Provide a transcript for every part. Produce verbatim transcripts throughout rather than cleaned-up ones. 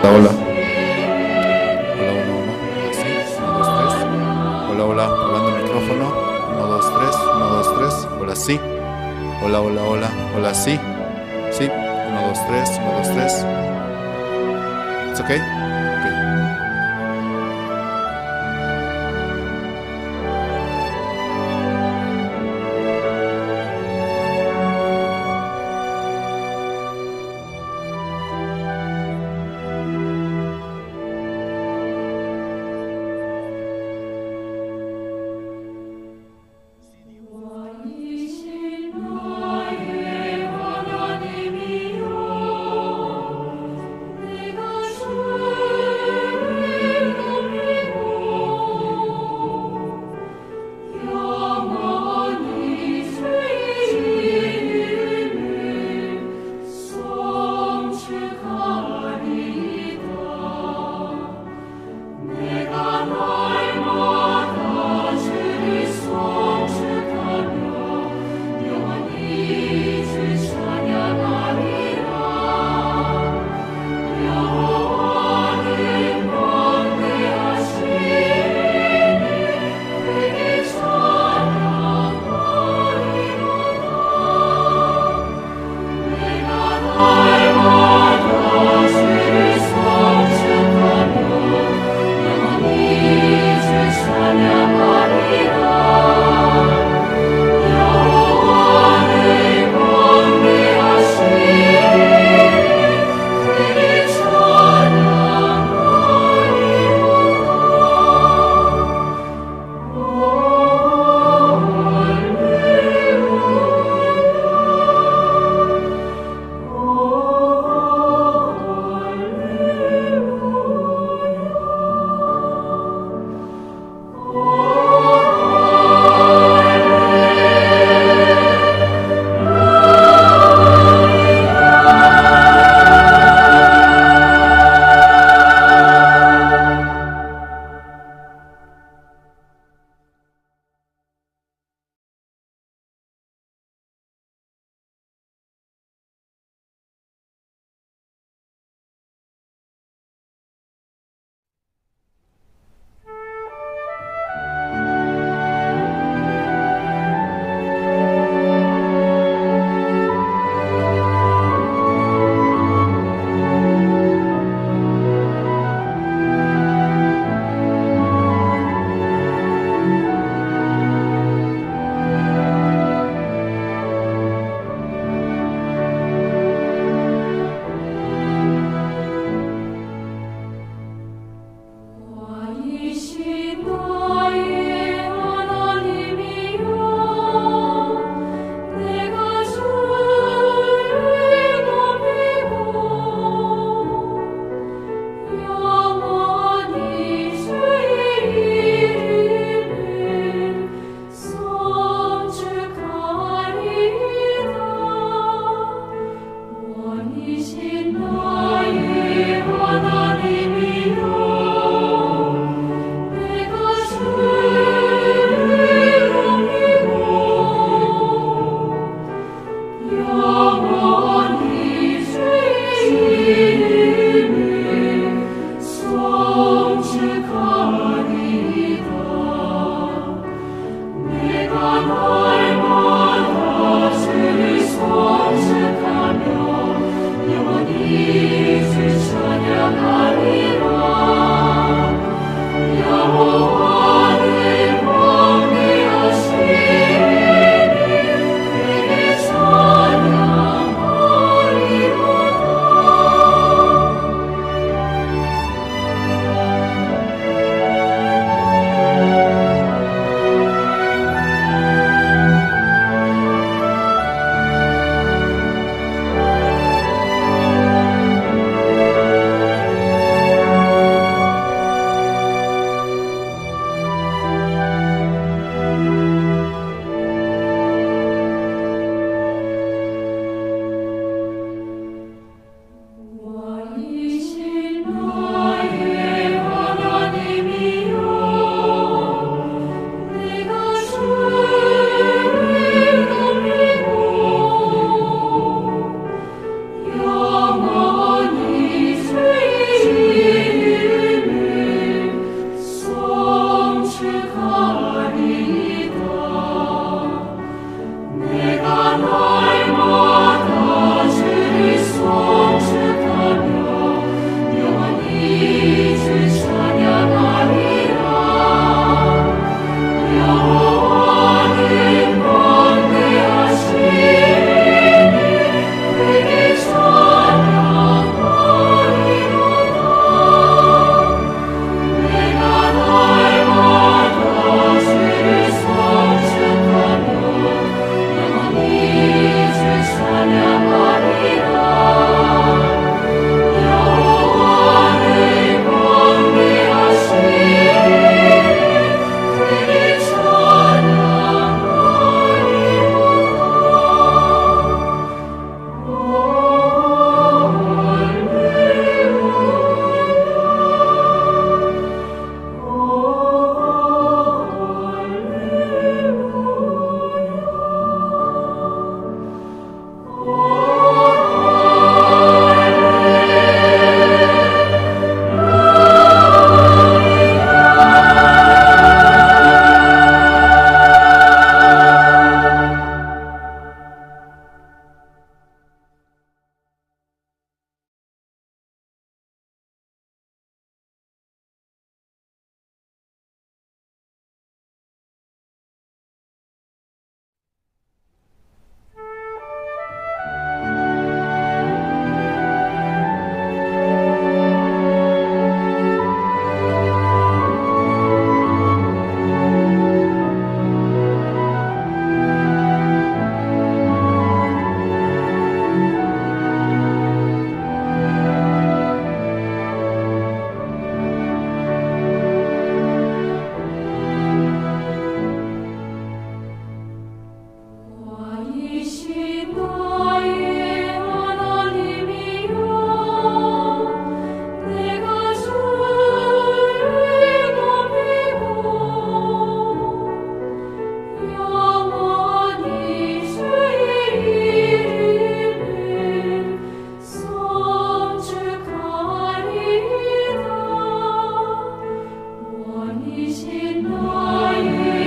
Hola, hola. Hola, uno, uno. Hola, sí. Uno, dos, tres. Hola, hola. Probando micrófono. Uno, dos, tres. Uno, dos, tres. Hola, sí. Hola, hola, hola. Hola, sí. Sí. Uno, dos, tres. Uno, dos, tres. It's okay. Okay.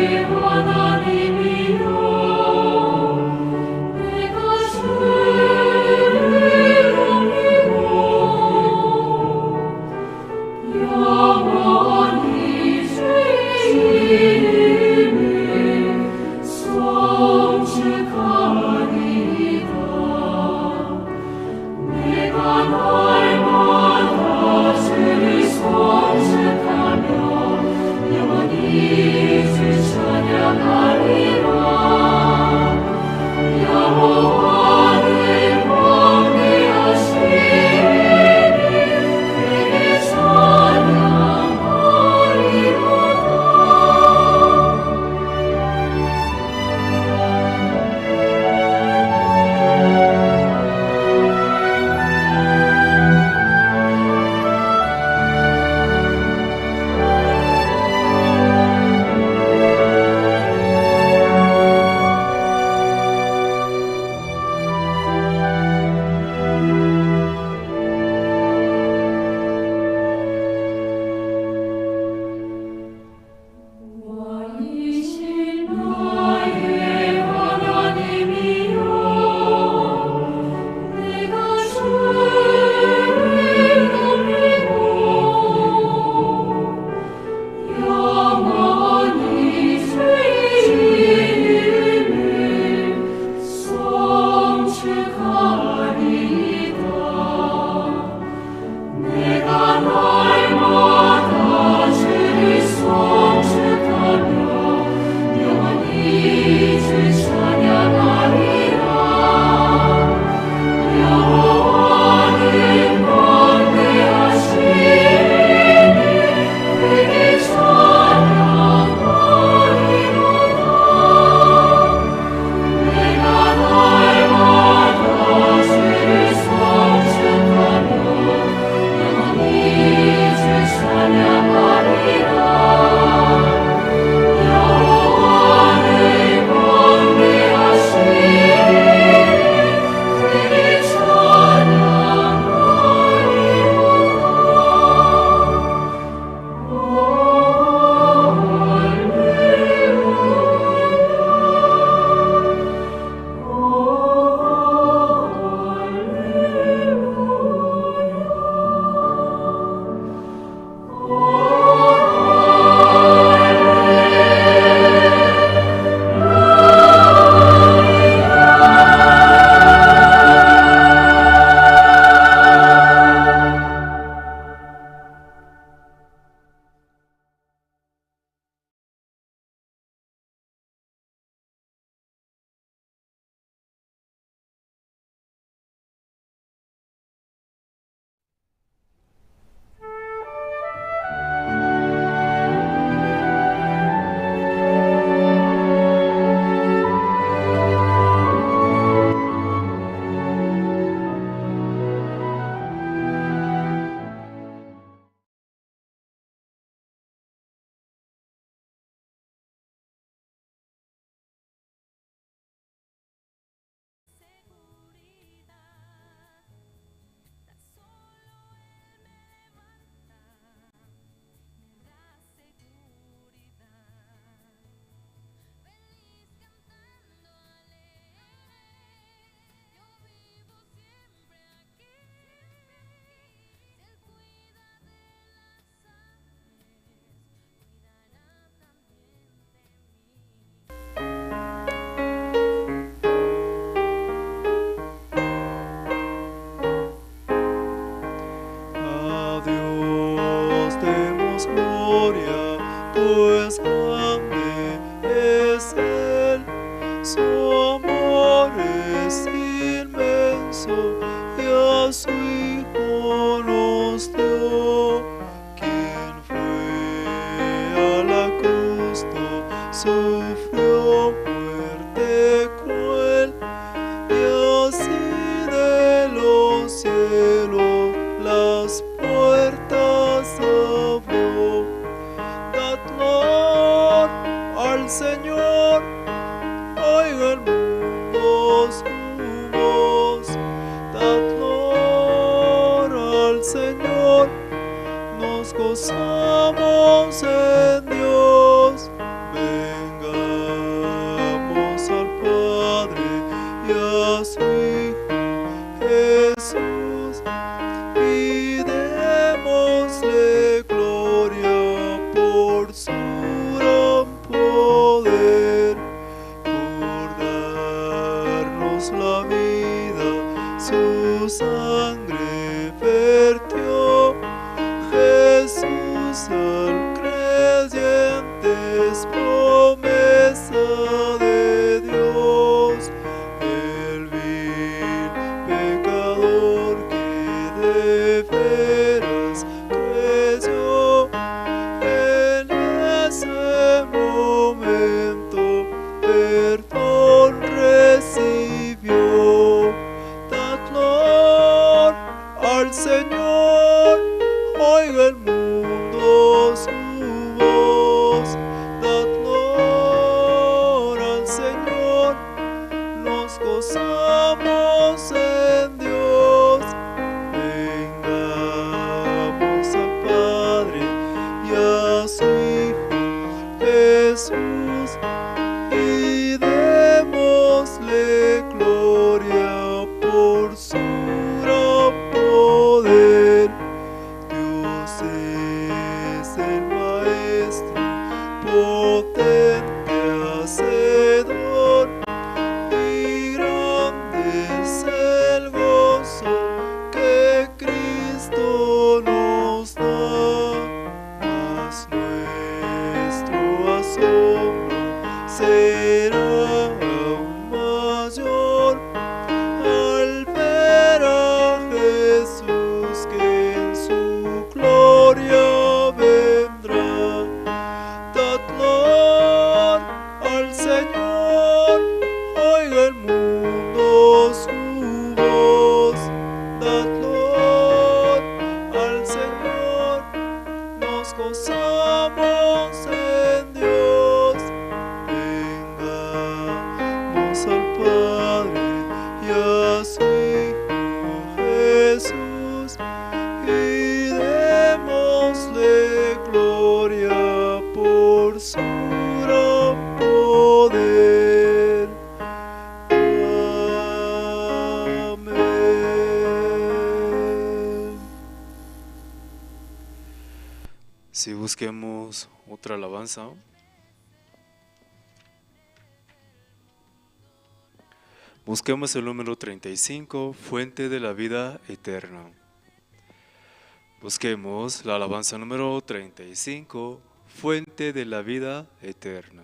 Seguridad, tan solo él me levanta, me da seguridad. Feliz cantando alegre, yo vivo siempre aquí. Si él cuida de las aves, cuidará también de mí. A Dios demos gloria, pues grande es Él, su amor es inmenso, y a su Hijo nos dio, quien fue a la cruz, sufrió muerte cruel, y así de los cielos las puertas abrió. Dad honor al Señor, oiga el mundo su voz. Dad honor al Señor, nos gozamos en Dios. Venga Y démosle gloria por su gran poder. Dios es el Maestro, potente Hacedor, y grande es el gozo que Cristo nos da. Mas nuestro asombro será aún mayor al ver a Jesús que en su gloria vendrá. Dad gloria al Señor, oiga el mundo su voz. Dad gloria al Señor, nos gozamos en Dios. Vengamos al Padre y a su Hijo Jesús, y démosle gloria por su gran poder. Amén. Si busquemos otra alabanza. Busquemos el número treinta y cinco, Fuente de la Vida Eterna. Busquemos la alabanza número treinta y cinco, Fuente de la Vida Eterna.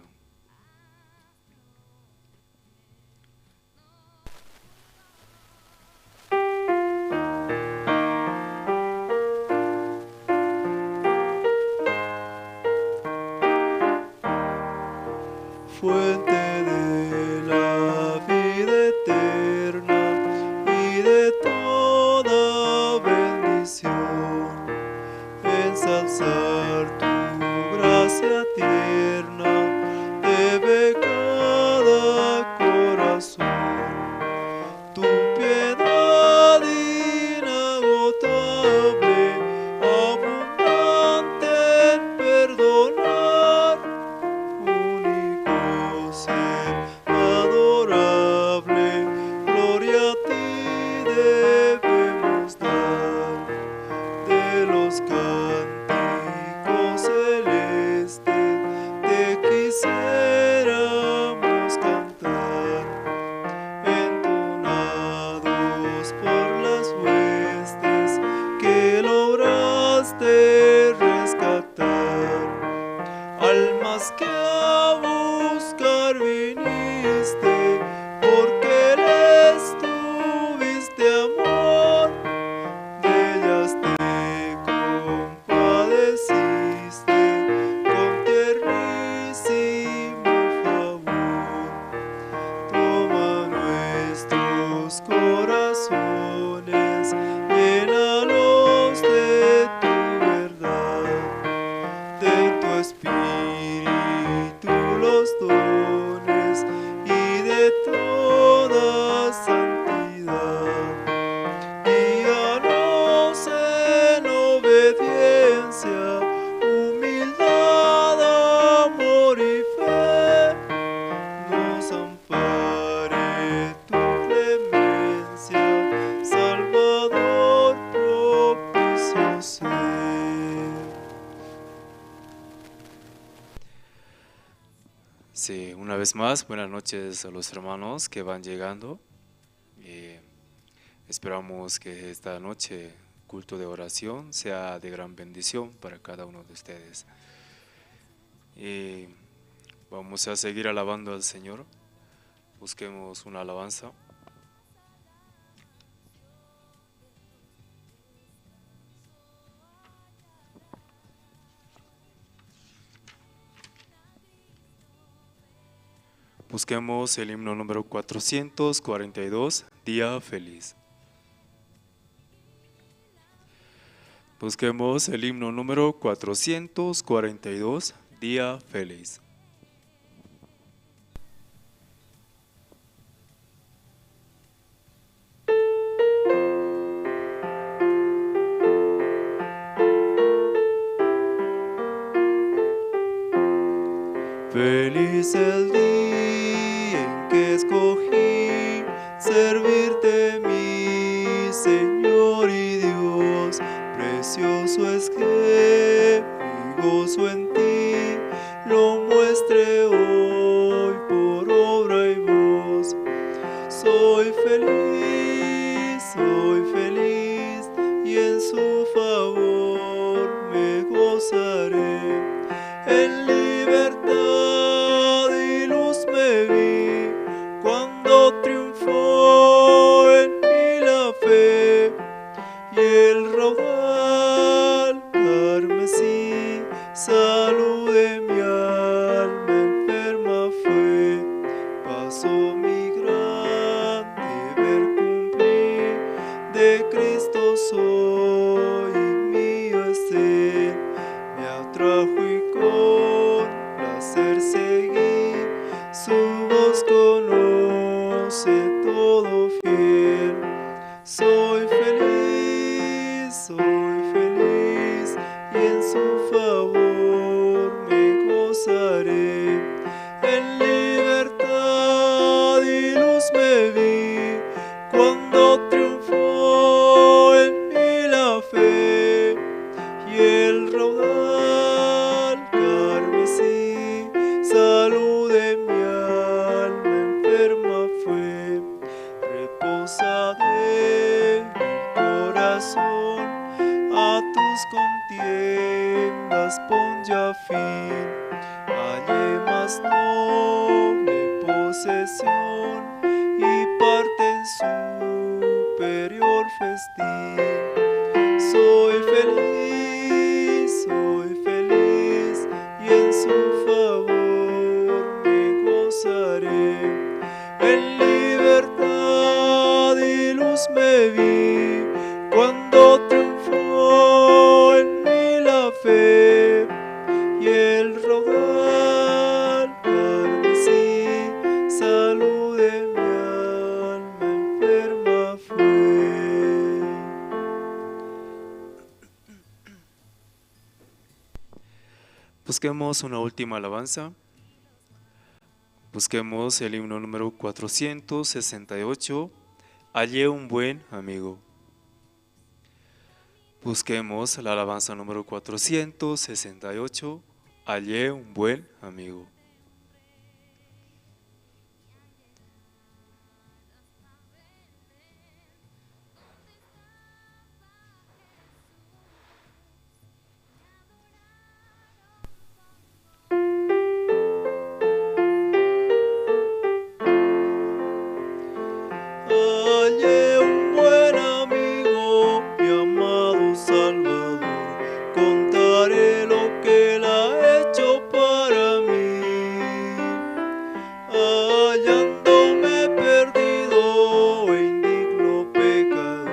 Fuente de la vida eterna y de toda bendición, ensalzar tu gracia tierna debe cada corazón. Tu piedad inagotable, abundante en perdonar, único ser adorable, gloria a ti debemos dar. De los cánticos celestes te quisiéramos cantar, entonados por las huestes que lograste rescatar. Almas que a buscar viniste, porque les tuviste amor, de ellas te compadeciste con tiernísimo favor. Toma nuestros corazones, llénalos de tu verdad, de tu espíritu los dones y de toda santidad. Guíanos en obediencia, humildad, amor y fe. Nos ampare tu clemencia, Salvador propicio ser. Sí, una vez más, buenas noches a los hermanos que van llegando. Eh, esperamos que esta noche culto de oración sea de gran bendición para cada uno de ustedes. Y vamos a seguir alabando al Señor. Busquemos una alabanza. Busquemos el himno número cuatrocientos cuarenta y dos, Día Feliz. Busquemos el himno número cuatrocientos cuarenta y dos, Día Feliz. Feliz Feliz el día en que escogí servirte, mi Señor y Dios. Precioso es que mi gozo en ti lo muestre hoy por obra y voz. Soy feliz, soy feliz, y en su favor me gozaré. En libertad y luz me vi cuando triunfó en mí la fe, y el raudal carmesí salud de mi alma enferma fue. Paso mi gran deber cumplí, de Cristo soy, mío es Él. Me atrajo y con placer seguí, su voz conoce todo fiel. Soy feliz, soy feliz, y en su favor me gozaré. En libertad y luz me vi cuando triunfó en mí la fe, y el raudal carmesí salud de mi alma enferma fue. Reposa de mi corazón, a tus contiendas pon ya fin. Hallé más noble posesión y parte en superior festín. Soy feliz, soy feliz, y en su favor me gozaré. En libertad y luz me vi cuando triunfó en mí la fe, y el raudal carmesí salud de mi alma enferma fue. Busquemos una última alabanza. Busquemos el himno número cuatrocientos sesenta y ocho, Hallé un buen amigo. Busquemos la alabanza número cuatrocientos sesenta y ocho, Hallé un buen amigo. Hallé un buen amigo, mi amado Salvador, contaré lo que él ha hecho para mí. Hallándome perdido e indigno pecador,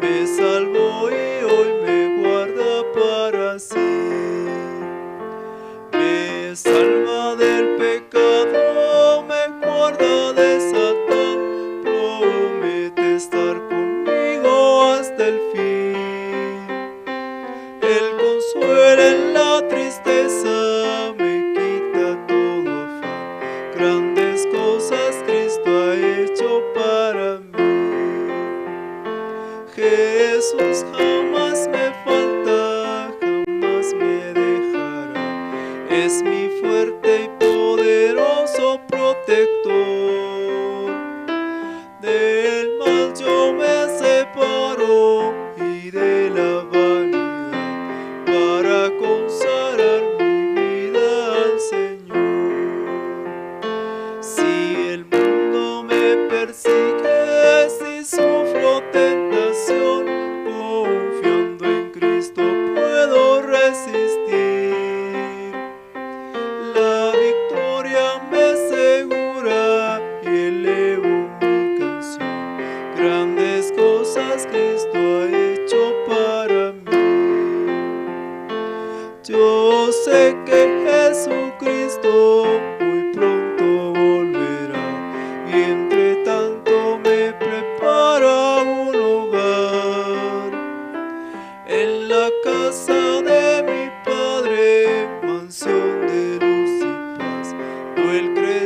me salvó y hoy me guarda para sí. Me salva del pecado, me guarda de Satán, promete estar conmigo hasta el fin. Él consuela en la tristeza, me quita todo afán. Grandes cosas Cristo ha hecho para mí. Jesús jamás me falta, jamás me dejará. Es mi fuerte y poderoso protector. Del mal yo me separo y de la vanidad para consagrar mi vida al Señor. Si el mundo me persigue, si sufro tentación, confiando en Cristo puedo resistir. La victoria me asegura,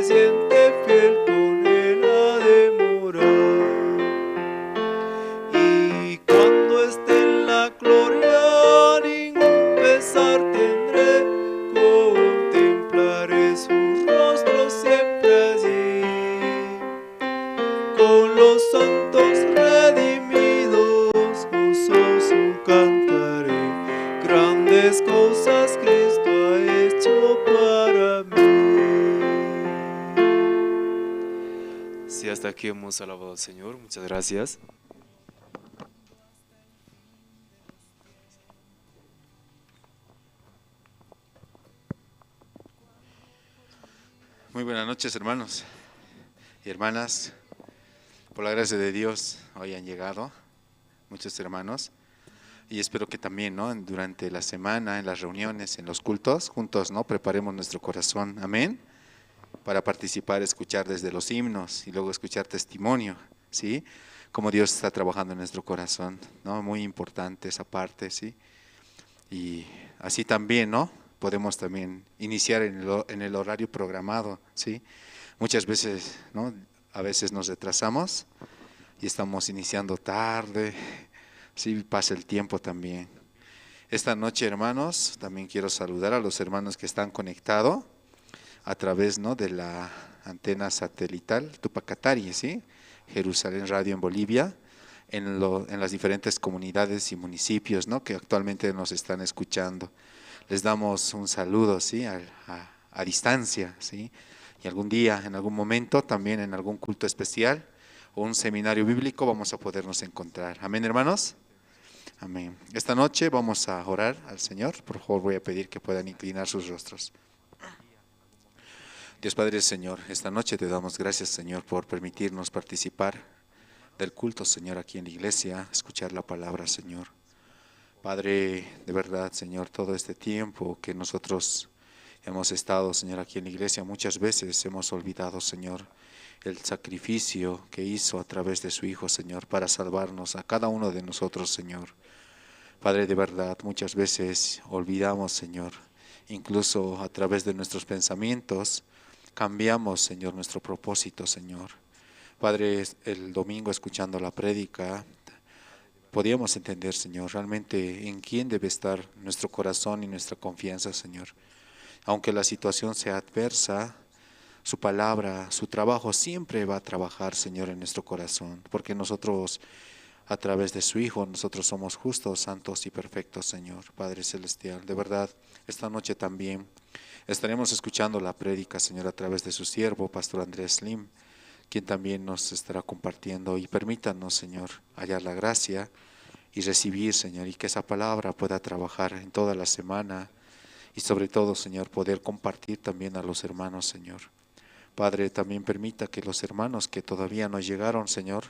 Siente fiel con él ha de morar. Y cuando esté en la gloria, ningún pesar tendré. Contemplaré su rostro siempre allí. Con los santos redimidos, gozoso cantaré. Grandes cosas Cristo ha hecho para mí. Sí, hasta aquí hemos alabado al Señor. Muchas gracias. Muy buenas noches, hermanos y hermanas. Por la gracia de Dios, hoy han llegado muchos hermanos. Y espero que también, ¿no? En, durante la semana, en las reuniones, en los cultos, juntos, ¿no? Preparemos nuestro corazón. Amén. Para participar, escuchar desde los himnos y luego escuchar testimonio, ¿sí? Cómo Dios está trabajando en nuestro corazón, ¿no? Muy importante esa parte, ¿sí? Y así también, ¿no? Podemos también iniciar en el, ho- en el horario programado, ¿sí? Muchas veces, ¿no? A veces nos retrasamos y estamos iniciando tarde, sí, pasa el tiempo también. Esta noche, hermanos, también quiero saludar a los hermanos que están conectados a través, ¿no? De la antena satelital Tupacatari, ¿sí? Jerusalén Radio en Bolivia, en lo- en las diferentes comunidades y municipios, ¿no? Que actualmente nos están escuchando. Les damos un saludo, ¿sí? A, a- a distancia, ¿sí? Y algún día, en algún momento, también en algún culto especial o un seminario bíblico, vamos a podernos encontrar. Amén, hermanos. Amén. Esta noche vamos a orar al Señor. Por favor, voy a pedir que puedan inclinar sus rostros. Dios Padre, Señor, esta noche te damos gracias, Señor, por permitirnos participar del culto, Señor, aquí en la iglesia, escuchar la palabra, Señor. Padre, de verdad, Señor, todo este tiempo que nosotros hemos estado, Señor, aquí en la iglesia, muchas veces hemos olvidado, Señor, el sacrificio que hizo a través de su Hijo, Señor, para salvarnos a cada uno de nosotros, Señor. Padre, de verdad, muchas veces olvidamos, Señor, incluso a través de nuestros pensamientos, cambiamos, Señor, nuestro propósito, Señor. Padre, el domingo escuchando la prédica, podíamos entender, Señor, realmente en quién debe estar nuestro corazón y nuestra confianza, Señor. Aunque la situación sea adversa, su palabra, su trabajo siempre va a trabajar, Señor, en nuestro corazón, porque nosotros, a través de su Hijo, nosotros somos justos, santos y perfectos, Señor, Padre Celestial. De verdad, esta noche también estaremos escuchando la prédica, Señor, a través de su siervo, Pastor Andrés Slim, quien también nos estará compartiendo. Y permítanos, Señor, hallar la gracia y recibir, Señor, y que esa palabra pueda trabajar en toda la semana y sobre todo, Señor, poder compartir también a los hermanos, Señor. Padre, también permita que los hermanos que todavía no llegaron, Señor,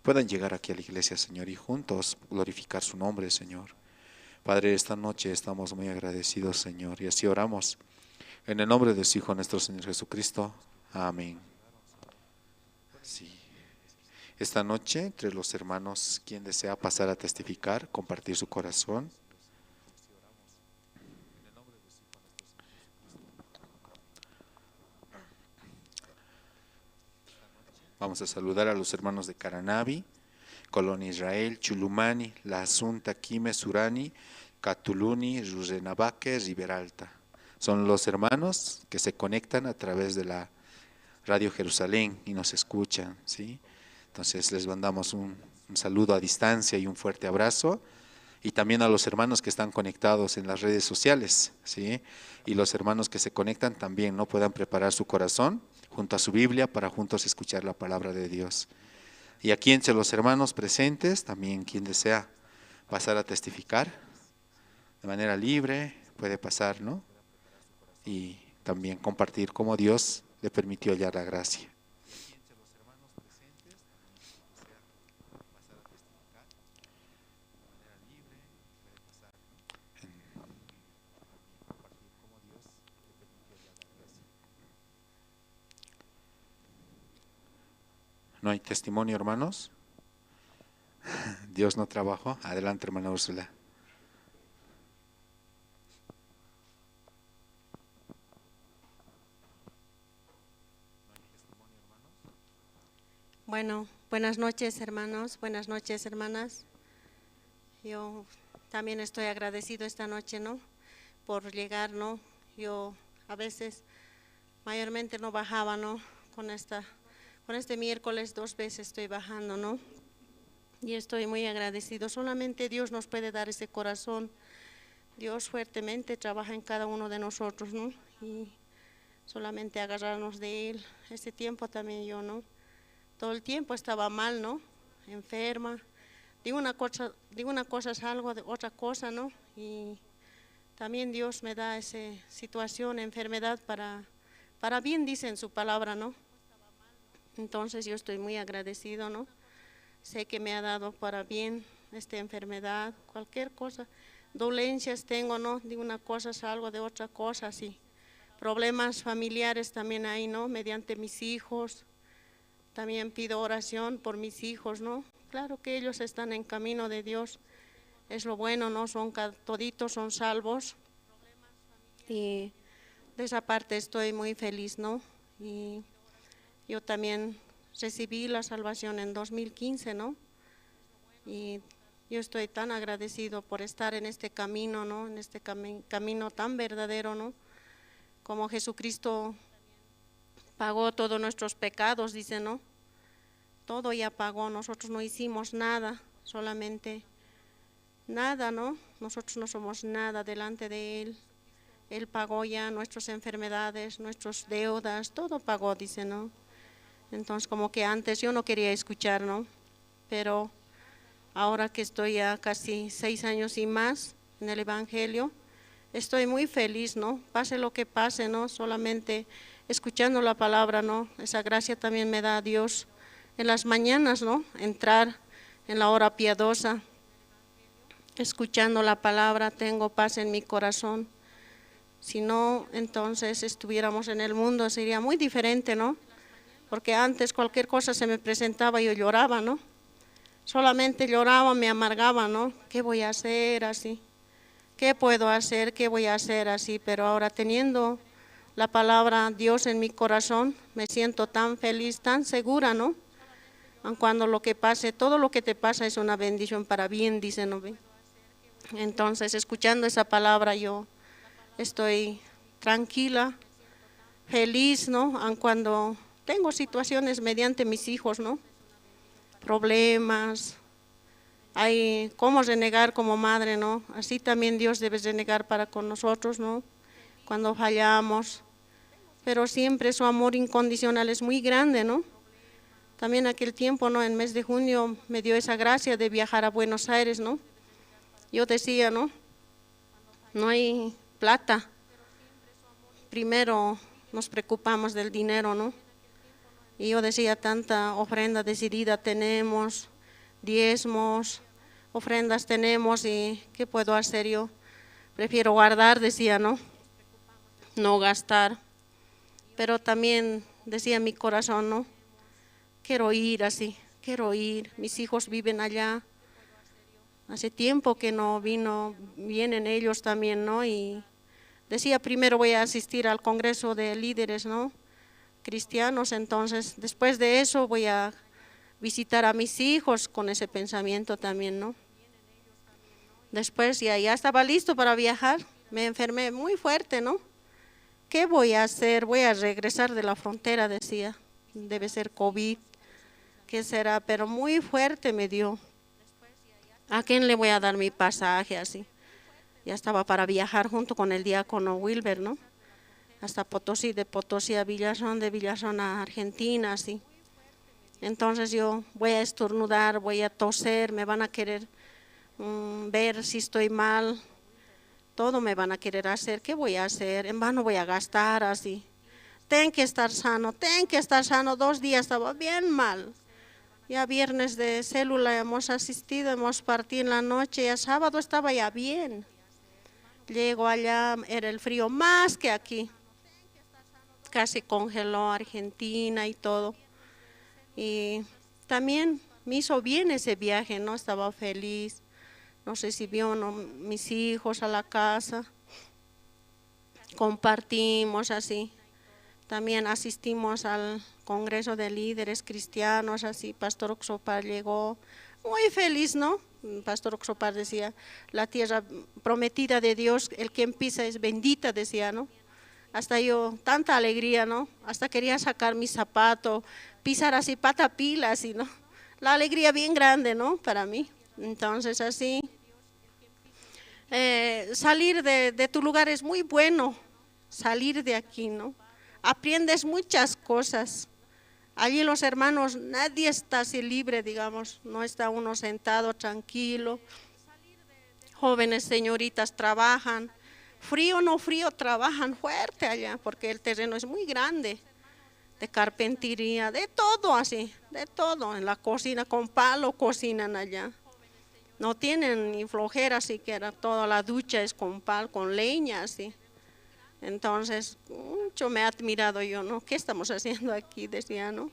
puedan llegar aquí a la iglesia, Señor, y juntos glorificar su nombre, Señor. Padre, esta noche estamos muy agradecidos, Señor, y así oramos en el nombre de su Hijo, nuestro Señor Jesucristo. Amén. Sí. Esta noche, entre los hermanos, quien desea pasar a testificar, compartir su corazón, vamos a saludar a los hermanos de Caranavi, Colón Israel, Chulumani, La Asunta, Quime, Surani, Catuluni, Rurrenabaque, Riberalta. Son los hermanos que se conectan a través de la Radio Jerusalén y nos escuchan, ¿sí? Entonces les mandamos un, un saludo a distancia y un fuerte abrazo. Y también a los hermanos que están conectados en las redes sociales, ¿sí? Y los hermanos que se conectan también, ¿no? Puedan preparar su corazón junto a su Biblia para juntos escuchar la palabra de Dios. Y aquí entre los hermanos presentes, también quien desea pasar a testificar de manera libre, puede pasar, ¿no? Y también compartir cómo Dios le permitió hallar la gracia. ¿No hay testimonio, hermanos? Dios no trabajó. Adelante, hermana Úrsula. Bueno, buenas noches, hermanos, buenas noches, hermanas. Yo también estoy agradecido esta noche, ¿no? Por llegar, ¿no? Yo a veces, mayormente no bajaba, ¿no? Con esta, con este miércoles dos veces estoy bajando, ¿no? Y estoy muy agradecido. Solamente Dios nos puede dar ese corazón. Dios fuertemente trabaja en cada uno de nosotros, ¿no? Y solamente agarrarnos de Él. Este tiempo también yo, ¿no? Todo el tiempo estaba mal, ¿no? Enferma. Digo una cosa, digo una cosa es algo, de otra cosa, ¿no? Y también Dios me da esa situación, enfermedad para, para bien, dice en su palabra, ¿no? Entonces yo estoy muy agradecido, ¿no? Sé que me ha dado para bien esta enfermedad, cualquier cosa. Dolencias tengo, ¿no? De una cosa salgo, de otra cosa, sí. Problemas familiares también hay, ¿no? Mediante mis hijos. También pido oración por mis hijos, ¿no? Claro que ellos están en camino de Dios. Es lo bueno, ¿no? Son ca-, toditos son salvos. Y de esa parte estoy muy feliz, ¿no? Y yo también recibí la salvación en dos mil quince, ¿no? Y yo estoy tan agradecido por estar en este camino, ¿no? En este cami-, camino tan verdadero, ¿no? Como Jesucristo pagó todos nuestros pecados, dice, ¿no? Todo ya pagó, nosotros no hicimos nada, solamente nada, ¿no? Nosotros no somos nada delante de Él. Él pagó ya nuestras enfermedades, nuestras deudas, todo pagó, dice, ¿no? Entonces, como que antes yo no quería escuchar, ¿no? Pero ahora que estoy ya casi seis años y más en el Evangelio, estoy muy feliz, ¿no? Pase lo que pase, ¿no? Solamente escuchando la palabra, ¿no? Esa gracia también me da Dios en las mañanas, ¿no? Entrar en la hora piadosa, escuchando la palabra, tengo paz en mi corazón. Si no, entonces estuviéramos en el mundo, sería muy diferente, ¿no? Porque antes cualquier cosa se me presentaba, yo lloraba, ¿no? Solamente lloraba, me amargaba, ¿no? ¿Qué voy a hacer así? ¿Qué puedo hacer? ¿Qué voy a hacer así? Pero ahora teniendo la palabra Dios en mi corazón, me siento tan feliz, tan segura, ¿no? Aun cuando lo que pase, todo lo que te pasa es una bendición para bien, dice, ¿no ve? Entonces, escuchando esa palabra, yo estoy tranquila, feliz, ¿no? Aun cuando tengo situaciones mediante mis hijos, ¿no? Problemas, hay cómo renegar como madre, ¿no? Así también Dios debe renegar para con nosotros, ¿no? Cuando fallamos. Pero siempre su amor incondicional es muy grande, ¿no? También aquel tiempo, ¿no? En mes de junio me dio esa gracia de viajar a Buenos Aires, ¿no? Yo decía, ¿no? No hay plata. Primero nos preocupamos del dinero, ¿no? Y yo decía, tanta ofrenda decidida tenemos, diezmos, ofrendas tenemos, ¿y qué puedo hacer yo? Prefiero guardar, decía, ¿no? No gastar. Pero también decía mi corazón, ¿no? Quiero ir así, quiero ir. Mis hijos viven allá. Hace tiempo que no vino, vienen ellos también, ¿no? Y decía, primero voy a asistir al Congreso de Líderes, ¿no? Cristianos, entonces después de eso voy a visitar a mis hijos con ese pensamiento también, ¿no? Después ya, ya estaba listo para viajar, me enfermé muy fuerte, ¿no? ¿Qué voy a hacer? Voy a regresar de la frontera, decía. Debe ser covid, ¿qué será? Pero muy fuerte me dio. ¿A quién le voy a dar mi pasaje así? Ya estaba para viajar junto con el diácono Wilber, ¿no? Hasta Potosí, de Potosí a Villazón, de Villazón a Argentina, así. Entonces yo voy a estornudar, voy a toser, me van a querer, mm, ver si estoy mal, todo me van a querer hacer, ¿qué voy a hacer? En vano voy a gastar así. Ten que estar sano, ten que estar sano. Dos días estaba bien mal. Ya viernes de célula hemos asistido, hemos partido en la noche, ya sábado estaba ya bien. Llego allá, era el frío más que aquí. Casi congeló Argentina y todo. Y también me hizo bien ese viaje, ¿no? Estaba feliz. Nos recibió, ¿no? Mis hijos a la casa. Compartimos así. También asistimos al Congreso de Líderes Cristianos, así Pastor Oxopar llegó muy feliz, ¿no? Pastor Oxopar decía, la tierra prometida de Dios, el que empieza es bendita, decía, ¿no? Hasta yo, tanta alegría, ¿no? Hasta quería sacar mi zapato, pisar así, patapila, así, ¿no? La alegría bien grande, ¿no? Para mí. Entonces, así, eh, salir de, de tu lugar es muy bueno, salir de aquí, ¿no? Aprendes muchas cosas. Allí los hermanos, nadie está así libre, digamos, no está uno sentado tranquilo. Jóvenes señoritas trabajan, frío no frío, trabajan fuerte allá, porque el terreno es muy grande, de carpintería, de todo así, de todo. En la cocina con palo cocinan allá. No tienen ni flojera siquiera, toda la ducha es con pal, con leña, así. Entonces, mucho me he admirado yo, ¿no? ¿Qué estamos haciendo aquí? Decía, ¿no?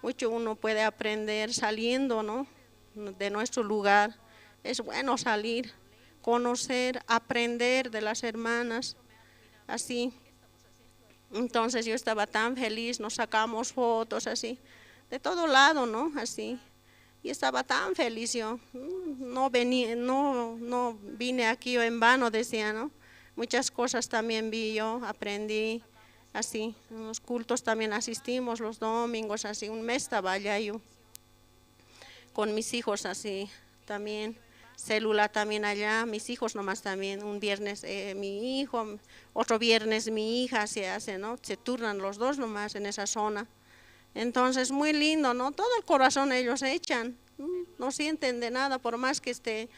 Mucho uno puede aprender saliendo, ¿no? De nuestro lugar. Es bueno salir, conocer, aprender de las hermanas, así. Entonces yo estaba tan feliz, nos sacamos fotos, así, de todo lado, ¿no? Así. Y estaba tan feliz yo. Mm, no vení, no, no vine aquí yo en vano, decía, ¿no? Muchas cosas también vi yo, aprendí, así. Los cultos también asistimos los domingos, así, un mes estaba allá yo. Con mis hijos, así, también. Célula también allá, mis hijos nomás también. Un viernes, eh, mi hijo, otro viernes mi hija, se hace, ¿no? Se turnan los dos nomás en esa zona. Entonces, muy lindo, ¿no? Todo el corazón ellos echan, ¿no? No sienten de nada, por más que esté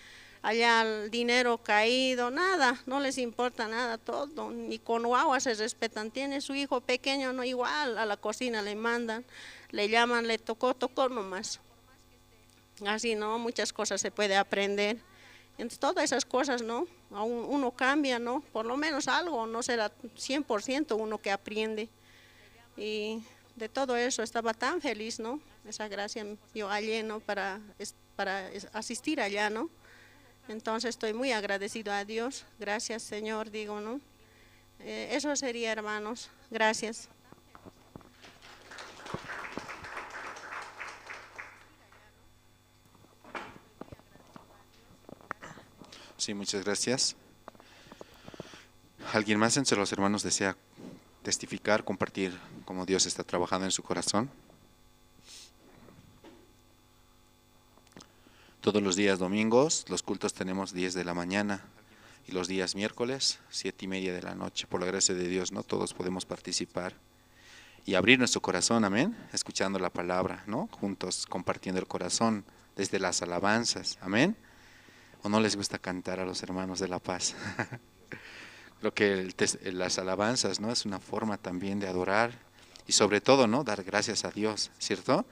allá el dinero caído, nada, no les importa nada, todo, ni con guagua se respetan. Tiene su hijo pequeño, no, igual a la cocina le mandan, le llaman, le tocó, tocó nomás. Así, ¿no? Muchas cosas se puede aprender. Entonces, todas esas cosas, ¿no? A un- uno cambia, ¿no? Por lo menos algo, no será cien por ciento uno que aprende. Y de todo eso estaba tan feliz, ¿no? Esa gracia yo hallé, ¿no? Para, es- para es- asistir allá, ¿no? Entonces estoy muy agradecido a Dios. Gracias, Señor, digo, ¿no? Eh, eso sería, hermanos. Gracias. Sí, muchas gracias. ¿Alguien más entre los hermanos desea testificar, compartir cómo Dios está trabajando en su corazón? Todos los días domingos los cultos tenemos diez de la mañana y los días miércoles siete y media de la noche. Por la gracia de Dios, ¿no? Todos podemos participar y abrir nuestro corazón, amén, escuchando la palabra, ¿no? Juntos compartiendo el corazón desde las alabanzas, amén. ¿O no les gusta cantar a los hermanos de La Paz? Creo que el tes- las alabanzas, ¿no? Es una forma también de adorar y sobre todo, ¿no? Dar gracias a Dios, ¿cierto?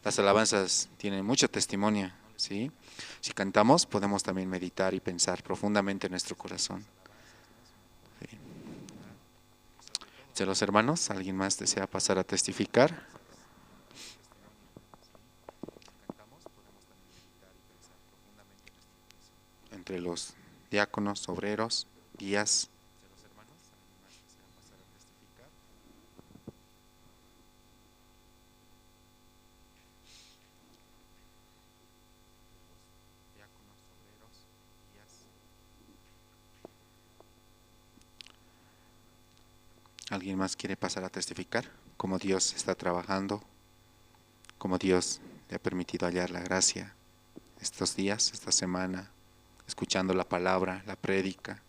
Las alabanzas tienen mucho testimonio, ¿sí? Si cantamos, podemos también meditar y pensar profundamente en nuestro corazón. Sí. De los hermanos, ¿alguien más desea pasar a testificar? Entre los diáconos, obreros, guías. ¿Alguien más quiere pasar a testificar cómo Dios está trabajando, cómo Dios le ha permitido hallar la gracia estos días, esta semana, escuchando la palabra, la prédica?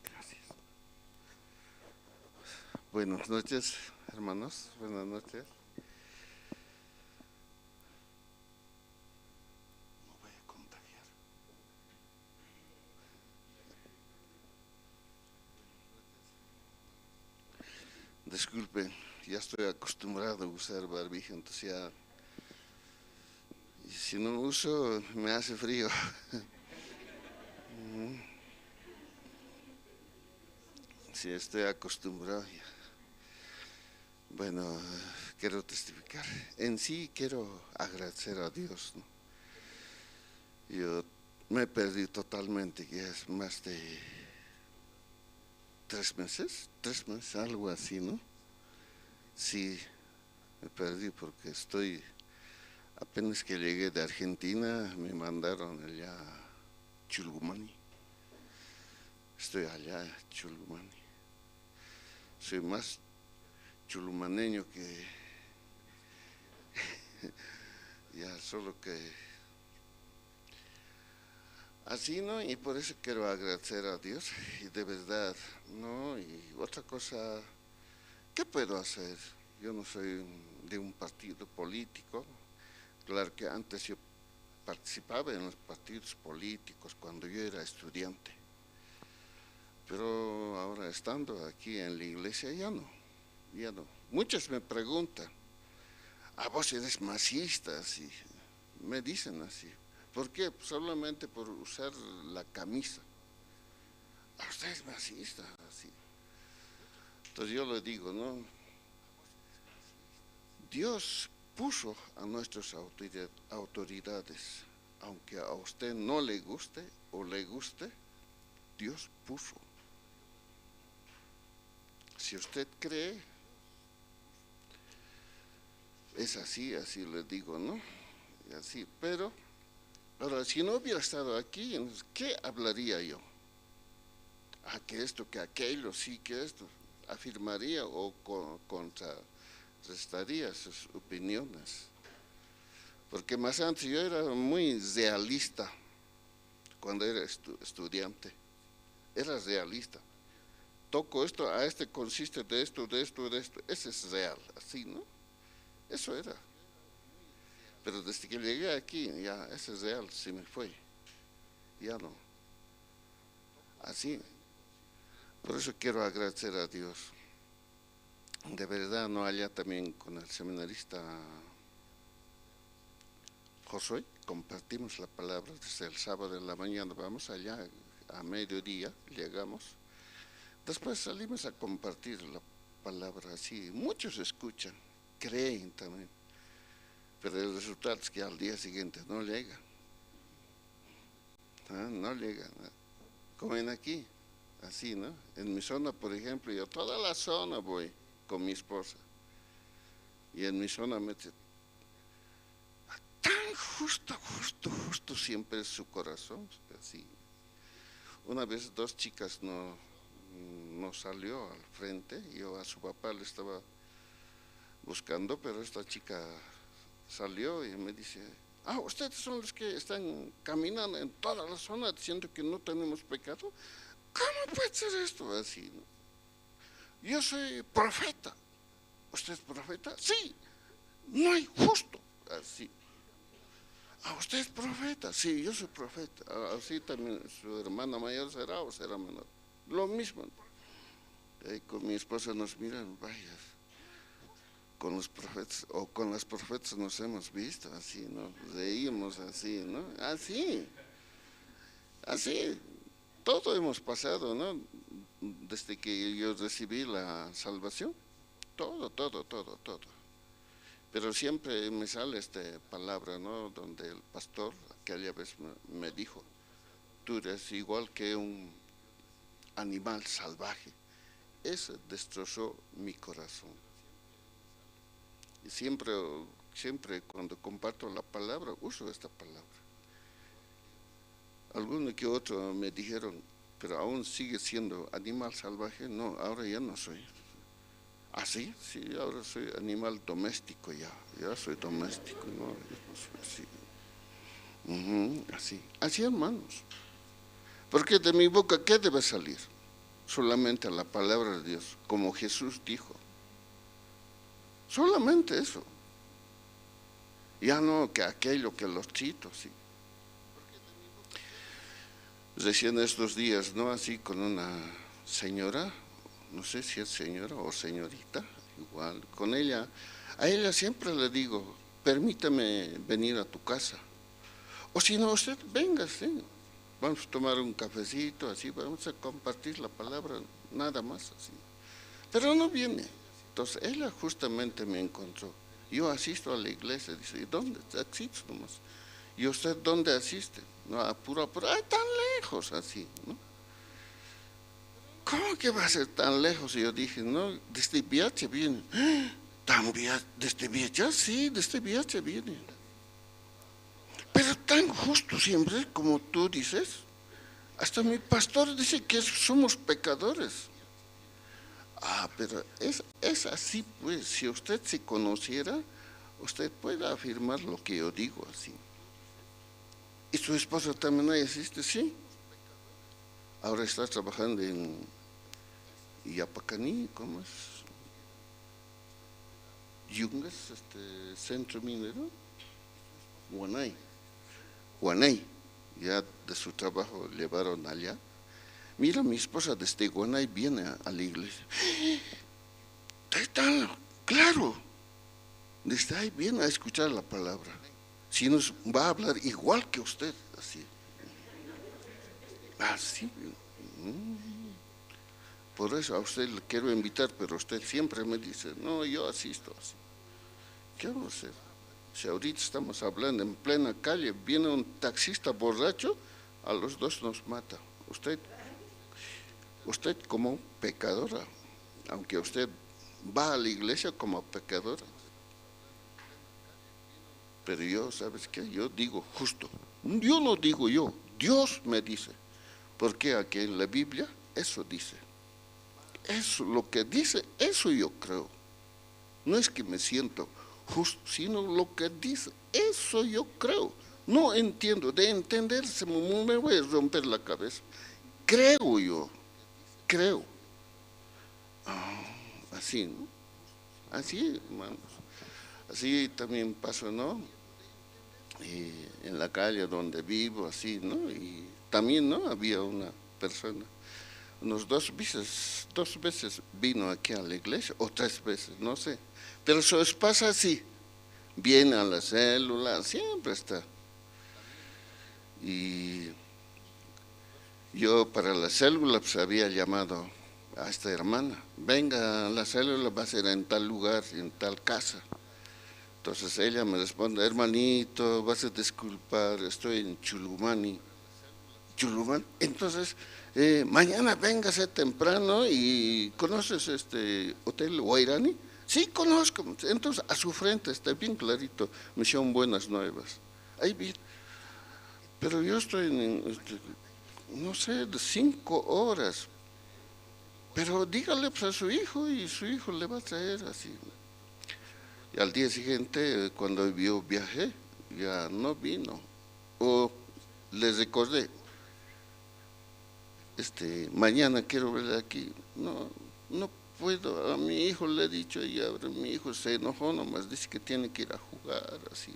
Gracias. Buenas noches, hermanos. Buenas noches. No voy a contagiar. Disculpen, ya estoy acostumbrado a usar barbijo, entonces ya, y si no uso, me hace frío. Ujú. Sí, estoy acostumbrado ya. Bueno, quiero testificar. En sí quiero agradecer a Dios, ¿no? Yo me perdí totalmente, ya es más de tres meses, tres meses, algo así, ¿no? Sí, me perdí porque estoy, apenas que llegué de Argentina, me mandaron allá a Chulgumani. Estoy allá, Chulgumani. Soy más chulgumaneño que ya, solo que así, ¿no? Y por eso quiero agradecer a Dios, y de verdad, ¿no? Y otra cosa, ¿qué puedo hacer? Yo no soy un, de un partido político. Claro que antes yo participaba en los partidos políticos cuando yo era estudiante. Pero ahora estando aquí en la iglesia ya no, ya no. Muchos me preguntan, "¿A vos eres masista?", así. Me dicen así. ¿Por qué? Solamente por usar la camisa. "A usted es masista", así. Entonces yo le digo, ¿no? Dios puso a nuestras autoridad-, autoridades, aunque a usted no le guste o le guste, Dios puso. Si usted cree, es así, así le digo, ¿no? Y así, pero, ahora, si no hubiera estado aquí, entonces, ¿qué hablaría yo? Ah, que esto, que aquello, sí, que esto, afirmaría o co-, contrarrestaría sus opiniones. Porque más antes yo era muy realista cuando era estu-, estudiante. Era realista. Toco esto, a este consiste de esto, de esto, de esto. Ese es real, así, ¿no? Eso era. Pero desde que llegué aquí, ya, ese real se me fue. Ya no. Así. Por eso quiero agradecer a Dios. De verdad, ¿no? Allá también con el seminarista Josué, compartimos la palabra desde el sábado en la mañana. Vamos allá a mediodía, llegamos. Después salimos a compartir la palabra, así. Muchos escuchan, creen también. Pero el resultado es que al día siguiente no llega. Ah, no llega, ¿no? Como en aquí, así, ¿no? En mi zona, por ejemplo, yo toda la zona voy con mi esposa. Y en mi zona me dice, "Tan justo, justo, justo siempre es su corazón", así. Una vez dos chicas no, no salió al frente, yo a su papá le estaba buscando, pero esta chica salió y me dice, "Ah, ustedes son los que están caminando en toda la zona diciendo que no tenemos pecado. ¿Cómo puede ser esto?", así, ¿no? "Yo soy profeta". "¿Usted es profeta?". "Sí, no hay justo". Así. "Ah, usted es profeta". "Sí, yo soy profeta". Ah, así también su hermana mayor será o será menor. Lo mismo. Ahí con mi esposa nos miran, vaya, con los profetas, o con las profetas nos hemos visto, así, ¿no? Reímos así, ¿no? Así, así, todo hemos pasado, ¿no? Desde que yo recibí la salvación, todo, todo, todo, todo. Pero siempre me sale esta palabra, ¿no? Donde el pastor aquella vez me, me dijo, "Tú eres igual que un animal salvaje". Eso destrozó mi corazón. Y siempre, siempre cuando comparto la palabra, uso esta palabra. Alguno que otro me dijeron, "Pero aún sigue siendo animal salvaje". No, ahora ya no soy. ¿Ah, sí? Sí, ahora soy animal doméstico ya. Ya soy doméstico, no, ya no soy así. Ujú, así. Así, hermanos. Porque de mi boca, ¿qué debe salir? Solamente la palabra de Dios, como Jesús dijo. Solamente eso. Ya no que aquello, que los chitos, sí. Recién estos días, ¿no? Así con una señora, no sé si es señora o señorita, igual, con ella, a ella siempre le digo, "Permítame venir a tu casa. O si no, usted venga, sí. Vamos a tomar un cafecito, así, vamos a compartir la palabra, nada más, así". Pero no viene. Entonces, ella justamente me encontró. Yo asisto a la iglesia, dice, ¿y dónde? Taxito nomás. ¿Y usted dónde asiste? No, apura, apura, ay, tan lejos, así, ¿no? ¿Cómo que va a ser tan lejos? Y yo dije, no, desde Viacha viene. ¿Tan Via-, desde Viacha? Sí, desde Viacha viene. Pero tan justo siempre, como tú dices, hasta mi pastor dice que somos pecadores. Ah, pero es, es así, pues, si usted se conociera, usted puede afirmar lo que yo digo así. Y su esposa también ahí asiste, sí. Ahora está trabajando en Yapacaní, ¿cómo es? Yungas, este, centro minero. Guanay. Guanay. Ya de su trabajo llevaron allá. Mira, mi esposa desde Guanay viene a, a la iglesia. Está tan claro. Desde ahí viene a escuchar la palabra. Si nos va a hablar igual que usted, así. Así. Mm. Por eso a usted le quiero invitar, pero usted siempre me dice, no, yo asisto así. ¿Qué vamos a hacer? Si ahorita estamos hablando en plena calle, viene un taxista borracho, a los dos nos mata. Usted, usted como pecadora, aunque usted va a la iglesia como pecadora. Pero yo, ¿sabes qué? Yo digo justo. Yo no digo yo, Dios me dice. Porque aquí en la Biblia eso dice. Eso, lo que dice, eso yo creo. No es que me siento justo, sino lo que dice, eso yo creo. No entiendo, de entender se me, me voy a romper la cabeza. Creo yo, creo. Ah, así, ¿no? Así, hermanos. Así también pasa, ¿no? Eh, en la calle donde vivo, así, ¿no? Y también, ¿no? Había una persona, unos dos veces, dos veces vino aquí a la iglesia, o tres veces, no sé. Pero su esposa sí, viene a la célula, siempre está. Y yo para la célula, pues, había llamado a esta hermana, venga a la célula, va a ser en tal lugar, en tal casa. Entonces ella me responde, hermanito, vas a disculpar, estoy en Chulumani. Chulumán. Entonces, eh, mañana véngase temprano y ¿conoces este hotel Wairani? Sí, conozco. Entonces, a su frente está bien clarito, Misión Buenas Nuevas. Ahí bien. Pero yo estoy en, este, no sé, de cinco horas. Pero dígale, pues, a su hijo y su hijo le va a traer así. Y al día siguiente, cuando yo viajé, ya no vino. O le recordé, este, mañana quiero verle aquí. No, no puedo. A mi hijo le he dicho y ahora mi hijo se enojó nomás, dice que tiene que ir a jugar, así.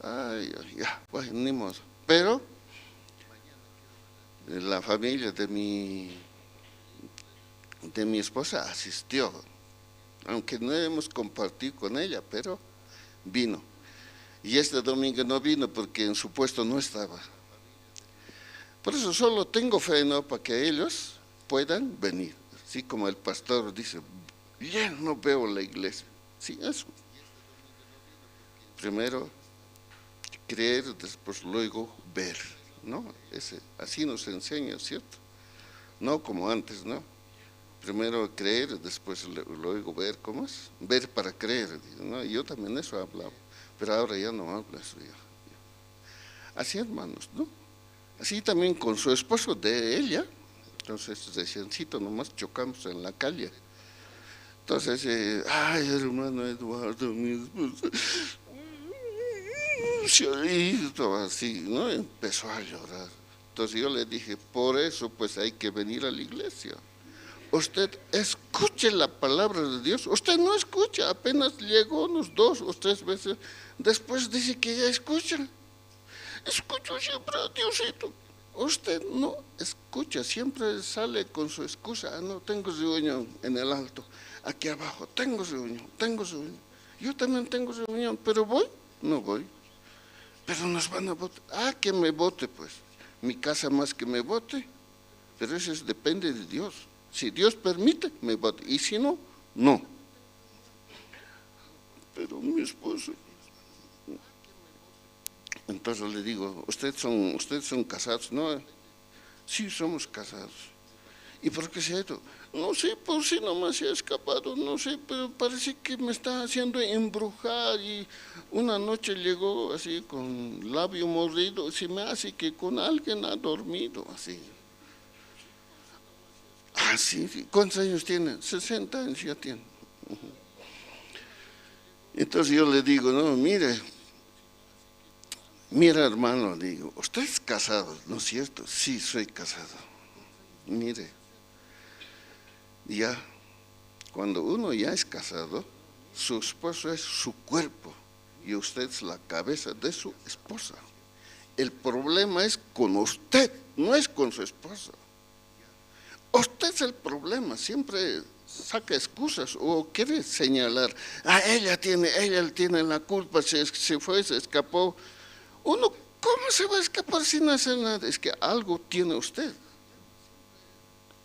Ay, ay, ya, bueno, ni modo. Pero la familia de mi, de mi esposa asistió, aunque no hemos compartido con ella, pero vino. Y este domingo no vino porque en su puesto no estaba. Por eso solo tengo fe, ¿no? Para que ellos puedan venir. Así como el pastor dice, lleno veo la iglesia. Sí, eso. Primero creer, después luego ver, ¿no? Ese, así nos enseña, ¿cierto? No como antes, ¿no? Primero creer, después le- luego ver, ¿cómo es? Ver para creer, dice, ¿no? Yo también eso hablaba, pero ahora ya no hablo eso ya. Así, hermanos, ¿no? Así también con su esposo de ella. Entonces, reciencito nomás chocamos en la calle. Entonces, eh, ay, hermano Eduardo, mi esposo, y todo así, ¿no? Empezó a llorar. Entonces yo le dije, por eso pues hay que venir a la iglesia. Usted escuche la palabra de Dios. Usted no escucha, apenas llegó unos dos o tres veces. Después dice que ya escucha. Escucho siempre a Diosito. Usted no escucha, siempre sale con su excusa. "Ah, no, tengo reunión en el alto, aquí abajo, tengo reunión, tengo reunión. Yo también tengo reunión, pero voy, no voy. Pero nos van a votar. Ah, que me vote, pues. Mi casa más que me vote. Pero eso es- depende de Dios. Si Dios permite, me vote. Y si no, No. Pero mi esposo. Entonces le digo, ¿ustedes son, ustedes son casados? No. Sí, somos casados. ¿Y por qué se ha ido? No sé, por si nomás se ha escapado, no sé, pero parece que me está haciendo embrujar y una noche llegó así con labio mordido, se me hace que con alguien ha dormido así. Ah, sí, sí. ¿Cuántos años tiene? Sesenta años ya tiene. Ujú. Entonces yo le digo, no, mire, mira, hermano, digo, usted es casado, ¿no es cierto? Sí, soy casado. Mire, ya, cuando uno ya es casado, su esposo es su cuerpo y usted es la cabeza de su esposa. El problema es con usted, no es con su esposo. Usted es el problema, siempre saca excusas o quiere señalar, ah, ella tiene, ella tiene la culpa, se, se fue, se escapó. Uno, ¿cómo se va a escapar sin hacer nada? Es que algo tiene usted.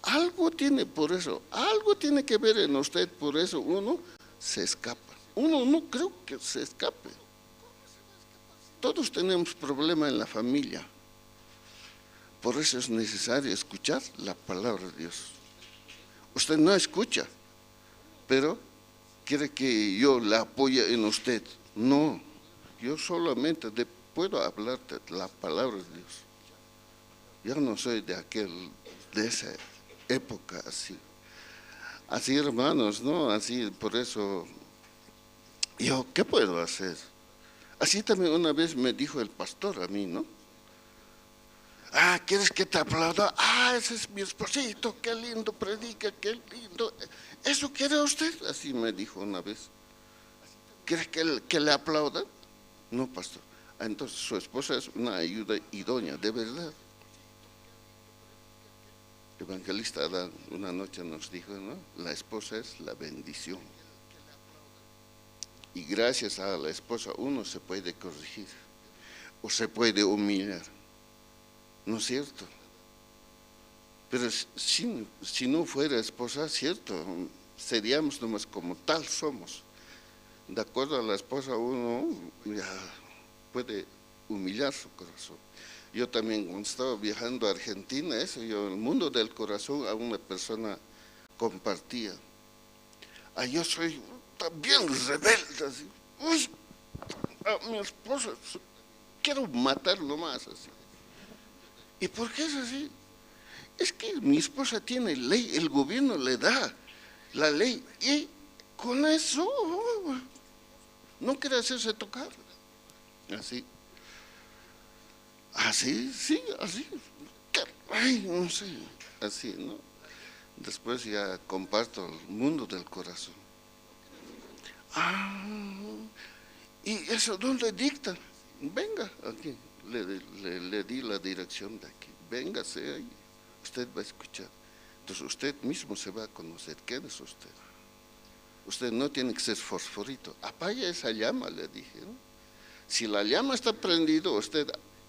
Algo tiene por eso, algo tiene que ver en usted, por eso uno se escapa. Uno no creo que se escape. Todos tenemos problema en la familia. Por eso es necesario escuchar la palabra de Dios. Usted no escucha, pero quiere que yo le apoye en usted. No, yo solamente de- puedo hablarte la palabra de Dios. Yo no soy de aquel, de esa época así. Así, hermanos, ¿no? Así, por eso, yo, ¿qué puedo hacer? Así también una vez me dijo el pastor a mí, ¿no? Ah, ¿quieres que te aplauda? Ah, ese es mi esposito, qué lindo predica, qué lindo. ¿Eso quiere usted? Así me dijo una vez. ¿Quieres que, le- que le aplauda? No, pastor. Ah, entonces su esposa es una ayuda idónea, de verdad. Evangelista Adán una noche nos dijo, ¿no? La esposa es la bendición. Y gracias a la esposa uno se puede corregir o se puede humillar, ¿no es cierto? Pero si, si- si no fuera esposa, cierto, seríamos nomás como tal somos. De acuerdo a la esposa uno ya puede humillar su corazón. Yo también cuando estaba viajando a Argentina, eso, yo el mundo del corazón a una persona compartía. Ah, yo soy también rebelde, así. Uy, a mi esposa quiero matar nomás, así. ¿Y por qué es así? Es que mi esposa tiene ley, el gobierno le da la ley y con eso no quiere hacerse tocar. Así. Así, sí, así. Ay, no sé, así, ¿no? Después ya comparto el mundo del corazón. Ah, ¿y eso dónde dicta? Venga, aquí, le, le- le di la dirección de aquí. Véngase ahí, usted va a escuchar. Entonces usted mismo se va a conocer quién es usted. Usted no tiene que ser fosforito. Apague esa llama, le dije, ¿no? Si la llama está prendida, usted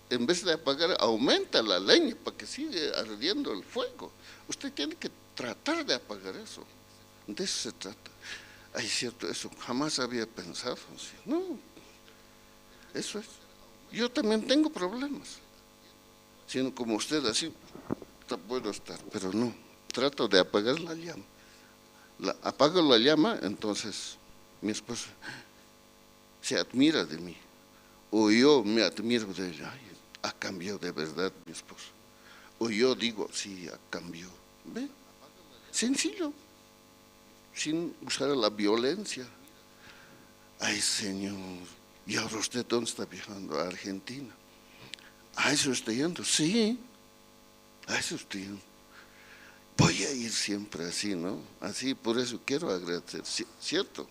en vez de apagar, aumenta la leña para que siga ardiendo el fuego. Usted tiene que tratar de apagar eso. De eso se trata. Ay, cierto, eso jamás había pensado. Sí, no, eso es. Yo también tengo problemas. Sino como usted así, ta- puedo estar, pero no. Trato de apagar la llama. La, apago la llama, entonces mi esposa se admira de mí. O yo me admiro de ella. Ay, ha cambiado de verdad mi esposo. O yo digo, sí, ha cambiado. ¿Ve? Sencillo. Sin usar la violencia. Ay, Señor, ¿y ahora usted dónde está viajando? A Argentina. ¿A eso está yendo? Sí, a eso estoy yendo. Voy a ir siempre así, ¿no? Así, por eso quiero agradecer, ci- ¿cierto?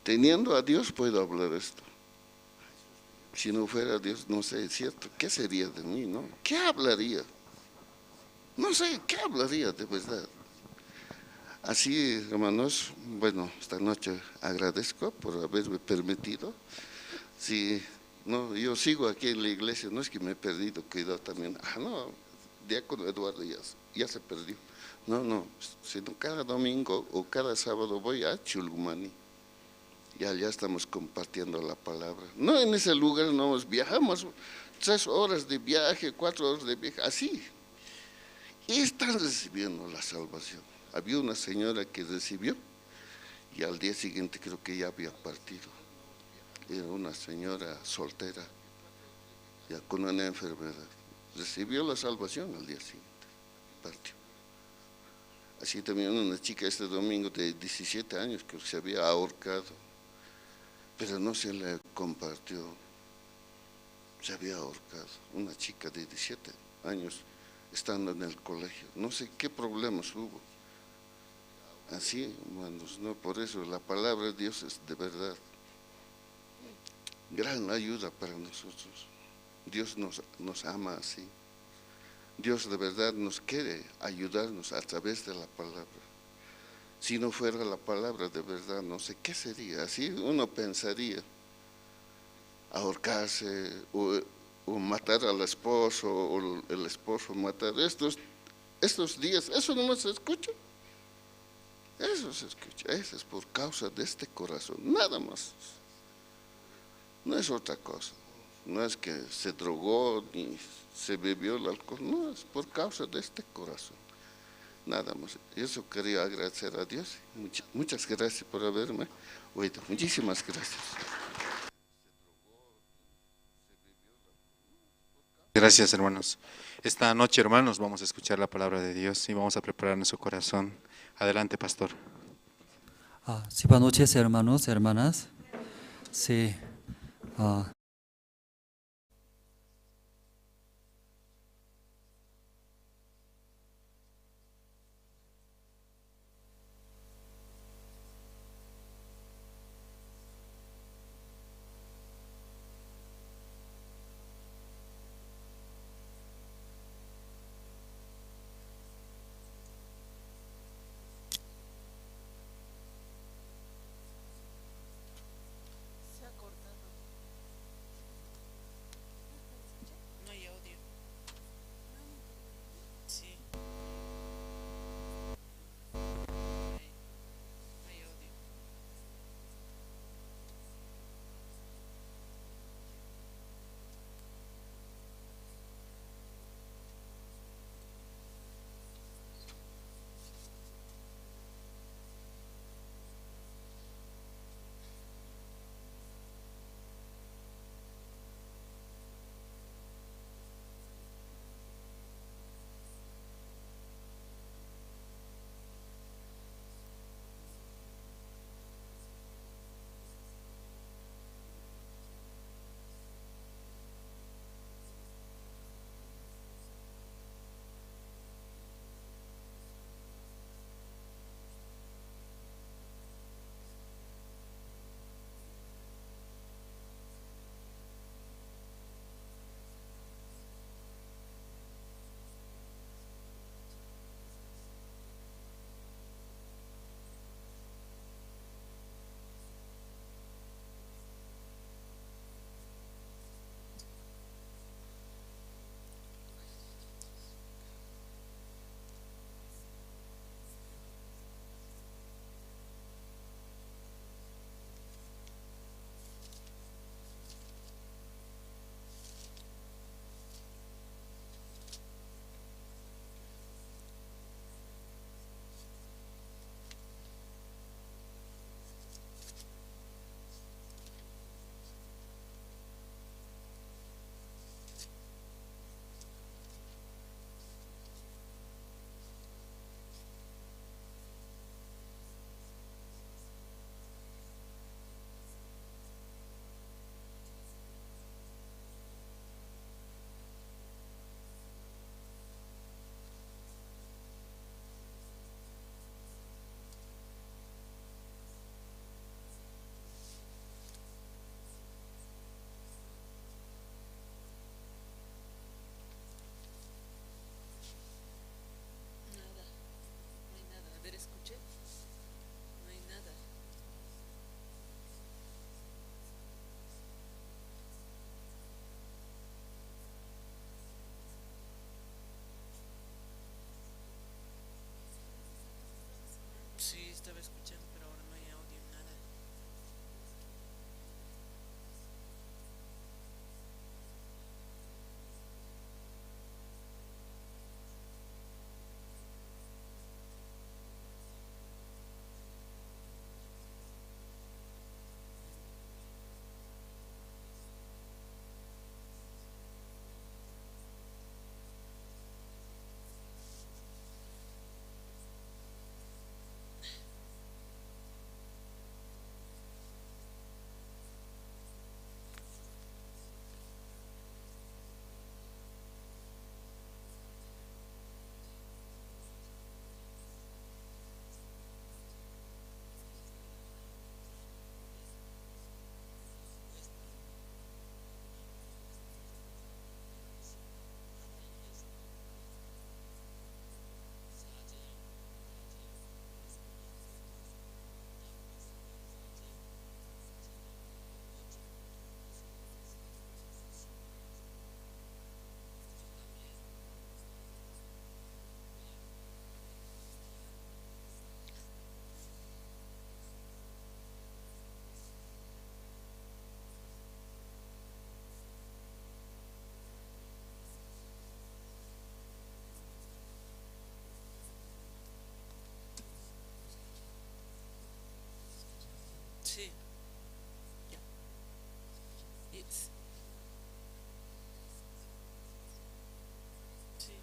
Teniendo a Dios puedo hablar esto. Si no fuera Dios, no sé, ¿cierto? ¿Qué sería de mí, no? ¿Qué hablaría? No sé, ¿qué hablaría de verdad? Así, hermanos, bueno, esta noche agradezco por haberme permitido. Sí, no, yo sigo aquí en la iglesia, no es que me he perdido, cuidado también. Ah, no, diácono Eduardo ya, ya se perdió. No, no, sino cada domingo o cada sábado voy a Chulgumani. Y allá estamos compartiendo la palabra. No, en ese lugar nos viajamos tres horas de viaje, cuatro horas de viaje, así. Y están recibiendo la salvación. Había una señora que recibió y al día siguiente creo que ya había partido. Era una señora soltera, ya con una enfermedad. Recibió la salvación al día siguiente. Partió. Así también una chica este domingo de diecisiete años que se había ahorcado, pero no se le compartió. Se había ahorcado una chica de diecisiete años estando en el colegio. No sé qué problemas hubo. Así, hermanos, no, por eso la palabra de Dios es de verdad gran ayuda para nosotros. Dios nos, nos ama así. Dios de verdad nos quiere ayudarnos a través de la palabra. Si no fuera la palabra de verdad, no sé qué sería. Así uno pensaría, ahorcarse o, o matar al esposo, o el esposo matar. Estos, estos días, eso nomás se escucha. Eso se escucha. Eso es por causa de este corazón, nada más. No es otra cosa. No es que se drogó ni se bebió el alcohol. No, es por causa de este corazón. Nada más. Eso quería agradecer a Dios. Much- muchas gracias por haberme oído. Muchísimas gracias. Gracias, hermanos. Esta noche, hermanos, vamos a escuchar la palabra de Dios y vamos a preparar nuestro corazón. Adelante, pastor. Ah, sí, buenas noches, hermanos, hermanas. Sí. Ah, Sí. Ya. Yes. Sí.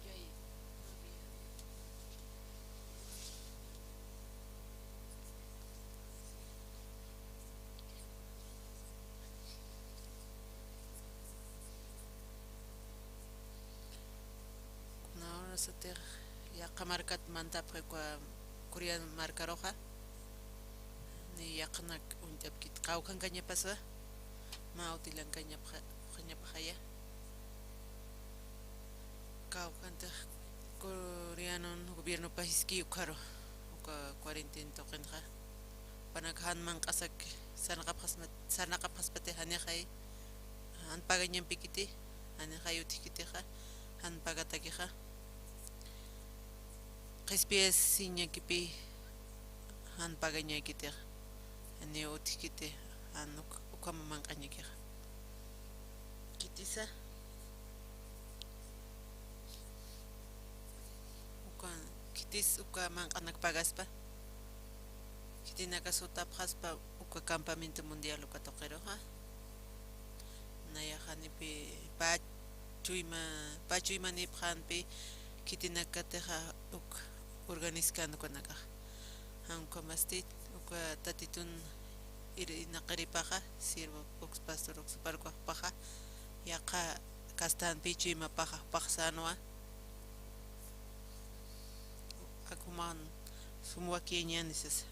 Ya, ya. Kunawrasatix yaqha markat mantapxi uka Corea markaruxa, ni yaqhanak uñt'apkit, qawkhankañapasa, mä utilankañapxa-, ukañapxaya. Kawkhantix coreano gobiernopa jiskiy ukharu, uka cuarentena tuqinxa. Jupanaka jan manq'asaki, sarnaqapxasma-, sarnaqapxaspati janixay, jan pagañampikiti, janixay utjkitixa, jan pagatakixa. Qhispiyasiñakipi, jan pagañakitixa, janiw utjkiti, jan uk-, ukhama manq'añakixa. Khitisa. Uka, khitis uka manq'anak pagaspa. Khitinakas jutapxaspa uka campamento mundial uka tuqiruxa. Nayax janipi pä chuyma, pä chuymanipxänpi khitinakatixa uk organizkän ukanakax. Jan ukhamasti uka Tatitun irnaqiripaxa, siervo uks pastor uks parkwaxpaxa, yaqha kastän pä chuymapaxa, jupax sänwa. Ak juman sum wakiyañäni sasa.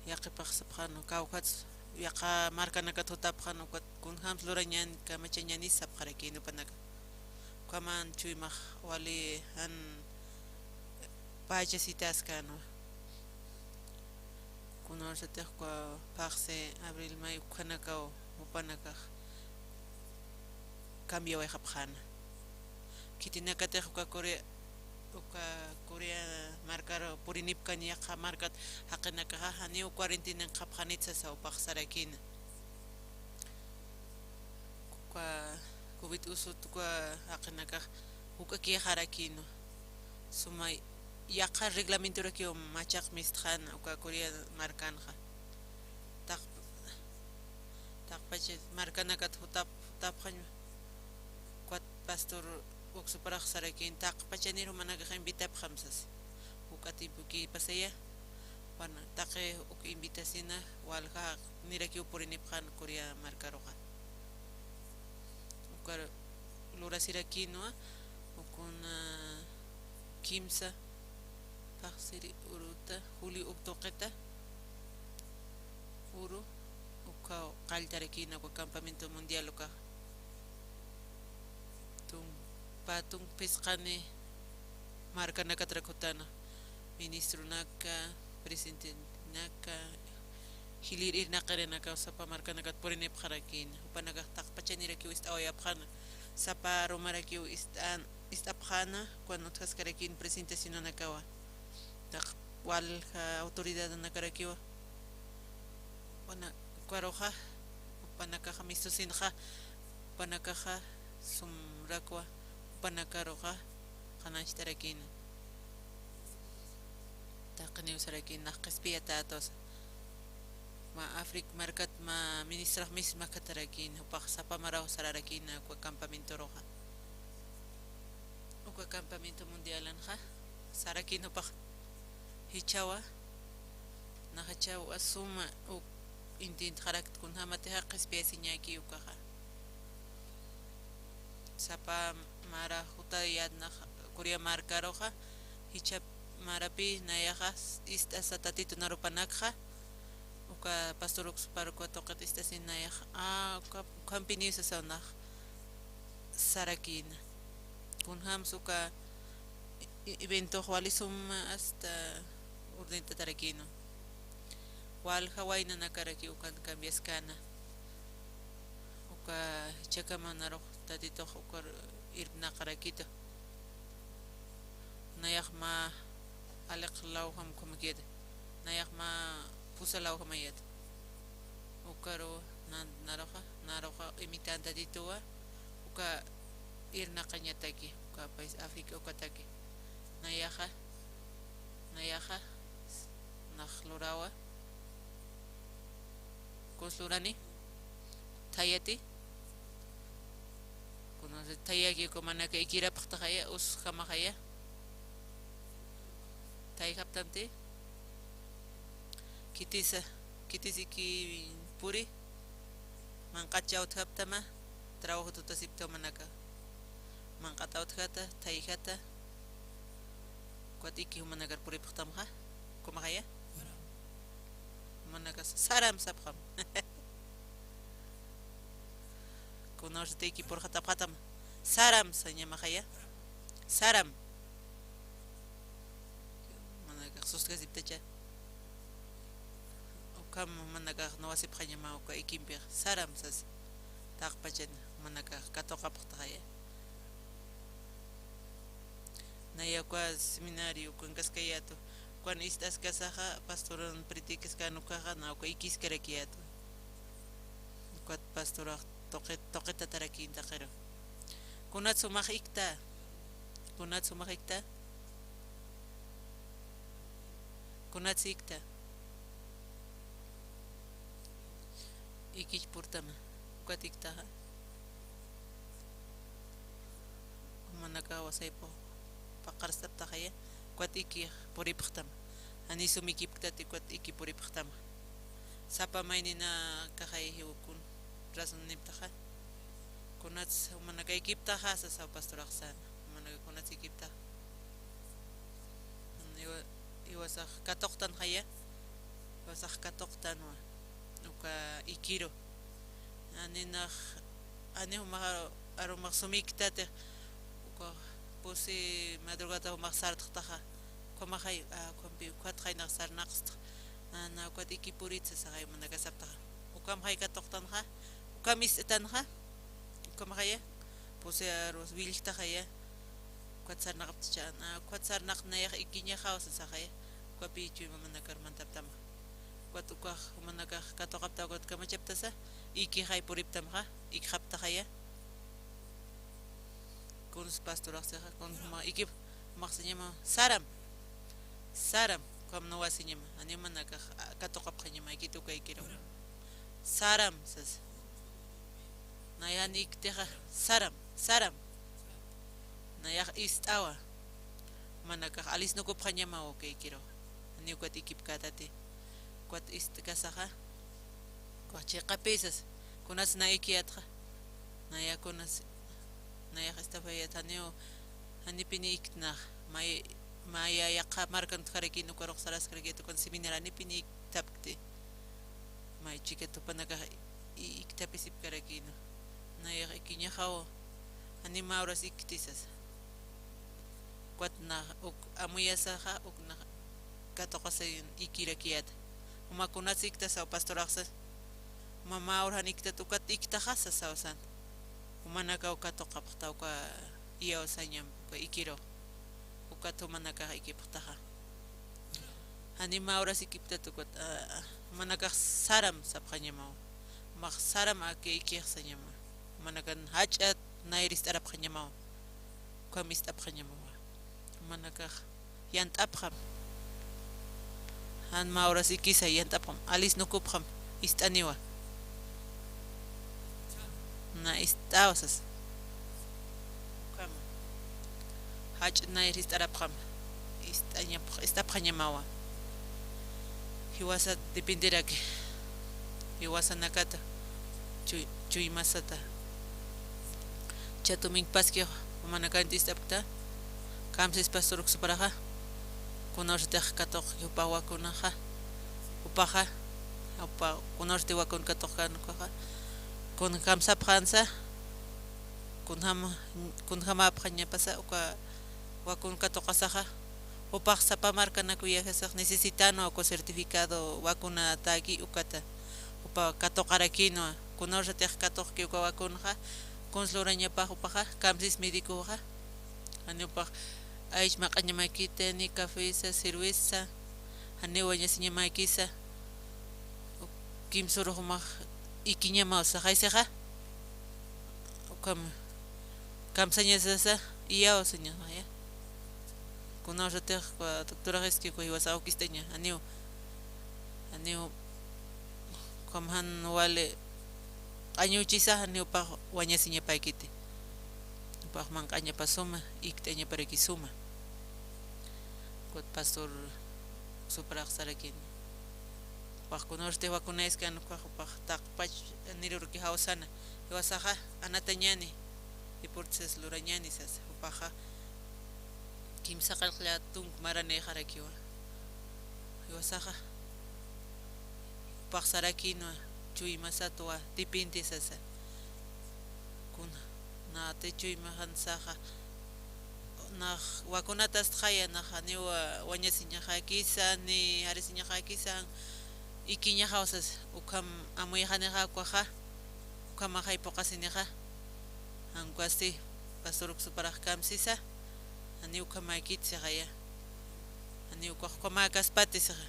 Yaqhipax sapxäna, kawkhats yaqha markanakat jutapxäna, ukat kunjams lurañäni, kamachañäni sapxarakïna jupanaka. Ukhaman chuymax wali jan pachasitäskänwa. Kunawsatix uka phaxsi abril, may ukhanakaw jupanakax cambiawayxapxäna. Khitinakatix uka Corea, uka Corea markar purinipkani yaqha markat jaqinakaxa janiw cuarentenanxapxänit sasa jupax sarakïna. Uka covid usut uka jaqinakax juk'akïxarakïnwa. Suma yaqha reglamenturakiw machaq mistxäna uka Corea markanxa. Taq, taqpacha markanakat jutap-, jutapxañwa. Ukat pastor uksuparax sarakïn, taqpachanir jumanakax invitapxam sasa. Juk'a tiempoki pasaya. Bueno, taqi uk invitasina, walja nirakiw purinipxän Corea markaruxa. Ukar lurasirakïnwa, ukuna kimsa phaxsiri uruta, julio uk tuqita, uru, uka qalltarakïna uka campamento mundial ukax. Tumpa, tumpa phisqani markanakatrak jutana, ministronaka, presidentenaka, jilïr irnaqirinaka, sapa markanakat purinipxarakïna. Jupanakax taqpachanirakiw ist'awayapxäna, sapa arumarakiw ist'an-, ist'apxäna, cuando utjaskarakïn presentacionanakawa. Taq walja autoridadanakarakiwa. Wana-, ukaruxa, jupanakaxa mistusinxa, jupanakaxa sumrakwa, jupanakaruxa qhanañchtarakïna. Taqiniw sarakïna, nax qhispiyatätusa. Mä Africa markat mä ministrax misma katarakïna, jupax sapa maraw sararakïna uka campamentoruxa. Uka campamento mundialanxa, sarakïna jupax jichhawa, naxachaw suma uk intintxarakt kunjämatixa qhispiyasiñäki ukaxa. Sapa mara jutayät nax Corea markaruxa, jichha marapï nayaxa ist'asa Tatitu narupanakxa, uka pastor uksupar uka tuqit ist'asin nayaxa, a, uka, ukhampiniw sasaw nax sarakïna. Kunjams uka e-, eventox wali suma hasta urdint'atarakïnwa. Walja waynanakarakiw ukan cambiaskäna. Uka jichhakama narux Tatitux ukar irpnaqarakitu. Nayax mä aliq lawjam ukhamakiyäta. Nayax mä pusa lawjamayäta. Ukaru nan-, naruxa, naruxa imitan Tatituwa, uka irnaqañataki, uka país África ukataki. Nayaxa, nayaxa, nax lurawa. Kuns lurani, thayati. Kuns thayaki, kumanaka ikirapxtaxaya, usjamaxaya. Thayjaptamti. Khitisa, khitis iki puri. Manq'at chawtjaptama, trabajo tutasipta jumanaka. Manq'at awtjata, thayjata. Ukat iki jumanakar puripxtamxa, ukhamaxaya. Jumanaka saram sapxam. Kunawsati iki purxatapxatam, saram sañamaxaya. Saram. Jumanakax sustjasiptacha. Ukham jumanakax nuwasipxañama uka ikimpix, saram sas. Taqpachan jumanakax katuqapxtaxaya. Naya uka seminario ukankaskayätu, ukan ist'askasaxa, pastoran predicaskän ukaxa, na uka ikiskarakiyätu. Ukat pastorax tuqi-, tuqitatarakïn taqiru. Kunats jumax ikta? Kunats jumax ikta? Kunats ikta? Ikich purtama. Ukat iktaxa. Jumanakawa saypux paqarst'aptaxaya. Ukat ikix puripxtama. Jani sum ikipktati, ukat iki puripxtama. Sapa mayninakaxay jiwakun razoniptaxa. Kunats jumanaka ikiptaxa, sasaw pastorax säna. Jumanaka kunats ikiptaxa. Iwa-, iwasax katuqtanxaya, iwasax katuqtanwa, uka ikiru. Jani nax, jani jumax arumax sum iktatix, uka pusi madrugada jumax sartxtaxa, ukhamaxay, a, ukhampi, ukhatxay nax sarnaqstxa, a, na ukat iki purit sasaxay jumanaka saptaxa. Ukhamxay katuqtanxa, ukham ist'tanxa, ukhamaxaya, pusi arus willjtaxaya, ukat sarnaqaptachäna, ukat sarnaqta nayax ikiñaxaw sasaxaya, ukapi chuyma jumanakar mantaptama. Ukat ukax jumanakax katuqapta ukat kamachaptasa, ikixay puriptamxa, ikxaptaxaya. Kuns pastorax sixa, kuns juma ikip, jumax sañama, saram, saram, ukham nuwa sañama, jani jumanakax, a, katuqapxañama, ikit uka ikiru. Saram, sas. Nayax jani iktixa, saram, saram. Nayax ist'awa. Jumanakax alisnukupxañamaw uka ikiru. Jani ukat ikipkätati. Ukat ist'kasaxa. Ukax chiqapï sas. Kunats na ikiyätxa. Naya kunas, nayax ist'apayät janiw, janipini iktnax. May, maya yaqha markan utjarakïn ukarux saraskarakït ukan seminario janipini iktapkti. May chikat jupanakax i-, iktapisipkarakïnwa. Nayax ikiñaxaw, jani mä horas ikti sasa. Ukat nax uk amuyasaxa, uk nax katuqasañ ikirakiyäta. Juma kunats ikta saw pastorax sasa. Juma mä hora jan iktat ukat iktaxa sasaw san. Jumanakaw katuqapxta uka iyaw sañam, uka ikiru. Ukat jumanakax ikipxtaxa. Jani mä horas ikiptat ukat, a, jumanakax saram sapxañamaw. Jumax saram aka ikix sañama. Jumanakan jach'a nayr ist'arapxañamaw. Ukham ist'apxañamawa. Jumanakax yant'apxam. Jan mä horas ikisa yant'apxam. Alisnukupxam. Ist'aniwa. Na ist'awa sasa. Ukhama. Jach'a nayr ist'arapxam. Ist'añapx-, ist'apxañamawa. Jiwasat dependeraki. Jiwasanakata. Chuy-, chuymasata. Chatuminkpaski jumanakanti ist'apkta. Kamsis pastor uksuparaxa. Kunawsatix katuqki jupa wakunaxa. Jupaxa. Jupa kunawsati wakun katuqkan ukaxa. Kun kamsapxänsa. Kunjam-, kunjamäpxañapasa uka wakun katuqasaxa, jupax sapa markanak viajasax necesitanwa uka certificado vacunataki ukata, jupa katuqarakïnwa, kunawsatix katuqki uka vacunxa, kuns lurañapax jupaxa, kamsis médicoxa, jani jupax aych maq'añamäkiti, ni cafesa, cerveza, janiw wañasiñamäkisa, kimsürux jumax ikiñamaw saxaysixa, ukham kamsañasasa, iyaw sañaxaya. Kunawsatix, doctorax iski, uka jiwasax awkist'aña, janiw, janiw, ukham jan wali q'añuchisa, janiw jupax wañasiñapäkiti. Jupax manq'añapa suma, ikt'añaparaki suma. Ukat pastor Suparax sarakini. Jupax kunawsatix vacunayaskäna, ukax jupax taqpach nirurki jawsana. Jiwasaxa anatañäni, deportes lurañäni sasa. Jupaxa kimsa qillqlla tunk maranïxarakiwa. Jiwasaxa jupax sarakïnwa, chuymasatwa depende sasa. Kuna, nati chuymaxansaxa, nax vacunatastxaya, nax janiw wañasiñaxäkisa, ni jarisiñaxäkisa, ikiñaxaw sasa, ukham amuyxanixa ukaxa, ukhamaxay phuqhasinixa, jan ukasti pastor Suparax kamsisa, janiw ukhamäkiti sixaya, janiw ukax ukhamäkaspati sixa,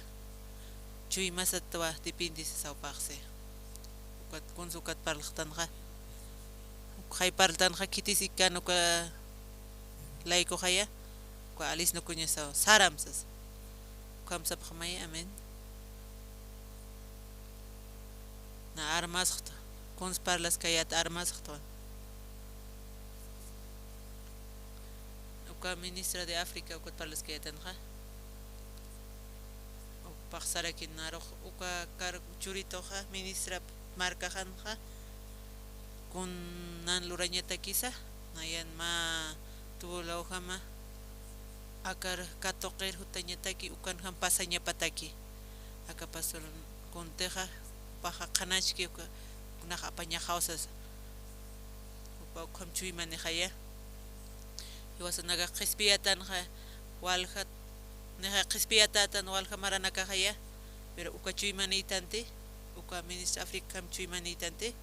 chuymasatwa depende sasa jupaxsi. Ukat, kunsa ukat parlxtanxa. Ukxay parltanxa, khitis ikkän uka laykuxaya, uka Alice Nukuñasaw, saram sasa. Ukham sapxamaya, amén. Na armasxta, kunsa parlaskayät armasxta. Uka ministra de África ukat parlaskayätanxa. Jupax sarakïn narux, uka kar churituxa, ministra markaxanxa, kunan lurañatakisa, nayan mä tuulawjama, akar katuqir jutañataki, ukanjam pasañapataki. Aka pastor kuntixa, jupaxa qhanachki, uka, kunax apañaxaw sasa. Jupa ukham chuymanixaya. Jiwasanakax qhispiyätanxa, walja, nixa qhispiyätätan walja maranakaxaya, pero uka chuymanïtanti, uka ministra Áfricam chuymanïtanti,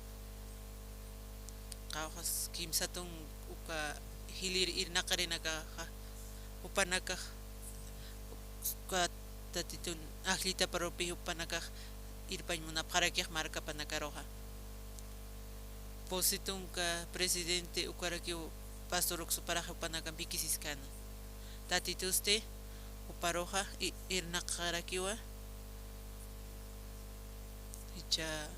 qawqhas kimsa tunk uka jilïr irnaqirinakaxa, jupanakax, uka Tatitun ajllitaparupi jupanakax irpañ munapxarakix markapanakaruxa. Pusi tunka presidente ukarakiw pastor Suparax jupanakamp jikisiskäna. Tatitusti juparuxa i-, irnaqxarakiwa. Jichha,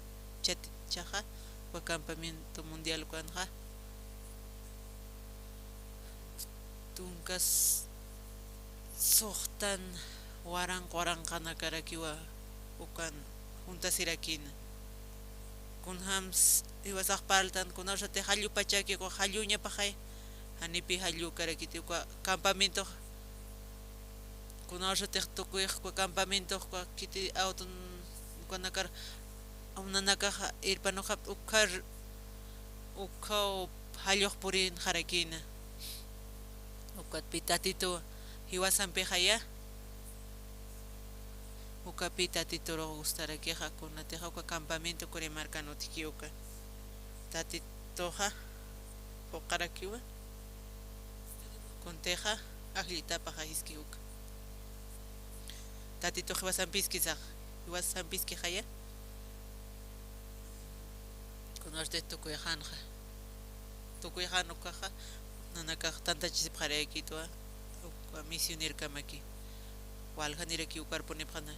jichha, jichhaxa, uka campamento mundial ukanxa. Tunka suxtan waranqa waranqanakarakiwa ukan juntasirakïna. Kunjams jiwasax parltan, kunawsatix jallupachaki, uka jalluñapaxay, janipi jallukarakiti, uka campamentox, kunawsatix tukuyx uka campamentox, uka khiti auton, ukanakar, nanakax irpanuxapta, ukhar, ukhaw jallux purinxarakïna. Ukatpi Tatitu jiwasampixaya, ukapi Tatiturux gustarakixa, kunatixa uka campamento Curimarcan utjki uka. Tatituxa phuqharakiwa, kuntixa ajllitapaxa jiski uka. Tatitux jiwasampiskisax, jiwasampiskixaya. Kunawsti tukuyxanxa. Tukuyxan ukaxa, nanakax tantachasipxaraykitwa, uka misionirkamaki. Waljanirakiw ukar punipxäna,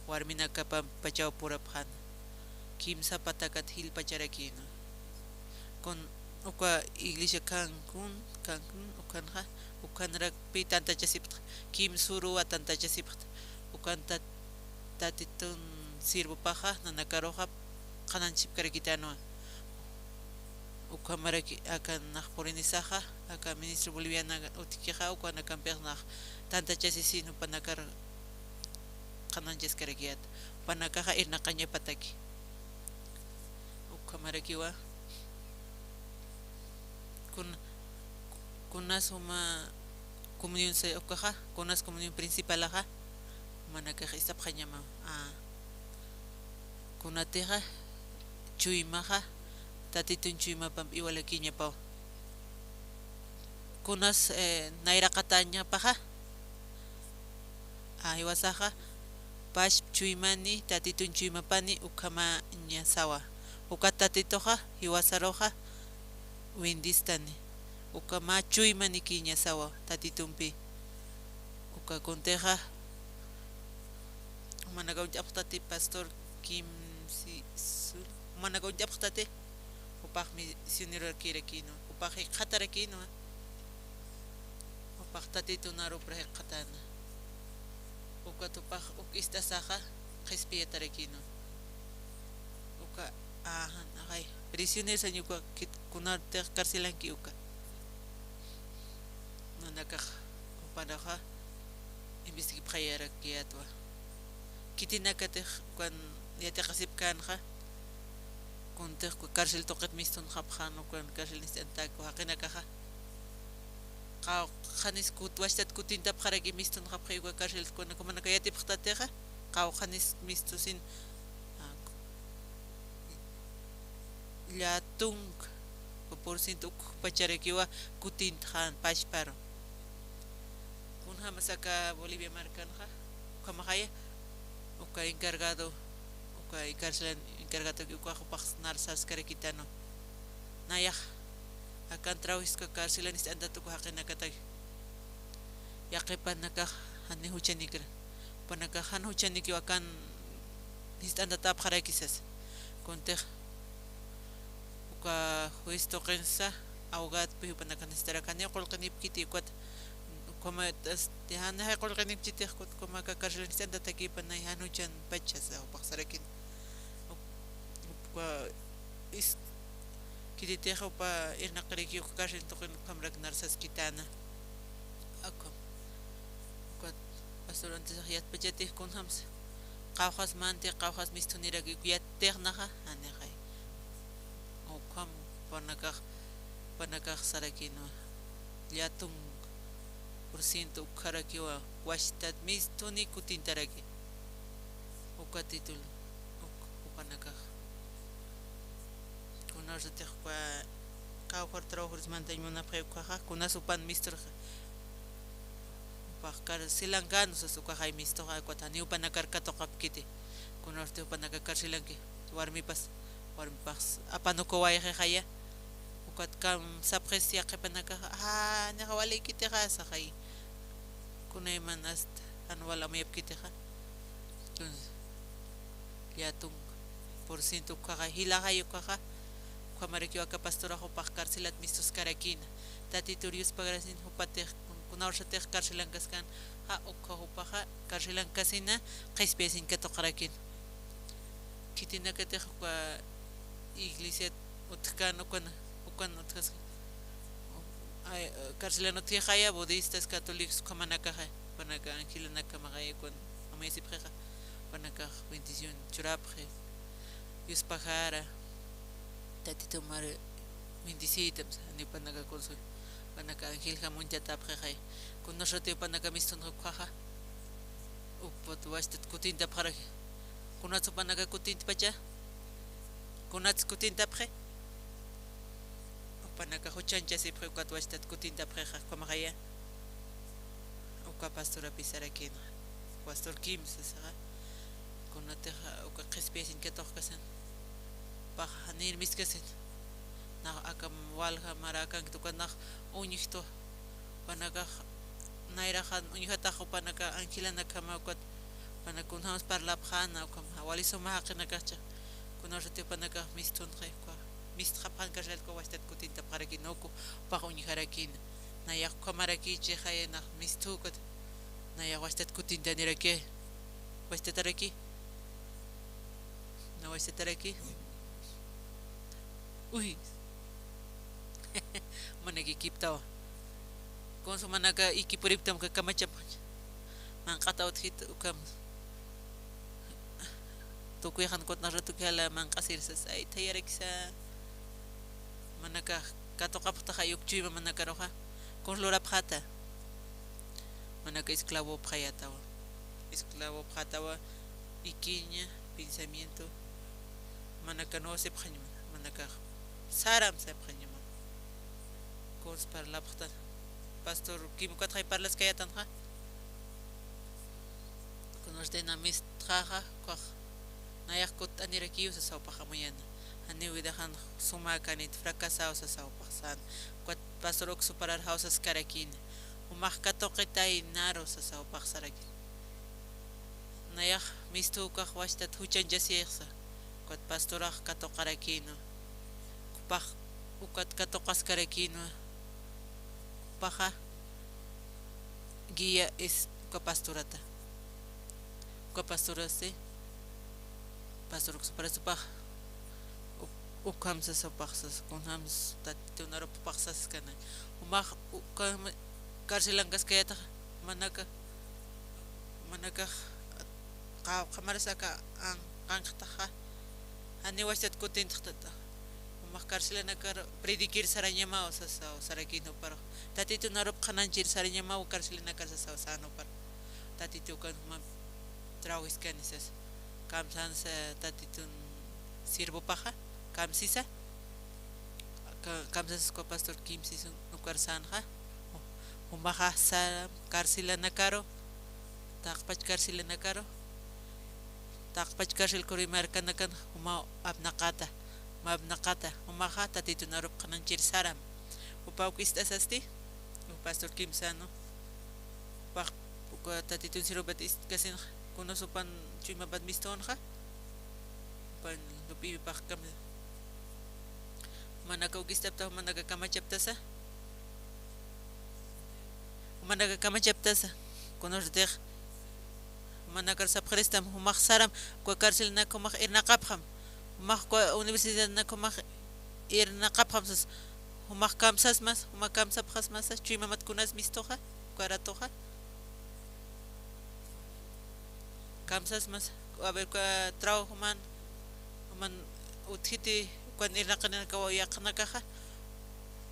warminakapampachaw purapxäna. Kimsa patakat jillpacharakïna. Kun uka iglesia Cancún, Cancún, ukanxa, ukanrakpi tantachasipxta, kimsuruwa tantachasipxta, ukan tat-, Tatitun sirvupaxa, nanakaruxa, qhanañchasipkarakitänwa. Ukhamaraki, aka nax purinisaxa, aka ministro boliviana utjkixa, ukanakampix nax tantachasisin jupanakar qhanañchaskarakiyät, jupanakaxa irnaqañapataki. Ukhamarakiwa. Kun-, kunas juma comunión se-, ukaxa, kunas comunión principalaxa, jumanakax ist'apxañama. A, kunatixa, chuymaxa, Tatitun chuymapamp iwalakiñapaw. Kunas, eh, nayraqatañapaxa, a, jiwasaxa, pachp chuymani, Tatitun chuymapani, ukhamañasawa. Uka Tatituxa, jiwasaruxa, windistani. Ukhama chuymanikiñasawa, Tatitumpi. Uka kuntixa, jumanakaw uñt'apxtati pastor Kim Si-, Sul, jumanakaw uñt'apxtati, jupax misionerorakïrakïnwa, jupax jikxatarakïnwa, jupax Tatitunar jupar jikxatäna. Ukat jupax uk ist'asaxa qhispiyatarakïnwa. Uka, ajan, ajay, prisioneros sañ uka, khit kunartix carcelanki uka. Nanakax, jupanakaxa investigapxayarakïtwa. Khitinakatix ukan yatiqasipkänxa, kuntix uka cárcel tuqit mistunxapxän, ukan cárcel ist'antäki jaqinakaxa. Qawqhanis kut-, wachtat kutintapxaraki mistunxapxi uka cárcel, kuna jumanaka yatipxtatixa, qawqhanis mistusin, a, llatunk por ciento ukpacharakiwa kutintxän pachparu. Kunjamas aka Bolivia markanxa, ukhamaxaya, uka encargado, uka carcelan encargado ukax jupax nar saskarakïtanwa. Nayax, akan trabajiska carcelan ist'antat uka jaqinakataki. Yaqhipanakax jani juchanikra. Jupanakax jan juchanikiw akan jist'antatäpxaraki sasa. Kuntix uka juez tuqinsa, abogadopï jupanakax necesitarakïna, janiw qullqinipkiti ukat, ukhama, este, janixay qullqinipchitix, ukat ukhama aka carcelan jist'antatäkipa, nay jan juchanpacha sasa, jupax sarakïna. Uk-, uka is-, khititix jupa irnaqiraki uka cárcel tuqin ukhamarak nar saskitana. Akham. Ukat pastor antesax yatpachati kunjamsa. Qawqhas manti, qawqhas mistuniraki uk yatix naxa, janixay. Ukham, jupanakax, jupanakax sarakïnwa. Llatunk por ciento ukharakiwa, wachtat mistuni kutintaraki. Uka título, uk, jupanakax. Kunasatix uka qawqhar trabajoris mantañ munapxi ukaxa, kunas jupan misturxa. Jupax carcelankan sas ukaxay mistuxa, ukat janiw jupanakar katuqapkiti. Kunasatix jupanaka carcelanki, warmipas, warmipax apanukuwayxixaya. Ukat kamsapxis yaqhipanakaxa, a, nixa walikitixa saxay. Kunayman hasta jan wal amuyapkitixa. Entonces, llatunk por ciento ukaxa, jilaxay ukaxa, ukhamarakiw aka pastorax jupax carcelat mistuskarakïna. Tatitur yuspagarakïna jupatix, kun-, kunawsatix carcelankaskän, ja, uka jupaxa carcelankasina, qhispiyasiñ katuqarakïna. Khitinakatix uka iglesiat utjkän, ukan, ukan utjaskän. Ay, carcelan utjixaya, budistas, católicos, ukhamanakaxa, jupanaka angelanakjamaxaya, ukan amuyasipxixa, jupanakax bendición churapxi, yuspajara, Tatitumar bendiciytam, janiw jupanaka consuelo, jupanaka angeljam uñtatapxixay, kunasatix jupanaka mistunxa ukkhaxa, ukput wachtat kutintapxaraki, kunats jupanaka kutintpacha, kunats kutintapxi, jupanaka juchanchasipxi ukat wachtat kutintapxixa, ukhamaxaya. Uka pastorapï sarakïna. Pastor Kim sasaxa. Kunatixa uka qhispiyasiñ katuqkasin. Pax janir miskasin. Nax aka walja marakan ukat nax uñjtu. Jupanakax nayrax uñjatax jupanaka angelanakjama ukat. Jupanaka kunjams parlapxäna ukham wali suma jaqinakaxcha. Kunasatix jupanakax mistunxi uka. Mistxapxän carcelat uka wachtat kutintapxarakïna uku, jupax uñjarakïna. Nayax ukhamarakichixaya nax mistxukat. Nayax wachtat kutintaniraki. Wachtataraki. Na wachtataraki. Uy. Manaki kiptawa. Kunsa manaka ikipuriptam ka kamachapxañ. Manq'ata utjit ukham. Tukuy jan kutnaqra tukuy jala manq'asir sas, ay, thayarakisa. Manaka katuqapxtaxa yukchuyma manakaruxa. Kun lurapxata. Manaka esclavopxayatawa. Esclavopxatawa, ikiña, pensamiento. Manaka no sepxañma, manaka saram sepxañma. Kuns parlapxta. Pastor, kimukatxay parlaskayatanxa. Kunurt'ina mistxaxa, ukax nayax kutt'anirakiw sasaw paxamuyana. Janiw widaxan suma kanit, fracasaw sasaw paxsan. Ukat pastor uk superar jawsaskarakïna. Jumax katuqitay naru sasa jupax saraki. Nayax mistu ukax wachtat juchanchasiyayxsa. Ukat pastorax katuqarakïnwa. Jupax ukat katuqaskarakïnwa. Jupaxa guía es uka pastorata. Uka pastorasti, pastor uksuparasupax, uk-, ukham sasa jupax sasa, kunjams Tatitun arup jupax saskana. Jumax ukham carcelankaskayataxa, manaka, manakax qawqhamarasaka an-, qanqtaxa, janiw wachtat kutintxtata. Jumax carcelanakar predikir sarañamaw sasaw sarakïn juparux. Tatitun arup qhanañchir sarañamaw carcelanakar sasaw sän juparux. Tatitu ukan jumamp trawiskani sasa. Kamsansa Tatitun sirvupaxa, kamsisa. Ka-, kamsansa uka pastor kimsisun ukar sänxa. Ju-, jumaxa saram carcelanakaru, taqpach carcelanakaru. Taqpach carcel kuri markanakan juma apnaqata, ma apnaqata, jumaxa Tatitun arup qhanañchir saram. Jupa uk ist'asasti, uk pastor kimsanu. Jupax, uka Tatitun sirvupat ist'kasinxa, kunas jupan chuymapat mistunxa. Jupan lup'iwipax kam-, jumanaka uk ist'apta, jumanaka kamachaptasa. Jumanaka kamachaptasa, kunasatix jumanakar sapxiristam, jumax saram, uka carcelanak jumax irnaqapxam, jumax uka universidadnak jumax irnaqapxam sas, jumax kamsasmas, jumax kamsapxasmasa, chuymamat kunas mistuxa, uka ratuxa. Kamsasmas, a ver, uka trabajoman, man utjiti, ukan irnaqinanakaw yaqhanakaxa,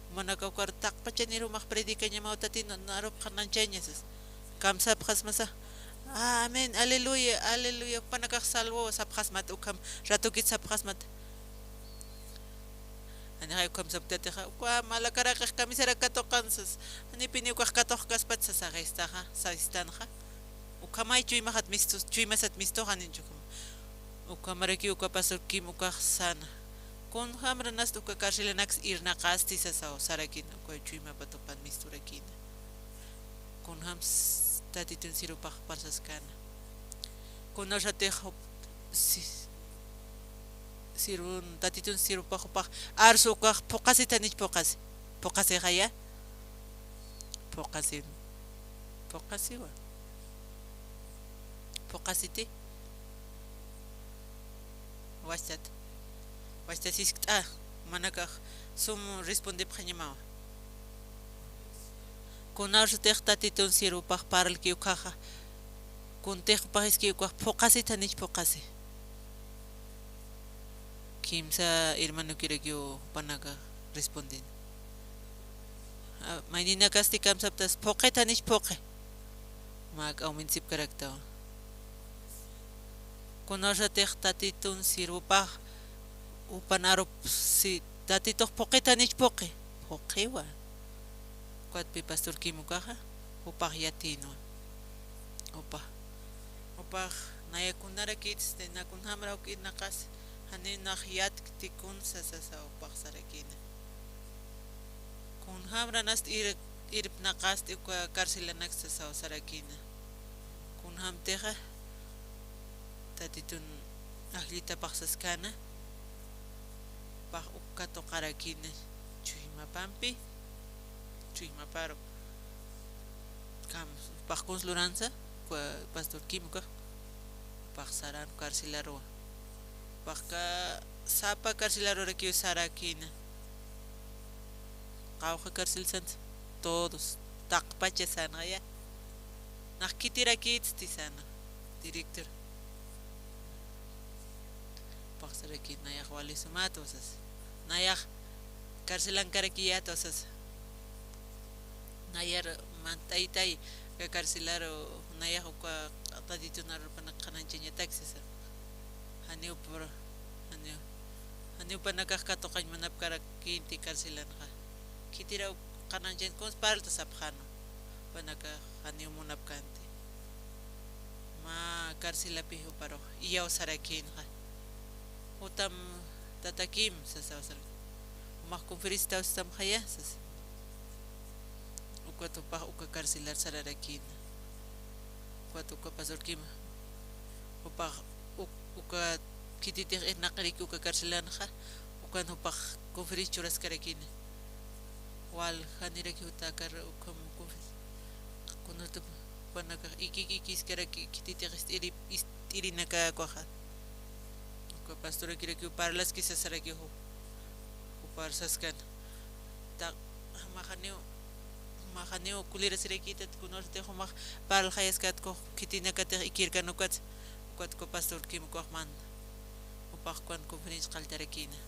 jumanakaw ukar taqpachanir jumax predikañamaw Tatitun arup qhanañchaña sas. Kamsapxasmasa. Ah, amén, aleluya, aleluya, jupanakax salvo sapxasmat, ukham ratukit sapxasmat. Janixay ukham sapktatixa, uka malakaraqix kamisarak katuqan sas. Janipini ukax katuqkaspat sasa, qistaxa, sistanxa. Ukhamay chuymaxat mistus, chuymasat mistux, janinchux ukham. Ukhamarakiw uka pastor Kim ukax säna. Kunjamranast uka carcelanaks irnaqasti sasaw sarakïna, uka chuymapat jupan misturakïna. Kunjams Tatitun sirvupax parsaskana. Kunasatix jup-, si-, sirvun, Tatitun sirvupax jupax arsu ukax phuqasithanich phuqasi. Phuqasixaya. Phuqasi. Phuqasiwa. Phuqasiti. Wachtat. Wachtat siskt'a, jumanakax sum respondipxañamawa. Kunasatix Tatitun sirvupax parlki ukaxa, kuntix jupax iski ukax phuqasithanich phuqasi. Kimsa hermanokirakiw jupanakax respondin. A, mayninakasti kamsaptas phuqithanich phuqi. Mä k'awmintsipkaraktawa. Kunasatix Tatitun sirvupax jupan arup si Tatitux phuqithanich phuqi. Phuqiwa. Ukatpi pastor Kim ukaxa, jupax yatïnwa. Jupax, jupax naya kunarakïtsti, na kunjamaraw irnaqas, janiw nax yatkti kun sasasa jupax sarakïna. Kunjamranast ir-, irpnaqasti uka carcelanak sasaw sarakïna. Kunjamtixa, Tatitun ajllitapax saskana, pax uk katuqarakïna, chuymapampi, chuymaparu. Kam, pax kuns luransa, kua pastor Kim ukax, pax saran carcelaruwa. Pax ka sapa carcelarurakiw sarakïna. Qawqha carcel sansa, todos, taqpacha sanaya. Nax khitirakïtsti sana, director. Paxsarakïna nayax wali sumat, usas. Nayax carcelankarakiyät, usas. Nayar mant'aytay, ka carcelaru, nayax uka Tatitun arupanak qhanañchañatak, sasa. Janiw pur-, janiw, janiw panakax katuqañ munapkarakïnti carcelanxa. Khitiraw qhanañchañ kuns parlta sapxäna. Panakax janiw munapkänti. Mä carcelapi juparux iyaw sarakïnxa. Jutam tata Kim, sasa, sasa. Jumax conferencia tawsitamxaya, sasa. Uk Ukat jupax uka carcelar sararakïna. Ukat uka pastor Kim, jupax uk-, uka khititix irnaqiraki uka carcelanxa, ukan jupax conferencia churaskarakïna. Waljaniraki jutakar ukham conferencia. Kunatip jupanakax ikik ikiskaraki khititix ist'iri-, ist'irinakakuxa. Uka pastorakirakiw parlaskisa sarakiw ju-, jupar saskan. Taq, jumax janiw, jumax janiw kulirasirakïtat, kunasatix jumax parlxayaskät ukax khitinakatix ikirkan ukat, ukat uka pastor Kim ukax man, jupax ukan conferencia qalltarakïna.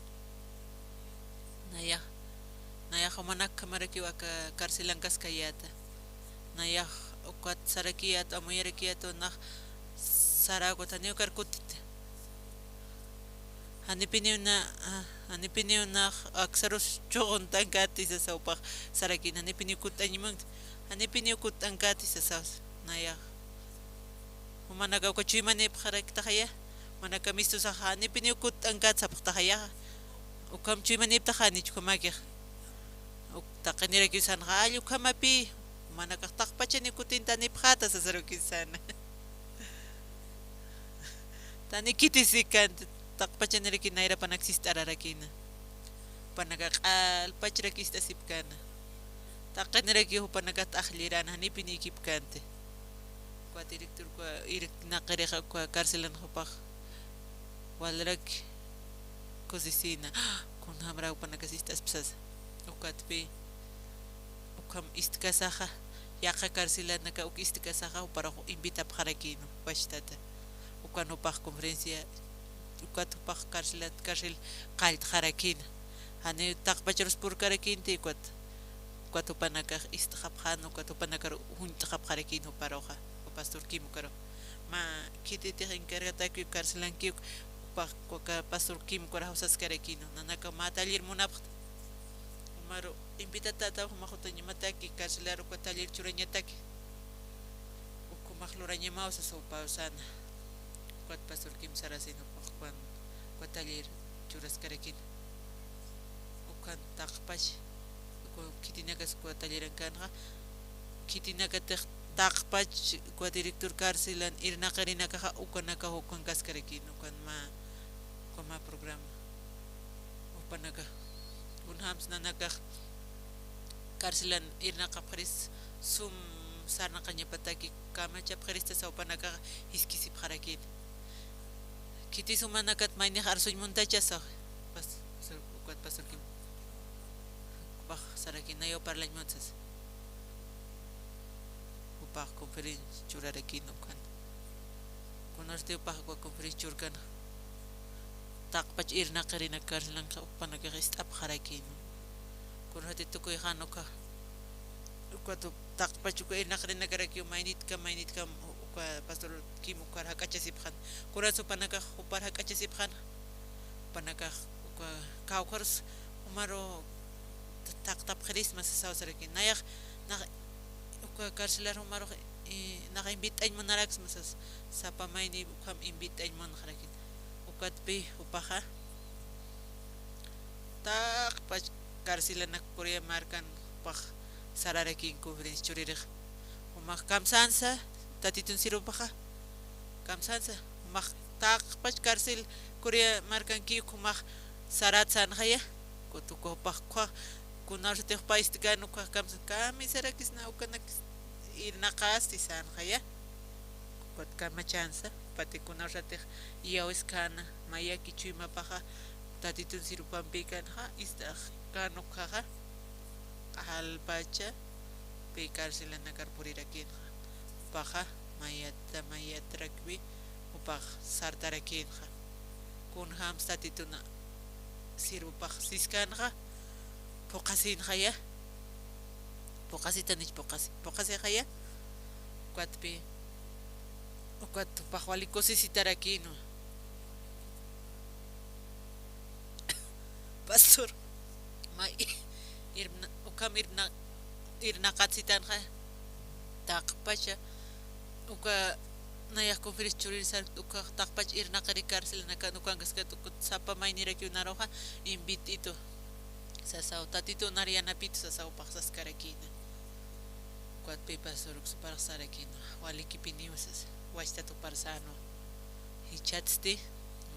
Nayax, nayax jumanak ukhamarakiw aka carcelankaskayäta. Nayax ukat sarakiyät, amuyarakiyät, nax saräkut janiw kar kutt'ita. Janipiniw na, ah, janipiniw nax aksarus chuxuntankäti sasa jupax sarakïna, janipiniw kutt'añ munkti, janipiniw kutt'ankäti sasa nayax. Jumanaka uka chuymanïpxaraktaxaya, jumanaka mistusaxa janipiniw kutt'ankäti sapxtaxaya, ukham chuymanïptaxa janicha ukhamakix. Uk-, taqinirakiw sanxa, jall ukhamapï, jumanakax taqpachaniw kutintanipxäta sasarukiw sana. Tani khitisikanti, taqpachaniraki nayrapanak sist'ararakïna. Jupanakax q'alpachrak ist'asipkäna. Taqinirakiw jupanakax t'aqllirän, janipin ikipkänti. Uka director, uka irnaqirixa uka carcelanxa jupax walrak kusisïna. Kunjamra jupanakas ist'aspa sasa. Ukatpï ukham ist'kasaxa, yaqha carcelanaka uk ist'kasaxa, juparux invitapxarakïna, pachtat. Ukan jupax conferencia, ukat jupax carcelat, carcel qalltxarakïna. Janiw taqpacharus purkarakïnti, ukat, ukat jupanakax ist'xapxän, ukat jupanakar juñt'xapxarakïna juparuxa, uka pastor Kim ukarux. Mä khititix encargatakiw carcelankiw, jupax uka pastor Kim ukarux saskarakïna, nanakax mä taller munapxta. Jumaru invitatätaw, jumax jutañamataki carcelar uka taller churañataki. Uk jumax lurañamaw sasa jupaw sana. Ukat pastor Kim sarasina jupax ukan uka taller churaskarakïna. Ukan taqpach, uka khitinakas uka tallerankanxa, khitinakatix taqpach uka director carcelan irnaqirinakaxa, ukanakax ukankaskarakïna, ukan mä, uka mä programa. Jupanakax, kunjams nanakax carcelan irnaqapxiris, sum sarnaqañapataki kamachapxirista sasa jupanakax jiskisipxarakïna. Khitis jumanakat maynix arsuñ muntacha sasa, pas-, pastor, ukat pastor Kim. Jupax sarakïna, nayaw parlañ munt sasa. Jupax conferencia churarakïna ukan. Kunasti jupax uka conferencia churkan, taqpach irnaqirinak carcelanxa jupanakax ist'apxarakïna. Kunasti tukuyxän uka, ukat taqpach uka irnaqirinakarakiw maynitkam, maynitkam uka pastor Kim ukar jak'achasipxän. Kunasti jupanakax jupar jak'achasipxän, jupanakax uka kawkharus jumaru t-, taqtapxirisma sasaw sarakïna. Nayax, nax uka carcelar jumarux, i, nax invit'añ munaraksma sasa, sapa mayni ukham invit'añ munxarakïna. Ukatpï jupaxa taqpach carcelanak Corea markan jupax sararakïn conferencia churirix. Jumax kamsänsa Tatitun sirvupaxa. Kamsänsa, jumax taqpach carcel Corea markankiw jumax sarät sänxaya. Ukat uka jupax ukkhax, kunasatix jupa ist'kän ukkhax kamsa, kamisarakisna ukanak irnaqasti sänxaya. Ukat kamachänsa, jupati kunasatix iyawskän, mayaki chuymapaxa, Tatitun sirvupampïkänxa, ist'axkän ukkhaxa, q'alpacha pï carcelanakar purirakïnxa. Jupaxa mayata mayatrakpï jupax sartarakïnxa. Kunjams Tatitun sirvupax siskänxa, phuqhasïnxaya. Phuqhasitanich, phuqhasi-, phuqhasixaya. Ukatpï, ukat jupax wali kusisitarakïnwa. Pastor, may, irna-, ukham irna-, irnaqat sitanxa, taqpacha, uka nayax conferencia churir sar, uka taqpach irnaqiri carcelanakan ukankaskat, uka sapa maynirakiw naruxa, invititu sasaw, Tatitun nar yanapitu sasaw, jupax saskarakïna. Ukat pipas uruksuparxsarakina, walikipiniw sas, wachtat uparsäna. Jichhatsti,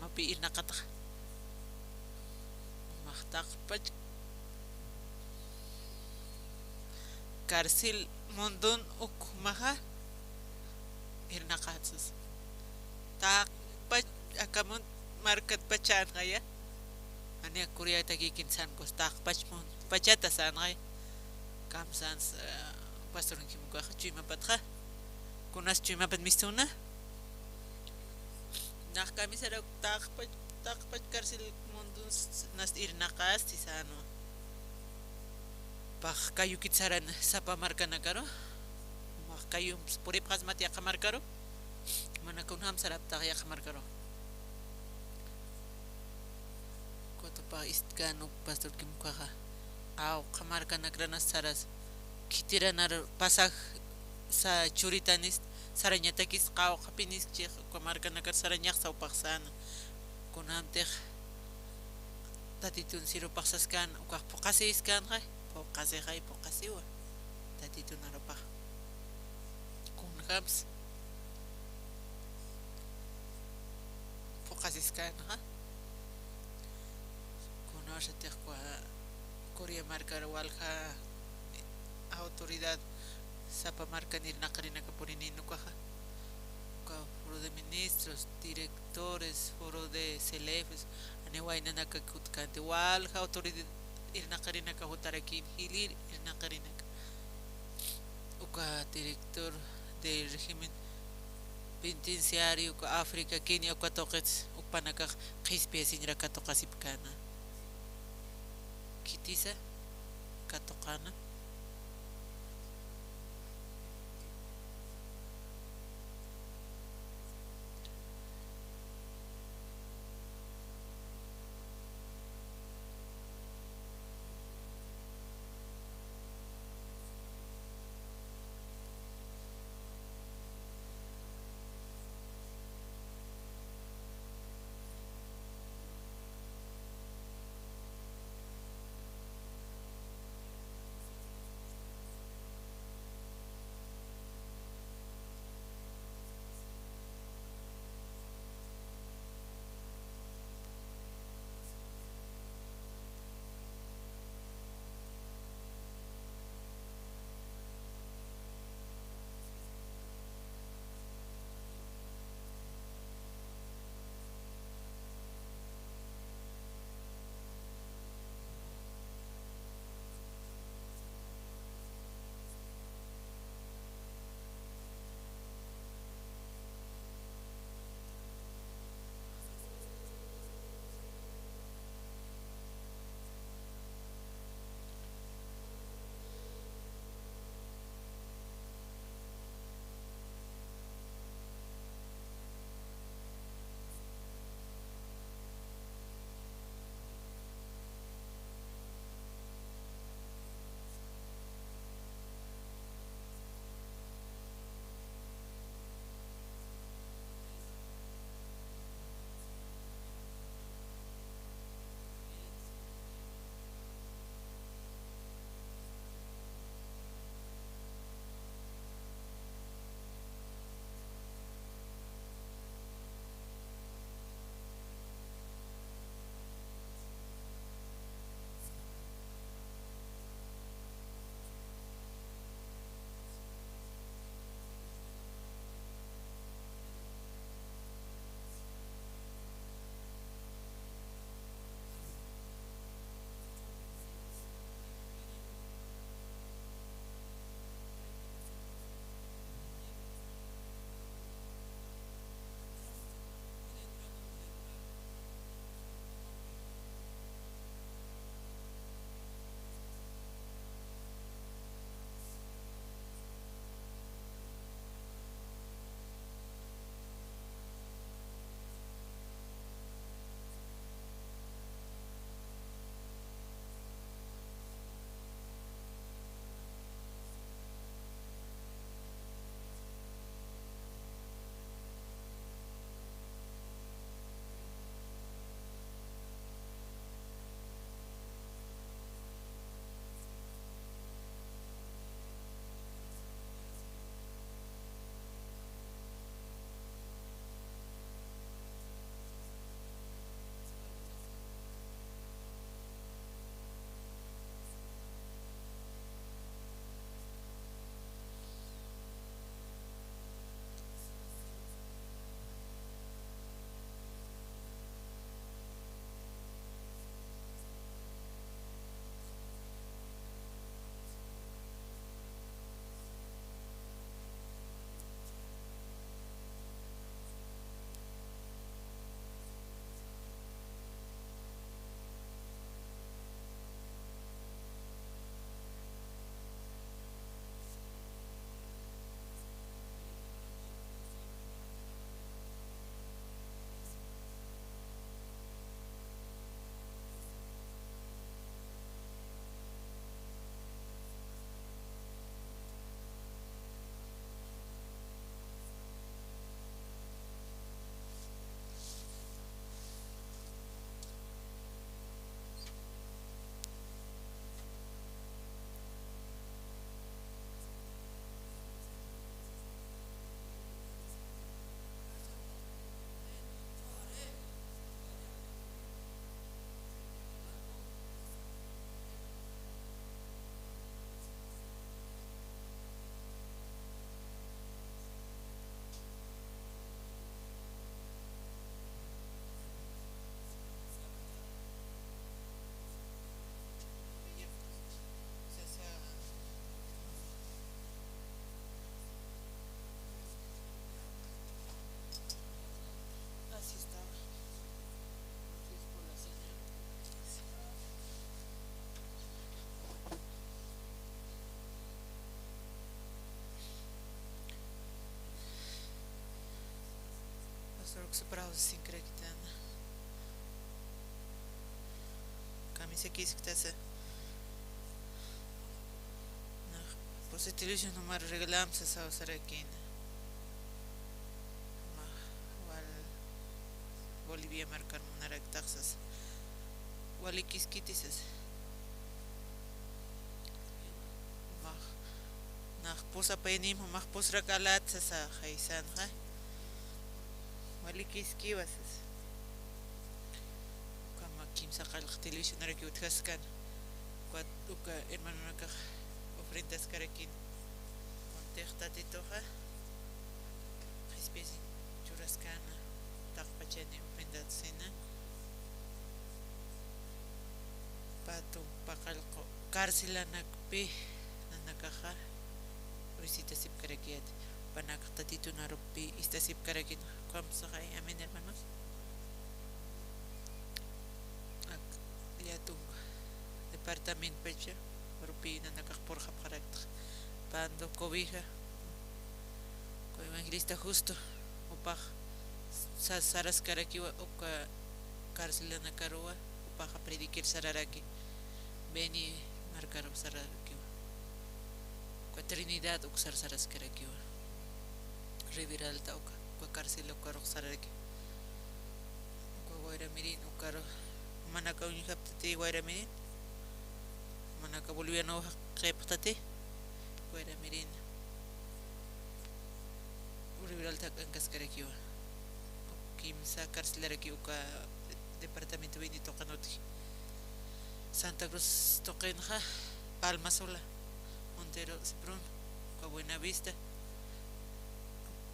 mapi irnaqatax. Max taqpach, carcel mundun ukmaxa irnaqatsas. Taqpach akamun markatpachanxaya. Ani akuriyatakïkin sankus taqpach mun pachata sanxay. Kamsans, eh, pastorunkim ukaxa chuymapatxa. Kunas chuymapat mistuna. Nax kamisara taqpach, taqpach carcel mundun s-, s-, nast irnaqasti sänwa. Pax kayukit saran sapa markanakaru. Max kayum puripxasmat yaqha markaru. Mana kunjam saraptax yaqha markaru. Kutapa istkan uk pastorkim ukaxa. Qawqha markanakran saras. Khitiranar pasaj sa churitanist sarañatakis qawqhapinis chix uka markanakar sarañax sawpaxsäna. Kunamtix Tatitun sirupaxsaskan ukax phuqasiskanxa, phuqasixay phuqasiwa. Tatitun arupax. Kunjams phuqasiskanxa. Kunawsatix Corea markar walja autoridad sapa markan irnaqarinaka purinin ukaxa. Uka foro de ministros, directores, foro de celefes, ani waynanaka kutkanti walja autoridad irnaqarinaka jutarakin jilïr irnaqarinaka. Uka director del régimen penitenciario, uka África, Kenia, uka tuqits, ukpanakax qhispiyasiñra katuqasipkana. Khitisa katuqana. Suruk suprawsa sinkrakitan. Kamisakisktas. Nax pusi televisión numar regalamsa sawsarakina. Max wal Bolivia markar munaraktaxsas. Walikiskitisas. Max nax pusapayanim, max pusrak alat sasa jaysanxa. Walikiskiwa sasa. Ukhama kimsa qallq televisionaraki utjaskan. Uka, uka hermanonakax ofrendaskarakin. Kuntix Tatituxa qhispisin churaskana, taqpachani ofrendasina. Patu paqallqu carcelanakpi nanakaxa visitasipkarakiyäti. Jupanakax Tatitun arupi istasipkarakin. Ukham saxay, amén, hermanos. Ak, llätunka departamentpacha arupi nanakax purxapxarakta. Pando Cobija, uka evangelista Justo, jupax sa-, saraskarakiwa uka carcelanakaruwa, jupaxa predikir sararaki. Beni markaru sararakiwa. Uka Trinidad uksar saraskarakiwa. Riberalta uka, uka carcel ukarux sararaki. Uka Guairamirin ukarux, jumanaka uñjapxtati Guairamirin. Jumanaka boliviano jaqipxtati Guairamirin. Riberalta jak'ankaskarakiwa. Kimsa carcelaraki uka departamento Beni tuqin utji. Santa Cruz tuqinxa, Palma Sola, Montero Cebrón, uka Buena Vista.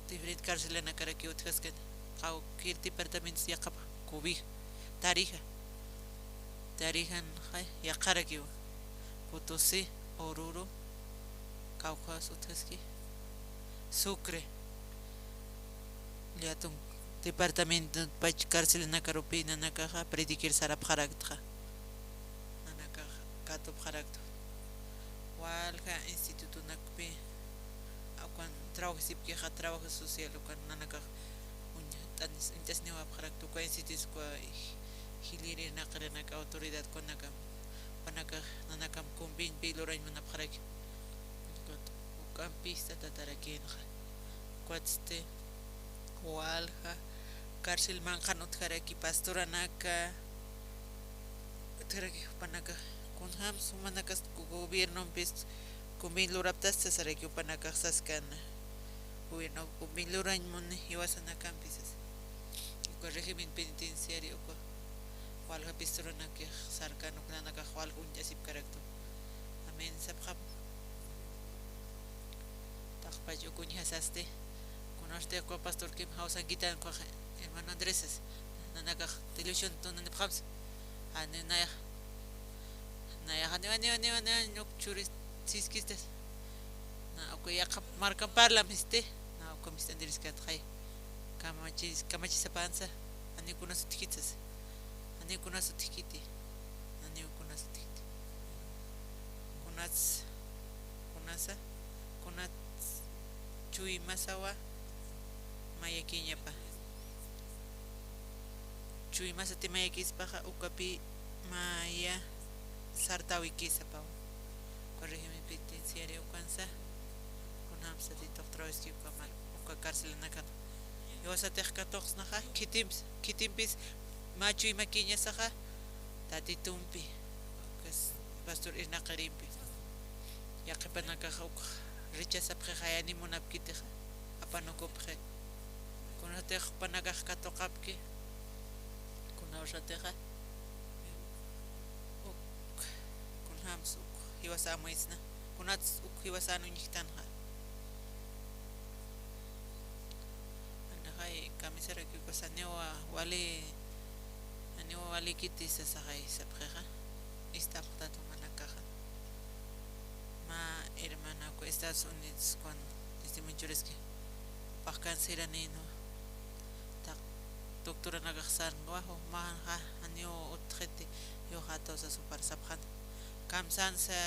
Diferente carcelanakarakiw utjaskan. Cualquier departamento yaqhapa, Cobija, Tarija. Tarijanxa yaqharakiwa. Potosí, Oruro, Cauca utjaski, Sucre. Llätun departamentopach carcelanakarupi nanakaxa predikir sarapxaraktxa. Nanakax katupxarakta. Walja institutonakpi, ukan trabajasipkixa, trabajo social, ukan nanakax uñt'anis, uñt'asniwapxarakta, uka institutos, uka jilïr irnaqirinaka, autoridadkunakam, jupanakax nanakam conveniopi lurañ munapxaraki. Ukat, ukampista tatarakïnxa. Ukatsti walja carcel manqhan utjaraki pastoranaka, utjaraki jupanakax, kunjams jumanakas gobiernompis convenio luraptasti sasaraki, jupanakax saskana. Gobierno convenio lurañ muni jiwasanakampis sasa. Uka régimen penitenciario uka walja pastoranakix sarkan, uk nanakax walja uñt'asipkaraktu. Amén sapxam. Taqpach uk uñjasasti. Kunasti uka pastorkim jawsankitan ukax, hermano Andrés sasa. Nanakax televisión tunanipxamsa. Jani nayax, nayax, jani, jani, jani, jani, uk churi siskistas. Na uka yaqha markam parlam sisti. Na uka mist'aniriskatxay. Kamachis, kamachisapansa. Jani kunas utjkit sasa. Jani kunas utjkiti. Jani kunas utjkiti. Kunats, kunasa, kunats chuymasawa mayakiñapa. Chuymasati mayakispaxa ukapi maya sartäwikisapawa. Uka régimen penitenciario ukansa, kunjamsati tuqt'awiski uka mar-, uka carcelanakan. Jiwasatix katuqsnaxa, khitimps-, khitimpis mä chuymakiñasaxa, Tatitumpi, ukas pastor irnaqirimpi. Yaqhipanakax uk rechazapxi, jayani munapkitixa, apanukupxi. Kunatix jupanakax katuqapki, kunawsatixa, uk, kunjams uk jiwasa amuytsna, kunats uk jiwasan uñjktanxa. Antaxay kamisaraki ukas janiwa wali, janiwa walikiti sasaxay sapxixa, ist'apxtat jumanakaxa. Mä hermana uka Estados Unidos kun testimonio churiski, jupax canceranïnwa. Taq doctoranakax sarnwa, jumanxa janiw utjxiti, jiwxatawsa supar sapxan. Kamsansa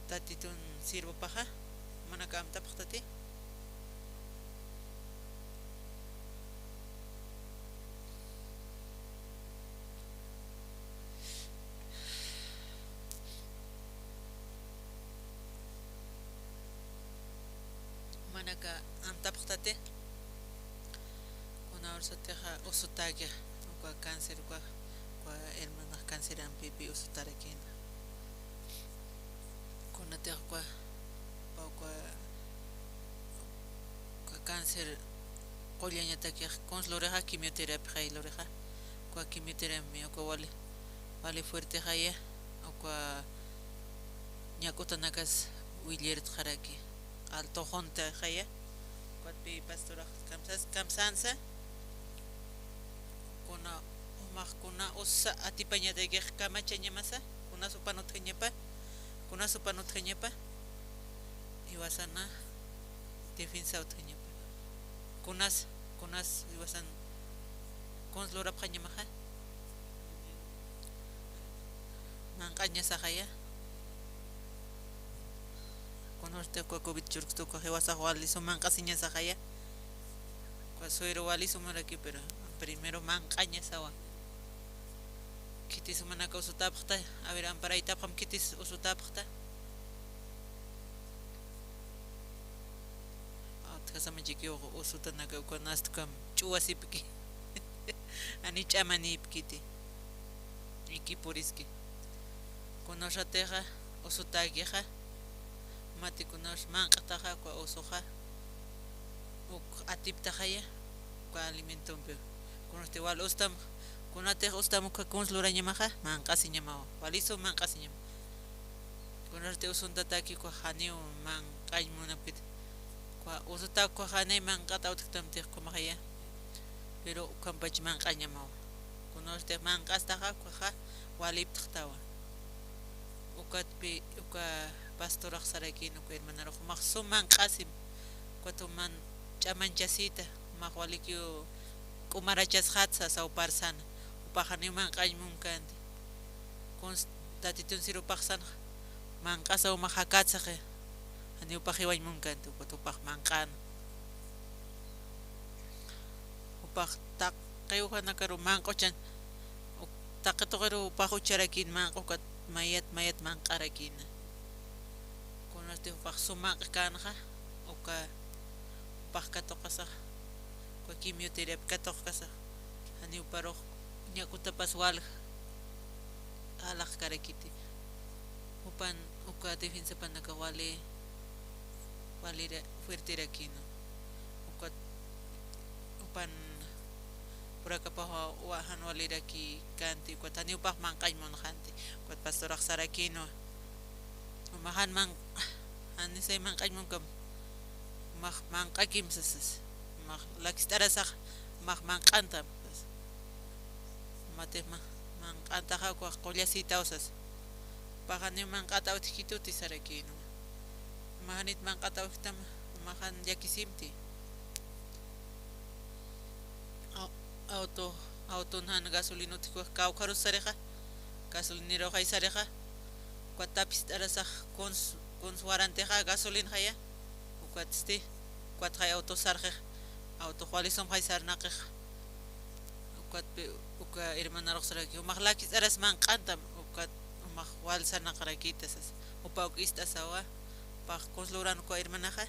Tatitun sirvupaxa, jumanaka amtapxtati. Aka amtapxtati. Kuna ursatixa usutäki, uka cáncer, uka, uka hermanax cáncer ampipi usutarakïna. Kunatix uka, uka, uka cáncer qullañatakix, kuns lurixa quimioterapixay lurixa. Uka quimioterapia, uka wali, wali fuertexaya, uka ñak'utanakas willirtxaraki. Altoxuntixaya. Ukatpi pastorax kamsas, kamsansa. Kuna, jumax kuna usa atipañatakix kamachañamasa, kunas jupan utjañapa, kunas jupan utjañapa, jiwasana defensa utjañapa. Kunas, kunas jiwasan, kuns lurapxañamaxa. Manq'añasaxaya. Kunasti uka covid churkstu uka jiwasax wali sum manq'asiñasaxaya. Uka suero wali sumaraki, pero primero manq'añasawa. Khitis jumanaka usutapxta, a ver, amparaytapxam khitis usutapxta. Utjasamachiki usutanaka, ukanasti kam ch'uwasipki. Ani ch'amanipkiti. Ikipuriski. Kuna ursatixa usutäkixa, mati kuna urs manq'taxa, uka usuxa, uk atiptaxaya, uka alimentompi. Kunasti wal ustam, kunatix ustam uka kuns lurañamaxa, manq'asiñamawa. Wali sum manq'asiñama. Kuna ursti usuntataki, uka janiw manq'añ munapkiti. Uka usuta uka janiy manq'at awtktamtix ukhamaxaya. Pero ukhampach manq'añamawa. Kuna ursti manq'astaxa, ukaxa waliptxtawa. Ukatpi, uka pastorax sarakïn, uka hermanarux, jumax sum manq'asim. Ukat juman ch'amanchasita, jumax walikiw k'umarachasxatsa, sawparsana. Jupax janiw manq'añ munkänti. Kuns Tatitun sirupaxsanxa, manq'asa jumax jakatsaxi. Janiw jupax jiwañ munkänti, ukat jupax manq'an. Jupax taqi ujanakaru manq'uchan, uk-, taqi tuqiru jupax ucharakïn manq'u, ukat mayat, mayat manq'arakïna. Kunasti jupax sum manq'känxa, uka jupax katuqasax, uka quimioterapia katuqkasax, janiw juparux ñak'utapas walja. Alaxkarakiti. Jupan uka defensapanaka wali, walira, fuerterakïna. Ukat, jupan purakapax wa, wa jan walirakïkänti, ukat janiw jupax manq'añ munxänti. Ukat pastorax sarakïnwa. Jumax jan man, janisay manq'añ munkam. Jumax manq'akim sasas. Jumax lakist'arasax, jumax manq'antam sas. Jumatix ma, manq'antaxa ukax qullasïtaw sas. Jupax janiw manq'at awtkituti sarakïnwa. Jumax janit manq'at awktam, jumax jan llakisimti. Au-, auto, auton jan gasolina utjkiwa kawkharus sarixa, gasolinero jay sarixa, ukat tapist'arasax kuns, kuns warantixa gasolinxaya, ukatsti, ukat jay auto sarxix, auto wali sum jay sarnaqix, ukatpi, uka hermanarux saraki, jumax lakist'aras manq'antam, ukat jumax wal sarnaqarakïta sas, jupa uk ist'asawa, jupax kuns luran uka hermanaxa.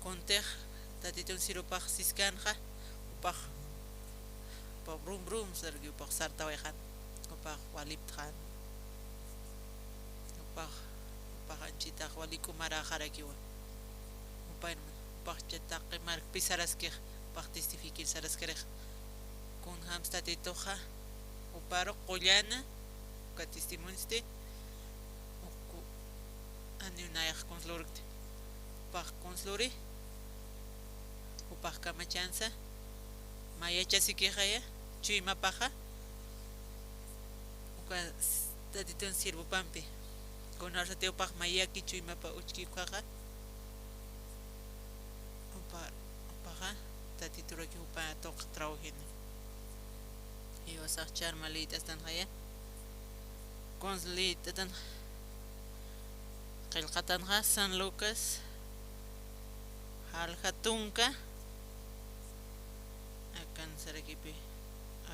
Kuntix Tatitun sirupax siskänxa, jupax, jupax brum brum sarki, jupax sartawayxän, jupax waliptxän, jupax, jupax anchitax wali k'umaräxarakiwa, jupa, jupax taqi markpi saraskix, jupax testifikir saraskarix, kunjams Tatituxa, juparux qullana, uka testimoniosti, uku, janiw nayax kuns lurkti. Jupax kuns luri, jupax kamachansa, mayachasikixaya, chuymapaxa, uka s-, Tatitun sirvupampi. Kuna ursati jupax mayaki chuymapa uchki ukaxa, jupa, jupaxa, Tatituraki jupa tuq trawjini. Jiwasax charma liyt'astanxaya. Kuns liyt'atan qillqatanxa San Lucas, jalja tunka, akan sarakipi,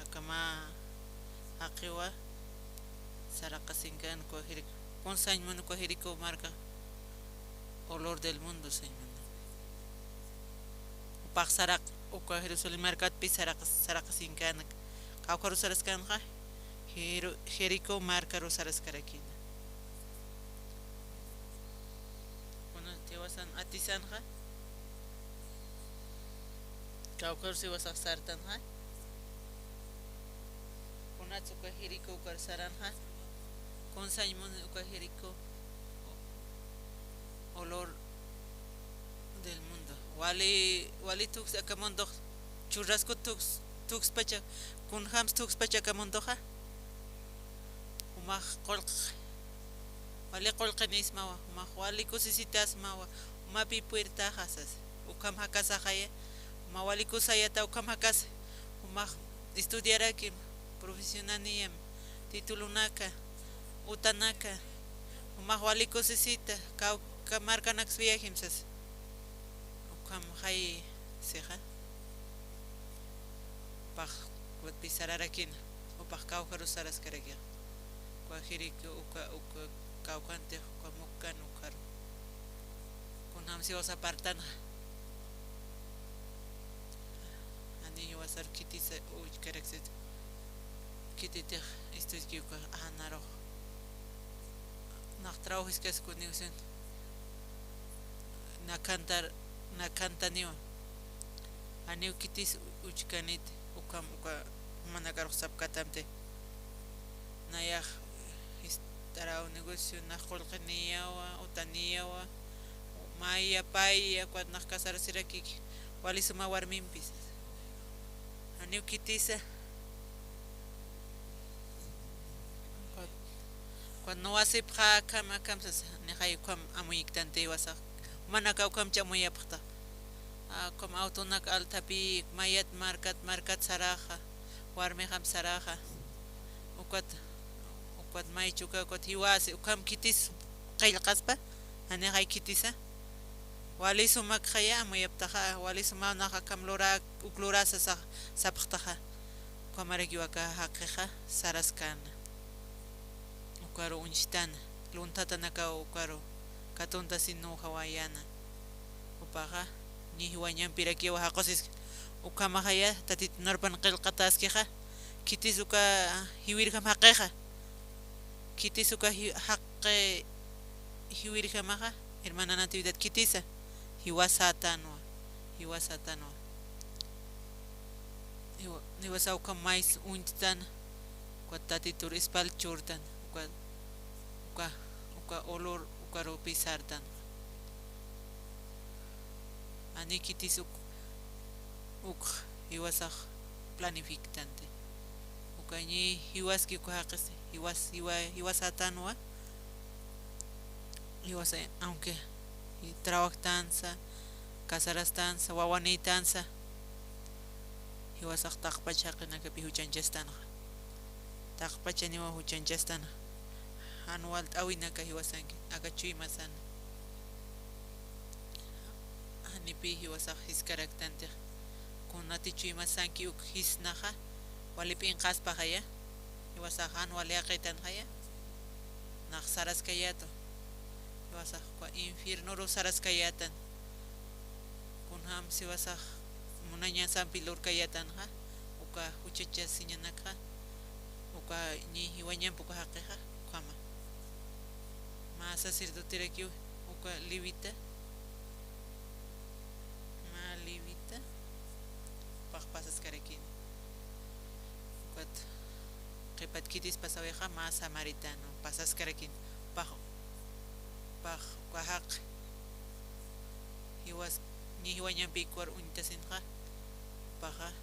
akama jaqiwa, saraqasinkän uka Jericó, kuns sañ munu uka Jericó marka, olor del mundo sañ munu. Pax saraq, uka Jerusalén markatpï saraq, saraqasinkän, kawkharu saraskänxa, Jeru-, Jericó markaru saraskarakïna. Kunat jiwasan atisanxa, kawkharu jiwasax sartanxa, kunat uka Jericó ukar saranxa, kun sañ mun uka Jericó, olor del mundo. Wali, wali thuks aka mundox, churrasku thuks, thukspacha, kunjams thukspacha aka mundoxa. Jumax qullq, wali qullqinismawa, jumax wali kusisitasmawa, jumapï puertaxa sas. Ukham jakasaxaya, juma wali kusayata ukham jakasa, jumax estudiarakim, profesionaniyam, titulunaka, utanaka, jumax wali kusisita, kawka markanaks viajim sas. Ukham jay sixa. Pax, ukat pï sararakina, jupax kawkharu saraskarakixa. Uka Jericó, uka, uka kawkhantix, uka mukkan ukharu. Kunjams jiwas apartanxa. Janiw jiwasar khitisa uchkaraksit. Khititix estudiakiw uka, ajanarux. Nax trabajo jiskasku niwsin. Nakhantar, nakhantaniwa. Janiw khitis uchkanit, ukham uka jumanakarux sapkatamti. Nayax jist'araw negocio, nax qullqiniyawa, utaniyawa, maya, paya, ukat nax casarasirakiki, wali suma warmimpis. Janiw khitisa. Ukat nuwasipxa akham, akham sasa, nixay ukham amuyiktanti jiwasax. Jumanaka ukhamcha amuyapxta. A, ukham autonak althapi, mayat markat, markat saraxa, warmixam saraxa. Ukat, ukat maychuka, ukat jiwasi, ukham khitis qillqaspa, janixay khitisa. Wali sumakxaya amuyaptaxa, wali suma nax akham lura, uk lurasa sa-, sapxtaxa. Ukhamarakiw aka jaqixa saraskäna. Ukaru uñstana, lunthatanakaw ukaru katuntasin nuwjawayäna. Jupaxa, ñi jiwañampirakiwa jaqusiski. Ukhamaxaya, Tatitu narpan qillqatäskixa, khitis uka jiwirjam jaqixa. Khitis uka ji-, jaqi jiwirjamaxa, hermana Natividad, khitisa, jiwasätanwa, jiwasätanwa. Jiwa-, jiwasaw ukham mays uñttan, uka Tatitur ispalt churtan, uka, uka, uka olor, ukarupi sartan. Jani khitis uk, uk jiwasax planifictanti. Uka ñi jiwaski uka jaqis, jiwas, jiwa, jiwasätanwa. Jiwasa, aunque trabajtansa, casarastansa, wawanïtansa, jiwasax taqpach jaqinakapi juchañchastanxa. Taqpachaniwa juchañchastanxa. Jan walt'äwinaka jiwasanki, aka chuymasana. Janipï jiwasax jiskaraktantix. Kunati chuymasanki uk jisnaxa, wali p'inqaspaxaya. Jiwasax jan wali jaqitanxaya. Nax saraskayätwa. Jiwasax uka infiernoru saraskayätan. Kunjams jiwasax munañasampi lurkayätanxa, uka juchachasiñanakxa, uka ñi jiwañamp uka jaqixa, ukhama. Mä sacerdoterakiw, uka levita, mä levita, pax pasaskarakini. Ukat qhipat khitis pasawixa, mä samaritano pasaskarakini. Pax, pax uka jaqi. Jiwas, ñi jiwañampi ukwar uñtasinxa, jupaxa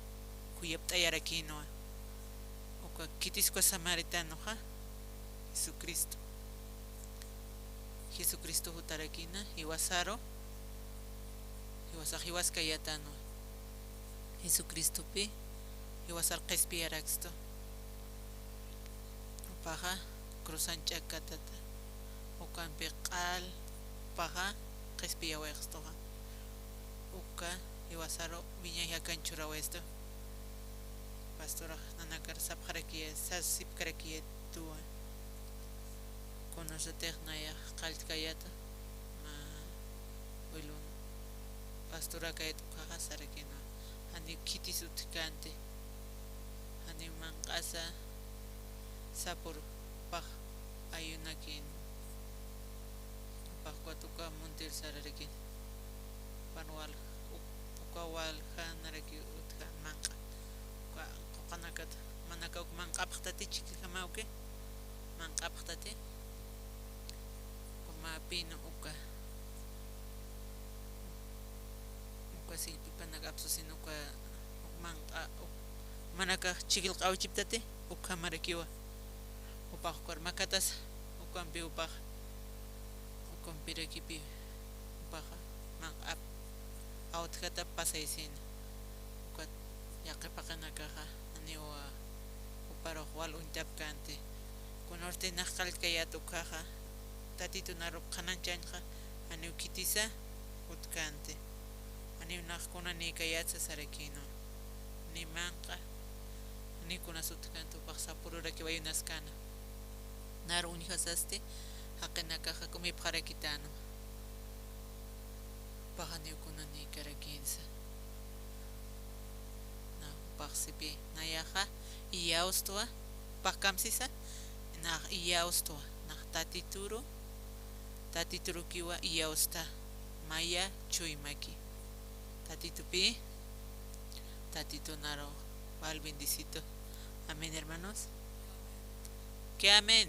khuyapt'ayarakïnwa. Uka khitis uka samaritanoxa, Jesucristo. Jesucristo jutarakïna, jiwasaru, jiwasax jiwaskayätanwa. Jesucristopi, jiwasar qhispiyarakstu. Jupaxa cruzan ch'akatata, ukampi q'al, jupaxa qhispiyawayxstuxa. Uka jiwasaru wiñay jakan churawayistu. Pastorax nanakar sapxarakiya, sasipkarakiyatuwa. Kunasatix nayax qalltkayäta, mä wilun pastorakayat ukhaxa sarakïnwa. Janiw khitis utjkänti. Janiw manq'asa sapüru, jupax ayunakïn. Jupax ukat uka muntir sararakïn. Jupan wal, uk-, uka waljanaraki utjän manq'a. Uka quqanakat, manaka uk manq'apxtati, chiklixamawki, manq'apxtati. Uka mä pino uka. Uka sillpipanak apsusin uka manq'a, uk manakax chiklq'awchiptati, ukhamarakiwa. Jupax ukar makatasa, ukampi jupax, ukampirakipi jupaxa manq'a ap-, awtjatap pasaysina. Ukat yaqhip jaqinakaxa janiw juparux wal uñtapkänti. Kunawsti nax qalltkayät ukhaxa, Tatitun arup qhanañchañxa, janiw khitisa utjkänti. Janiw nax kunanïkayätsa sarakïnwa. Ni manq'a, ni kunas utjkänti, jupax sapürurakiw ayunaskäna. Nar uñjasasti, jaqinakaxa k'umipxarakitänwa. Jupax janiw kunanïkarakïnsa. Na, jupax sipi, nayaxa iyawstwa, jupax kamsisa, nax iyawstwa, nax Tatituru, Tatiturukiwa iyawsta, maya chuymaki. Tatitupi, Tatitu naru wal bendicitu. Amén, hermanos. ¿Qué amén?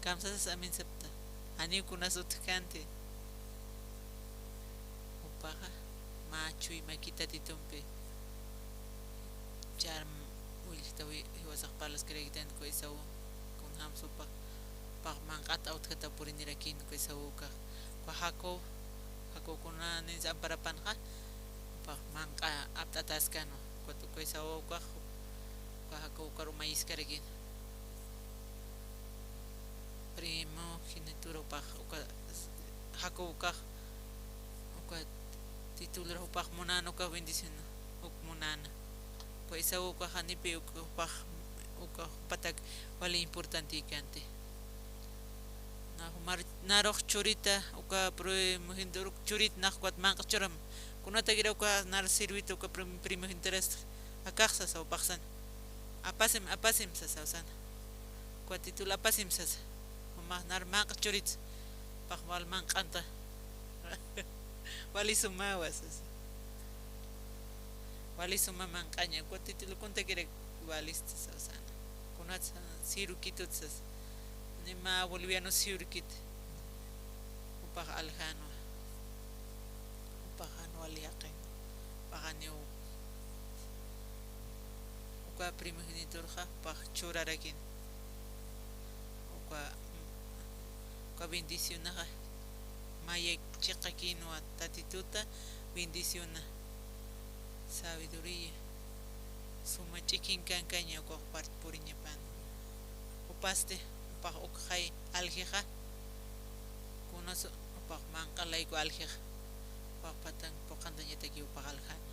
Kamsasas amén sapta. Janiw kunas utjkänti. Jupaxa mä chuymaki Tatitumpi. Char ullktawi jiwasax parlaskarakitan uka Esaú, kunjams jupax, jupax manq'at awtjata purinirakïn uka Esaú ukax. Uka Jacob, Jacob kunanïnsa amparapanxa, jupax manq'a apt'ataskänwa. Ukat uka Esaú ukax, uka Jacob ukar umayiskarakïn. Primogenitura jupax, uka Jacob ukax, uka titulur jupax munäna, uka bendición uk munäna. Uka Esaú ukax janipi, uka jupax, uka jupatak wali importantïkänti. Na jumar narux churita, uka primogenitura churit nax ukat manq'a churam. Kunatakira uka nar sirvita uka prim-, primogeniturasta akaxsa sasa jupaxsan. Apasim, apasim sasa sasa. Uka titulu apasim sasa. Jumax nar manq'a churit. Jupax wal manq'anta. Wali sumawa sasa. Wali suma manq'aña. Uka titulu kuntakira walista sasa. Kunatsa sirukitut sasa. Ni mä boliviano sirukit. Jupax aljänwa. Jupax jan wali jaqin. Jupax janiw. Uka primogeniturxa, jupax churarakin. Uka, uka bendicionaxa. Maya chiqakïnwa Tatituta, bendiciona. Sabiduría. Suma ch'ikin kankaña uka jupar puriñapan. Jupasti, jupax ukxay aljixa. Kunas jupax manq'a layku aljixa. Jupax patan puqantañataki jupax aljana.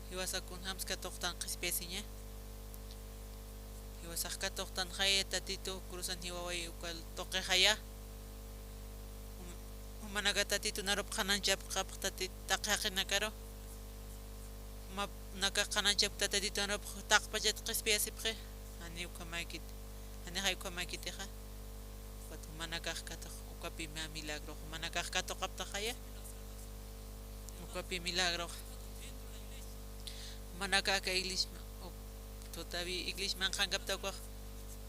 Jiwasa kunjams katuqtan qhispiyasiña. Jiwasax katuqtanxaya Tatitu cruzan jiwaway uka tuqixaya. Jum-, jumanaka Tatitun arup qhanañchapxapxtati taqi jaqinakaru. Jumanaka qhanañchapkta Tatitun arup taqpachat qhispiyasipxi. Janiw ukhamäkit. Janixay ukhamäkitixa. Ukat jumanakax katuq, ukapi mä milagro. Jumanakax katuqaptaxaya. Ukapi milagro. Jumanaka aka iglesia, uk-, todavía iglesia manq'ankapta ukax.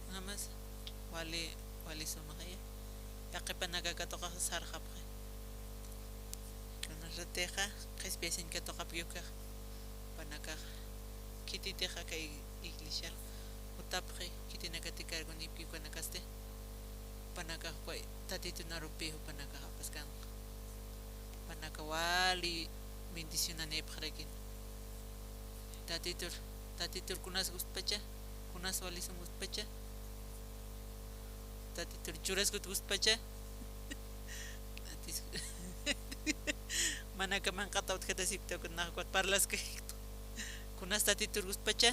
Nada más. Wali, wali sumaxaya. Yaqhipanaka katuqax sarxapxi. Kunasatixa, qhispiyasiñ katuqapki ukax. Jupanakax. Khititixa aka ig-, iglesia. Jutapxi, khitinakati cargonipki ukanakasti. Jupanakax uka Tatitun arupi jupanakax apaskan. Jupanaka wali bendicionanïpxarakin. Tatitur, Tatitur kunas gustpacha, kunas wali sum gustpacha. Tatitur churaskut gustpacha. Tatis-, manaka manq'at awtjatasipta, ukat nax ukat parlaskaykitu. Kunas Tatitur gustpacha.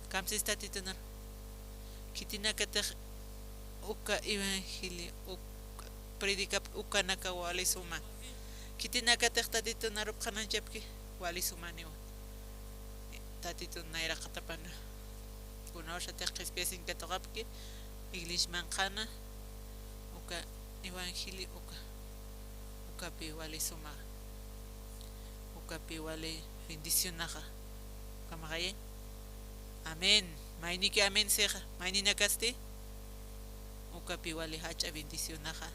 Kamsis Tatitunar. Khitinakatix uka evangelio, uka predicap ukanaka wali suma. Khitinakatix Tatitun arupxananchapki wali sumaniwa. Tatitun nayraqatapana. Kunawsatix qhispiyasin katuqapki, iglesia manq'ana, uka evangelio uka. Ukapi wali sumaxa. Ukapi wali bendicionaxa. Ukamaqayi. Amén. Mayniki amén sixa. Mayninakasti. Ukapi wali jach'a bendicionaxa.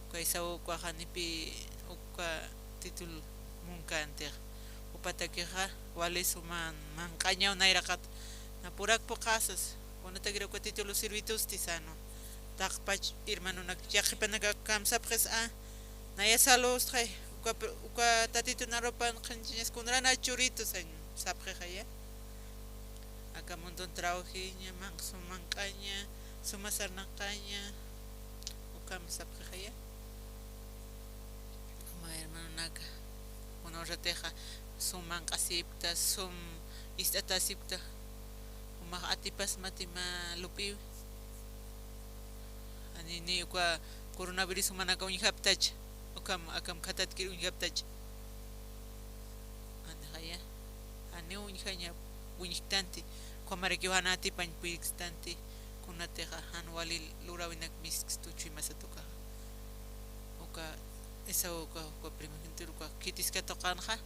Uka Esaú ukaxa nipi uka título munkantix. Upatakixa wali suman manq'añaw nayraqat. Napurak puqasas. Kunatakir uka título sirvitusti sano. Taqpach hermanonak yaqhipanaka kamsapxis a. Naya saludos, uka, uka Tatitun arupan qhinchiñas kunrana churitu sañ sapxixaya. Aka mundon trabajiña, manq-, sum manq'aña, suma sarnaqaña, ukam sapxixaya. Ama hermanonaka, kunawsatixa sum manq'asipkta, sum ist'atasipkta, umax atipasmati mä lup'iwi. Ani ni uka coronavirus umanaka uñjaptach, ukam, akam khatatkir uñjaptach. Anixaya, ani uñjaña, uñjktanti, ukhamarakiw jan atipañ puyrkstanti, kunatixa jan wali lurawinak miskstu chuymasat ukaxa. Uka Esaú uka, uka primogénito uka khitis katuqanxa,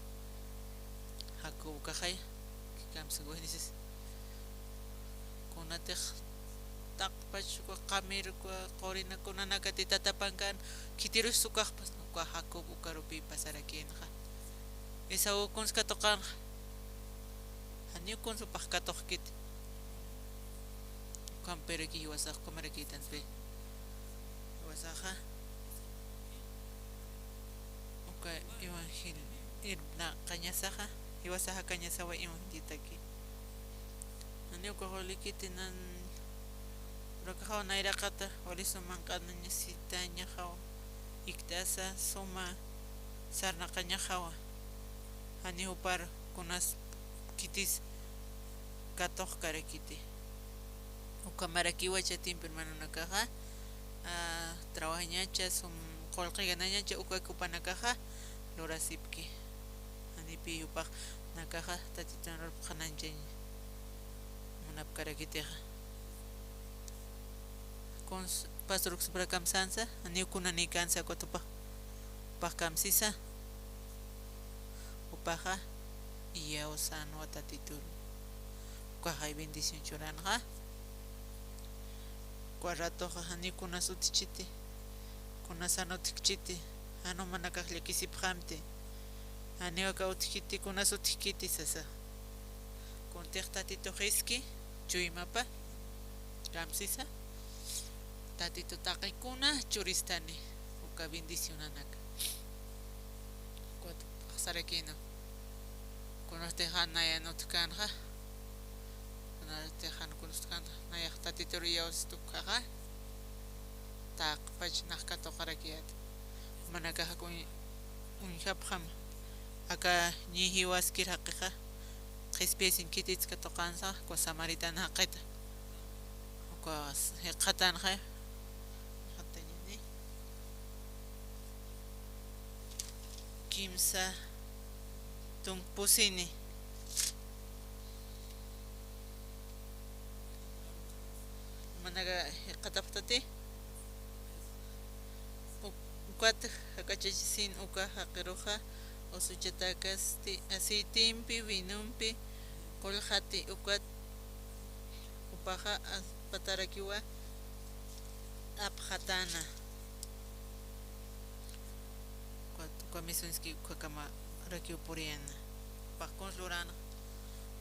Jacob ukaxaya, kamskuwaynisis. Kunatix taqpach uka qamir uka qurina kunanakati tatapankan, khitirus ukaxpas, uka Jacob ukarupi pasarakïnxa. Esaú kuns katuqanxa. Janiw kuns jupax katuqkiti. Ukhampiraki jiwasax, ukhamaraki tanpi. Jiwasaxa. Uka evangelio, irpnaqañasaxa, jiwasaxa kañasawa evangeliotaki. Janiw ukax walikiti nan, urakaxaw nayraqata, wali sum manq'añasitañaxawa, jikt'asa suma sarnaqañaxawa. Janiw jupar kunas khitis katuqkarakiti. Ukhamarakiwa chatimpi hermanonakaxa, a, trabajañacha, sum qullqi ganañacha, uka jupanakaxa lurasipki. Janipi jupax nakaxa Tatitun arupxananchañ munapkarakitixa. Kuns pastor uksupra kamsansa, janiw kunanïkansa uka jupax, jupax kamsisa. Jupaxa iyawsanwa Tatituru. Ukaxay bendición churanxa. Uka ratoxa janiw kunas utjchiti, kunas jan utjkchiti, jan jumanakax llakisipxamti. Janiw aka utjkiti, kunas utjkiti sasa. Kuntix Tatitux jiski, chuymapa, kamsisa. Tatitu taqi kuna churistani, uka bendicionanaka. Ukat p'axsarakïna. Kunatix jan nayan utjkänxa. Kunatix jan kunatix utjkänxa. Nayax Tatitur iyawsistukjaxa. Taqpach nax katuqarakiyät. Jumanakax uñ-, uñjapxam. Aka ñi jiwaskir jaqixa. Qhispiyasiñ khititsa katuqansa, uka samaritana jaqita. Uka jikxatanxa, jikxatañani. Kimsa tunkpusini. Manaka jikxatapxtati. Uk-, ukat jak'achachisin uka jaqiruxa, usuchatakasti aceitempi, vinompi, qullqati, ukat jupaxa apatarakiwa apxatana. Ukat uka misunski ukhakamarakiw puriyana. Jupax kuns lurana.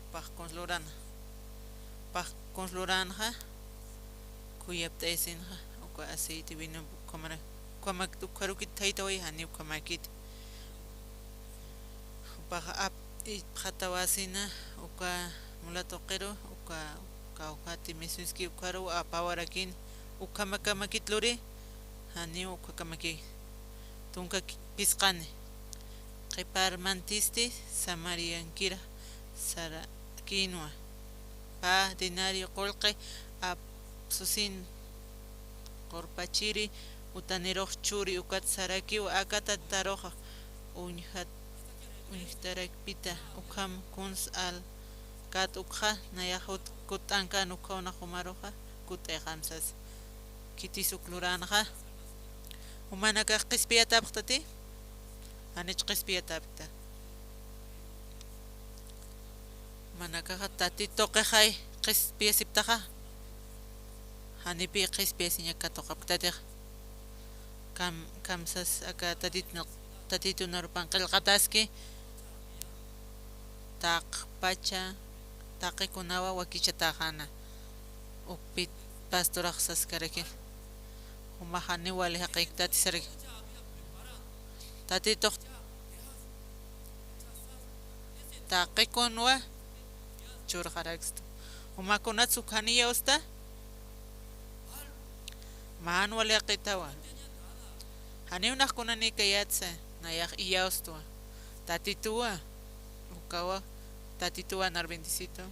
Jupax kuns lurana. Jupax kuns luranxa, khuyapt'ayasinxa, uka aceite vino ukhamara-, ukhamak-, ukharukit thaytaway, janiw ukhamakit. Jupaxa ap-, ipxatawasina, uka mula tuqiru, uka, uka, uka kawkhati misunski ukharuw apawarakin, ukhamakamakit luri, janiw ukhakamaki. Tunka ki-, phisqani. Qhiparmantisti Samariankir sarakïnwa. Pä denario qullqi ap-, Susin qurpachiri, utanirux churi ukat sarakiw aka tataruxa uñjat-, uñjtarakpita, ukham kuns al kat ukxa, nayax ut-, kut'ankan ukhaw nax umaruxa, kut'ayxam sas. Khitis uk luranxa. Jumanakax qhispiyatapxtati, janich qhispiyatapkta. Jumanakaxa Tatitu tuqixay qhispiyasiptaxa. Janipï qhispiyasiñak katuqapktatix. Kam-, kamsas aka Tatit-, Tatitun arupan qillqataski. Taqpacha, taqikunawa wakichatäxäna. Ukpit pastorax saskarakin. Jumax janiw wali jaqïktati saraki. Tatitux taqikunwa churxarakstu. Juma kunats uk jani iyawsta? Mä jan wali jaqïtawa. Janiw nax kunanïkayätsa, nayax iyawstwa. Tatituwa, ukawa, Tatituwa nar bendecito.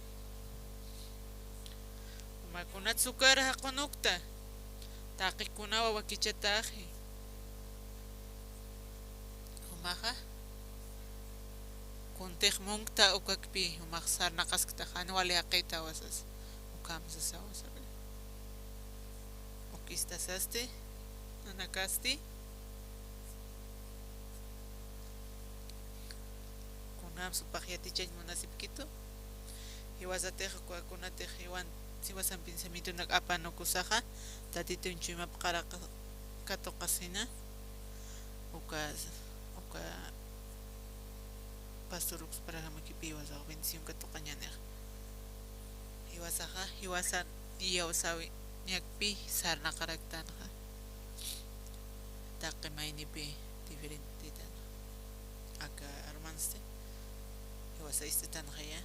Juma kunats ukar jaqunukta, taqikunawa wakichatäxi. Jumaxa, kuntix munkta ukakpi, jumax sarnaqaskta, jan wali jaqïtawa sas, ukham sasawa sabi. Uk istasasti, nanakasti. Kunjams jupax yatichañ munasipkitu. Jiwasatix uka kunatix jiwan, jiwasan pensamientonak apanukusaxa, Tatitun chuyma paqaraqa katuqasina. Uka, uka pastor ukspar jamakipi jiwasax bendición katuqañänix. Jiwasaxa, jiwasan iyawsäwiñakpi sarnaqaraktänxa. Taqi maynipi diferentetänxa. Aka hermanosti, jiwasa ist'atänxaya.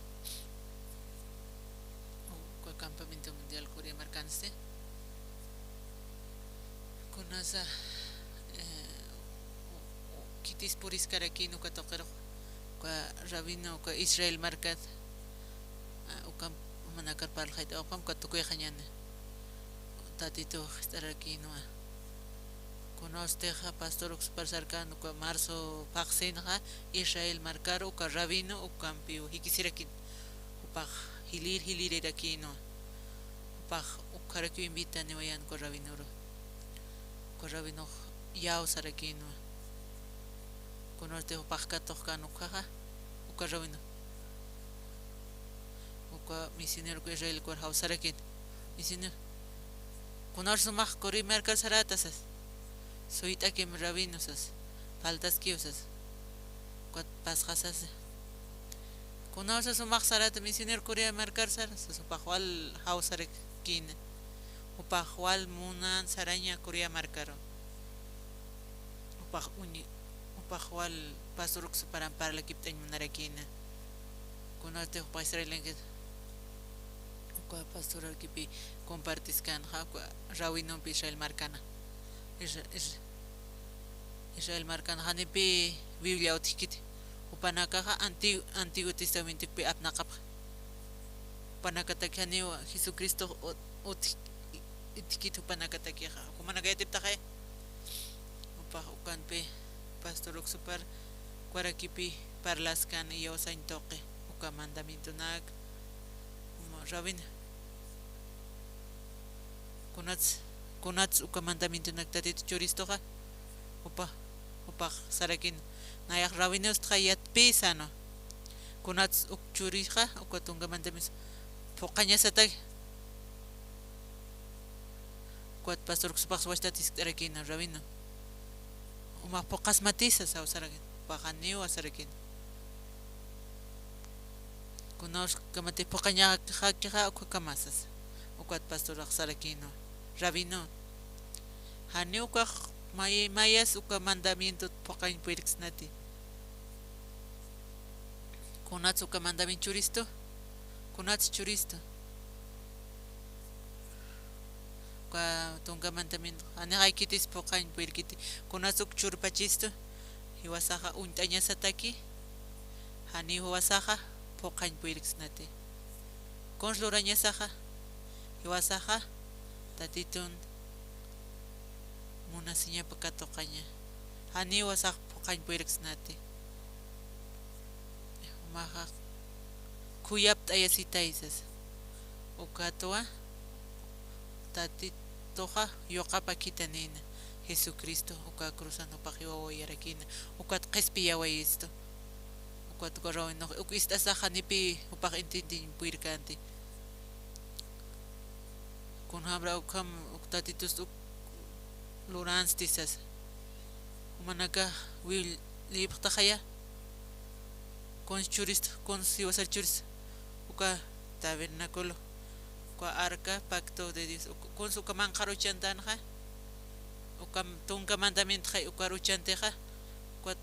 Uka campamento mundial Corea markansti. Kunasa, eh, u-, u-, khitis puriskarakïn uka tuqirux, uka rabino, uka Israel markat, ah, uka jumanakar parlxayt'awapxam, uka tukuyxañäni. Tatitux ist'arakïnwa. Kunawstixa pastor ukspar sarkän uka marzo phaxsinxa, Israel markaru uka rabino ukampiw jikisirakïn. Jupax jilïr jilïrirakïnwa. Jupax ukharakiw invitaniwa yän uka rabinoru. Uka rabinox iyawsarakïnwa. Kunawsti jupax katuqkän ukhaxa, uka rabino. Uka misionero uka Israel uka jawsarakïn. Misionero. Kunawsa sumax Corea markar saräta sas. Suyt'akim rabino sas. Faltaskiw sas. Ukat pasxa sas. Kunawsa sumax saräta misionero Corea markar sar, sas jupax wal jawsarakïna. Jupax wal munan saraña Corea markaru. Jupax uñi, jupax wal pastor uksuparan parlakipt'añ munarakïna. Kunawsti jupax Israelankit uka pastorarkipi compartiskänxa, uka rawinompi Israel markana. Isra-, Isra-, Israel markan janipï Biblia utjkiti. Jupanakaxa Anti-, Antiguo Testamentokpi apnaqapxa. Jupanakatak janiw Jesucristo ut-, utj-, utjkiti jupanakatakixa. Jumanaka yatiptaxaya. Jupax ukanpi pastor uksupar ukarakipi parlaskan iyawsañ tuqi uka mandamientonak. Como rabino. Kunats, kunats uka mandamientonak Tatitu churistuxa, jupa, jupax sarakin, nayax rabinostxa yatpï sänwa. Kunats uk churixa, uka tunka mandamientos phuqhañasataki. Ukat pastor uksupax wastat jiskt'arakïna, rabino. Jumax phuqhasmatï sas jawsarakïna, jupax janiw sarakïna. Kunawskamatï phuqhañaxakixa ukhakama sas. Ukat pastorax sarakïnwa. Rabino. Janiw ukax may-, mayas uka mandamientot phuqhañ puyirksnati. Kunats uka mandamiento churistu. Kunats churistu. Uka tunka mandamiento. Janixay khitis phuqhañ puyirkiti. Kunats uk churpachistu. Jiwasaxa uñt'añasataki. Janiw jiwasaxa phuqhañ puyirksnati. Kuns lurañasaxa. Jiwasaxa Tatitun munasiñapa katuqaña. Janiwa sax phuqhañ puyirksnati. Jumaxa khuyapt'ayasitay sasa. Ukatwa Tatituxa yuqapakitanïna Jesucristo uka cruzan jupax jiwawayarakïna, ukat qhispiyawayistu. Ukat uka rawinux, uk ist'asax janipï jupax entiendeñ puyirkänti. Kunjamra ukham uk Tatitus uk luransti sasa. Jumanakax Biblia liyipxtaxaya. Kuns churist, kuns jiwasar churist. Uka tabernáculo, uka arca, pacto de Dios. Uk-, kuns uka manqhar uchantänxa. Uka tunka mandamientoxa, ukar uchantixa. Uka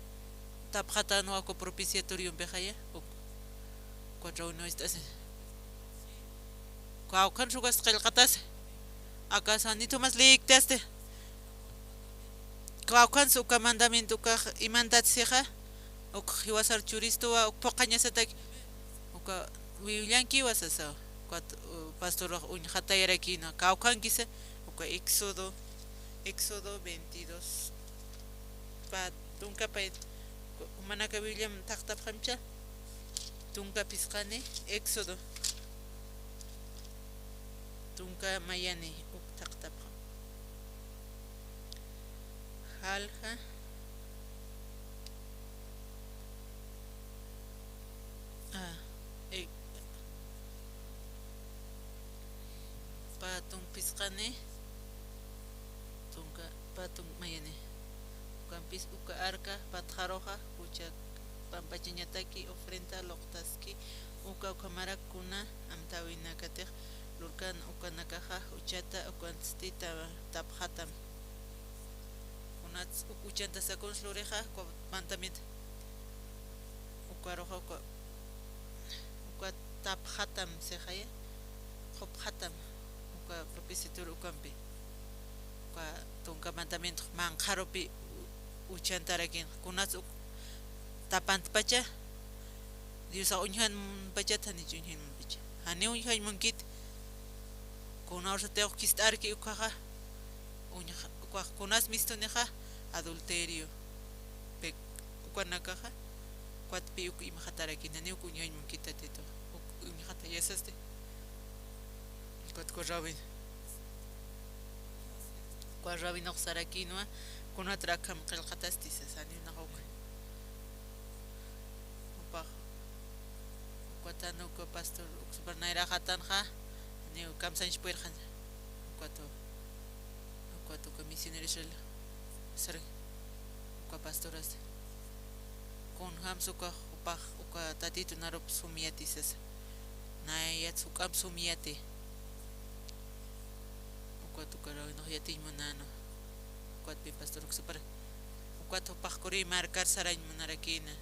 tapxatänwa uka propiciatoriumpixaya. Uk-, uka rawinwa ist'asi. Kawkhansa ukas qillqatasi. Akasa nitumas liyiktasti. Kawkhansa uka mandamiento ukax imantat sixa. Uk jiwasar churistuwa, uk phuqhañasataki. Uka wiwllankiwa sasa. Ukat, uh, pastorux uñxatayarakïna. Kawkhankisa. Uka Éxodo, Éxodo veintidós. Pä tunka pay, jumanaka Bibliam thaqtapxamcha. Tunka phisqani, Éxodo. Tunka mayani, uk thaqtapxam. Jalja. Ah, eh, pä tunka phisqani, tunka, pä tunka mayani. Ukampis uka arca patxaruxa, jucha pampachañataki ofrenda luqtaski, uka ukhamarak kuna amtäwinakatix lurkan ukanakaxa, juchata ukansti ta-, tapxatam. Kunats uk uchantasa kuns lurixa, uka mandamiento. Ukaruxa, uka, uka tapxatam sixaya, qhupxatam, uka propiciatorio ukampi. Uka tunka mandamiento manqharupi u-, uchantarakïn. Kunats uk tapantpacha, Diosax uñjañ munpachat, janich uñjañ munpacha. Janiw uñjañ munkit. Kunawsatix khist'arki ukaxa. Uñja-, ukax kunas mistunixa adulterio. Pe-, ukanakaxa. Ukat pï uk imxatarakïn, janiw uk uñjañ munkit Tatitux. Uk uñjatayasasti. Ukat uka rawin. Uka rawinux sarakïnwa, kunatrak akham qillqatasti sasa, janiw nax uk. Jupax, ukatan uka pastor, uksupar nayraxatanxa, janiw kamsañch puyirxaña. Ukat, ukat uka misionero Israel, sar, uka pastorasti. Kunjams uka jupax, uka Tatitu narup sum yati sasa. Nayats juk'amp sum yati. Ukat uka rawinux yatiñ munänwa. Ukatpï pastor uksupar. Ukat jupax Corea markar sarañ munarakïna.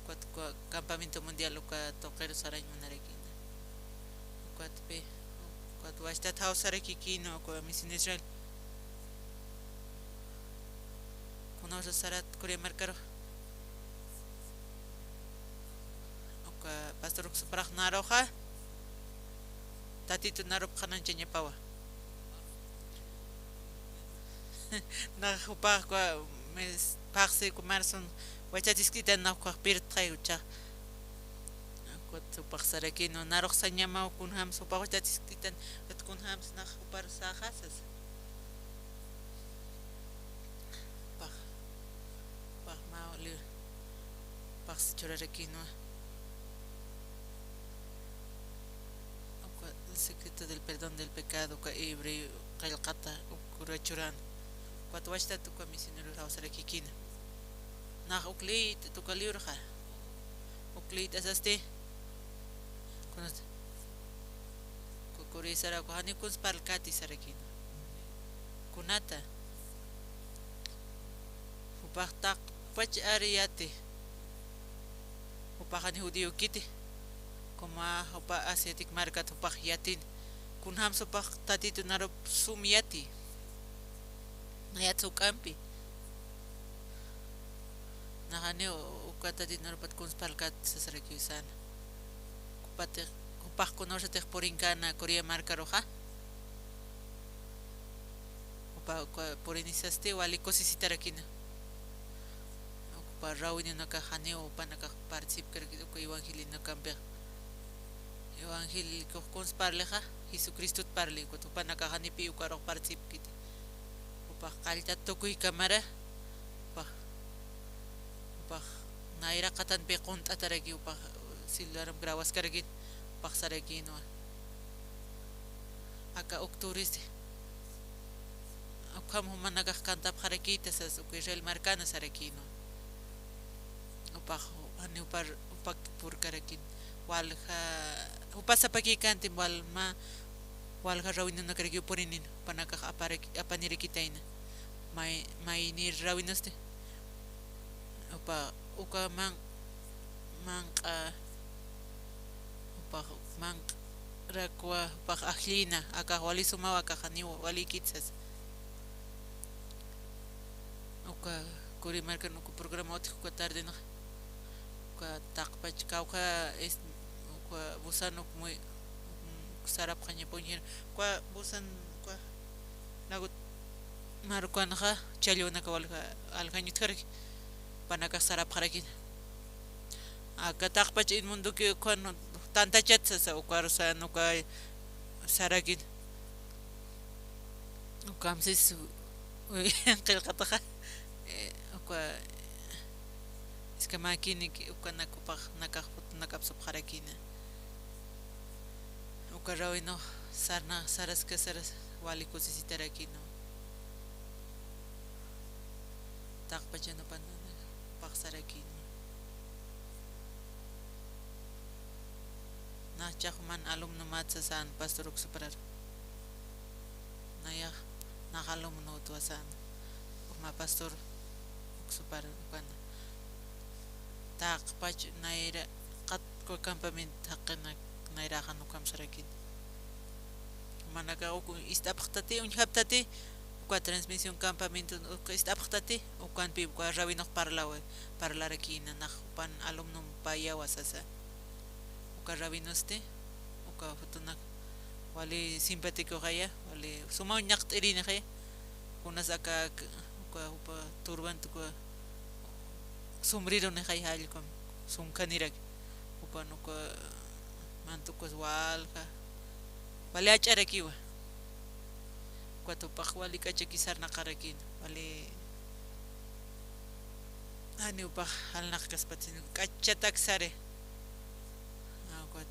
Ukat uka campamento mundial uka tuqiru sarañ munarakïna. Ukatpï, ukat wachtat jawsarakïkïna, uka misionero Israel. Kunawsa sarat Corea markaru. Uka pastor uksuparax naruxa, Tatitu narup qhanañchañapawa. Nax jupax uka mes, phaxsi uka marsun wachatisk'itan nax ukax pirtxay ucha. Ukat jupax sarakïnwa, narux sañamaw kunjams jupax wachatisk'itan, ukat kunjams nax jupar saxa sasa. Pax, pax mä libro, pax churarakïnwa. Uka El secreto del perdón del pecado, uka hebreo qillqata, uk churana. Ukat wachtat uka misionero jawsarakïkïna. Nax uk liyt'at uka libroxa. Uk liyt'asasti. Kunat. Kukurisaraku, janiw kuns parlkati sarakïna. Kunata. Jupax taqpach ari yati. Jupax jani judíokiti. Como jupa asiático markat jupax yatin. Kunjams jupax Tatitu narup sum yati. Nayats juk'ampi. Nax janiw uka Tatitu narupat kuns parlkati sasarakiw säna. Jupatix, jupax kunawsatix purinkana Corea markaruxa. Jupa uka purinisasti wali kusisitarakina. Jupa reunionakax janiw jupanakax participkarakit uka evangelionakampixa. Evangélico kuns parlixa, Jesucristot parli, ukat jupanakax janipiw ukarux participkiti. Jupax qalltat tukuykamara, jupax, jupax nayra qatanpi qunt'ataraki, jupax celularmp grabaskarakit, jupax sarakïnwa. Aka octubresti. Ukham jumanakax cantapxarakïta sas, uka Israel markana sarakïnwa. Jupax, jani jupar, jupak purkarakïn. Walja, jupa sapakïkäntim wal mä, walja reunionakarakiw purinin, jupanakax aparak-, apanirakitayna. May, maynir reuniosti. Jupa, uka man-, manq'a, jupax manq'rakwa, jupax ajllïna, akax wali sumaw, akax janiw walikit sasa. Uka Curi markan uka programa utji uka tardenxa. Uka taqpach kawkha, es-, uka Busan uk muy, uk sarapxañapa uñjir. Uka Busan, uka Lago Marukanxa, challwanaka walja, aljañ utjaraki. Jupanakax sarapxarakina. Aka taqpach El Mundoki ukan tantachat sasa, ukarusan uka sarakina. Ukamsis qillqataxa, eh, uka, iskamäkini ukanak jupax nakax jutunak apsupxarakina. Uka reunionx sarna, saraska, saras, wali kusisitarakina. Taqpachan jupan, jupax sarakina. Nax chax juman alumnomat sasan pastor uk suparar. Nayax, nax alumnotwa sän. Mä pastor uk supar ukana. Taqpach nayra qat campamento jaqinak nayraxan ukham sarakina. Jumanakax uk ist'apxtati, uñjaptati, uka transmisión campamento uk ist'apxtati, ukanpi uka reunionx parlawi, parlarakina, nax jupan alumnom payawa sasa. Uka reuniosti, uka jutunak wali simpaticoxaya, wali suma ñaqt'irinixaya, kunas aka, uka jupa turbante, uka sombreronixay jallkum, sunkhaniraki, jupan uka mantukas walja, wali ach'arakiwa. Ukat jupax wali k'achaki sarnaqarakina, wali, jani jupax jalnaqkaspat, sino k'achatak sari. Ukat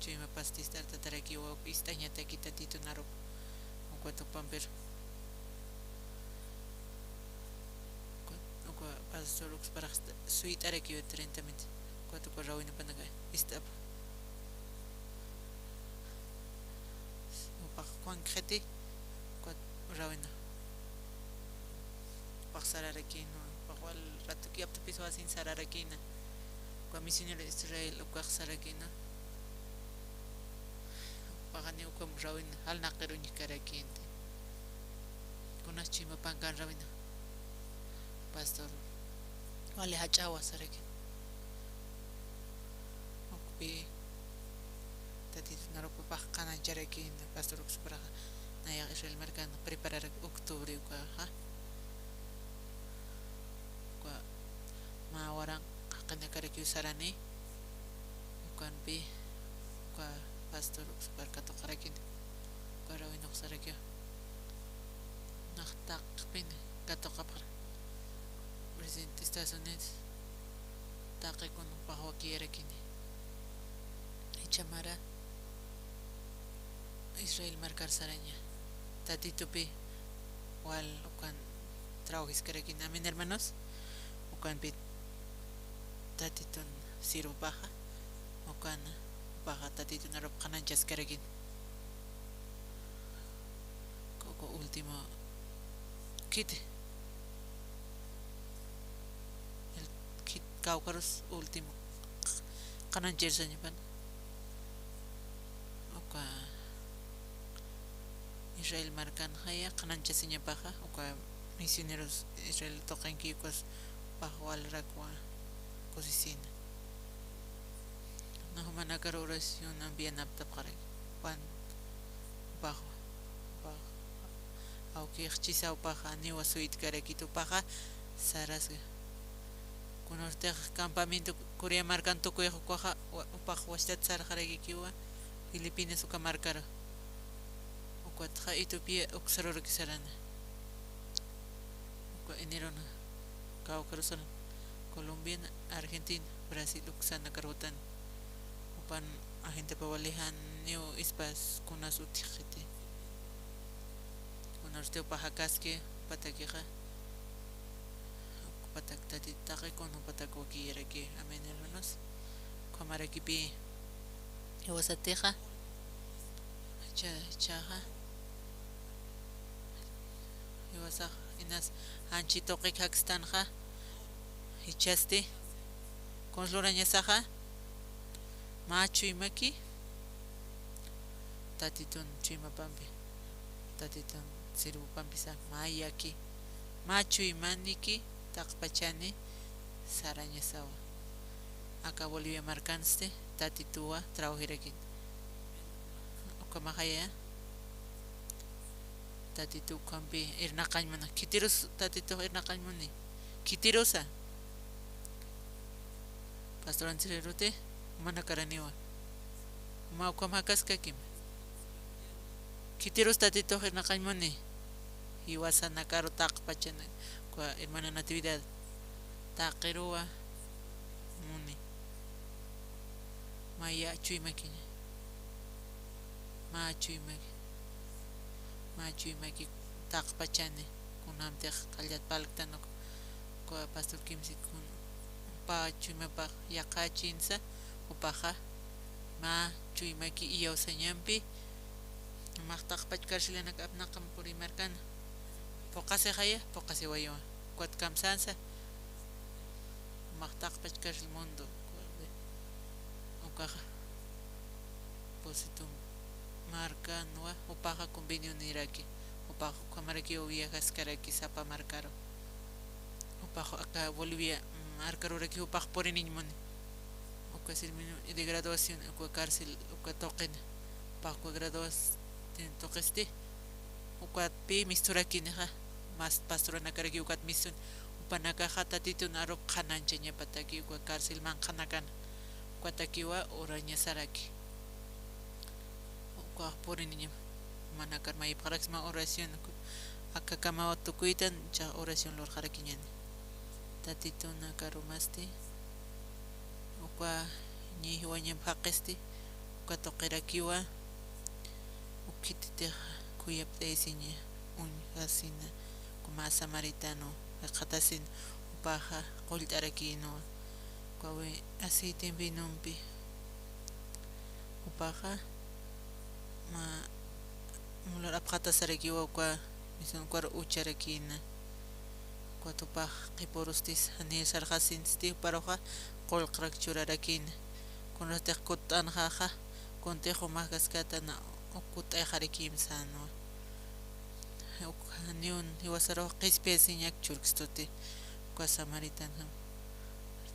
chuyma pastista artatarakiwa, uk ist'añataki Tatitun arup. Ukat jupampir. Ukat, uka pastor uk suparax suyt'arakiwa treinta mil. Ukat uka reunionpanaka ist'ap. Jupax kunkxiti, ukat reunion. Jupax sararakina, jupax wal ratuki aptapis wasin sararakina. Uka misionero Israel ukax sarakina. Jupax jani ukham reunion jalnaqir uñjkarakïnti. Kunas chuyma pankan reunion. Pastor, wali jach'awa sarakina. Ukpi Tatitun arup jupax qhanañcharakina, pastor uk suparaxa, nayax Israel markan preparar octubre ukaxa. Uka mä waranqa jaqinakarakiw sarani, ukanpi, uka pastor uk supar katuqarakini, uka reunionx sarakiwa. Nax taqpin katuqapxara. Presidente Estados Unidos, taqi kun jupax wakiyarakini. Jichha mara Israel markar saraña. Tatitupi wal ukan trabajiskarakini. Amén, hermanos. Ukanpi Tatitun sirvupaxa, ukan jupaxa Tatitun arup qhanañchaskarakini. Uka último khiti. El khit kawkharus último qhanañchirsañapan. Uka Israel markanxaya qhanañchasiñapaxa, uka misioneros Israel tuqinki ukas pax walrakwa kusisina. Nax jumanakar oración ambianaptapxaraki. Juan, pax, pax, awkix chisa upaxa, janiwa suytkarakit upaxa, sarasxa. Kunurtix campamento Corea markan tukuyx ukaxa, wa-, upax wachtat sarxarakikiwa, Filipinas uka markaru. Ukatxa Etiopía uksaruraki sarana. Uka enerona, kawkharus sarana. Colombia, Argentina, Brasil uksanakar utan. Jupan agentapa wali janiw ispas kunas utjxiti. Kunarsti upax jakaski, jupatakixa. Jupatak Tatit taqi kun jupatak wakiyaraki. Amén, hermanos. Ukhamarakipi jiwasatixa. Cha-, chaxa. Jiwasax inas janchi tuqik jakstanxa. Jichhasti. Kuns lurañasaxa. Mä chuymaki. Tatitun chuymapampi. Tatitun sirvupampisa mä yaki. Mä chuymaniki taqpachani sarañasawa. Aka Bolivia markansti Tatituwa trabajirakin. Ukhamaxaya. Tatitu ukhampi irnaqañ muni. Khitirus Tatitux irnaqañ muni. Khitirusa. Pastor Anselmo Ruti, jumanakaraniwa. Mä ukham jakaskakim. Khitirus Tatitux irnaqañ muni. Jiwasanakaru taqpachana, uka hermana Natividad. Taqiruwa muni. Mä chuymakiña. Mä chuymaki. Mä chuymaki taqpachani. Kunamtix qalltat parlktan uk, uka pastor Kimsi kun, jupa chuymapax yaqhachinsa, jupaxa mä chuymaki iyawsañampi, jumax taqpach carcelanak apnaqam puri markana. Phuqasixaya, phuqasiwaywa. Ukat kamsansa, jumax taqpach carcel mundo. Ukaxa, Positum markanwa, jupaxa convenioniraki, jupax ukhamarakiw viajaskaraki sapa markaru. Jupax aka Bolivia, mm, markaruraki jupax puriniñ muni. Uka ceremonial de graduación, uka carcel, uka tuqina. Jupax uka graduación tuqisti. Ukatpi misturakinixa, mas pastoranakaraki ukat mistun. Jupanakaxa Tatitun aruk qhananchañapataki uka carcel manqhanakana. Ukatakiwa urañasaraki. Ukax puriniñam. Jumanakar mayipxaraksma oración. Akakamaw tukuytan, cha oración lurxarakiñani. Tatitunakaru masti. Uka ñi jiwañamp jaqisti. Uka tuqirakiwa. Uk khititix khuyapt'ayasiña uñjasina, uka mä samaritano jikxatasin, jupaxa qullt'arakïnwa, ukawi aceitempi vinompi, jupaxa mä mular apxatasarakiwa, uka misan ukar ucharakïna. Ukat jupax qhipürustis janiw sarxasinsti, juparuxa qullqrak churarakïna. Kunatix kutt'anxaxa, kuntix jumax kaskatana uk kutt'ayxarakïmsänwa. Uk janiw jiwasarux qhispiyasiñak churkstuti, uka samaritanjam,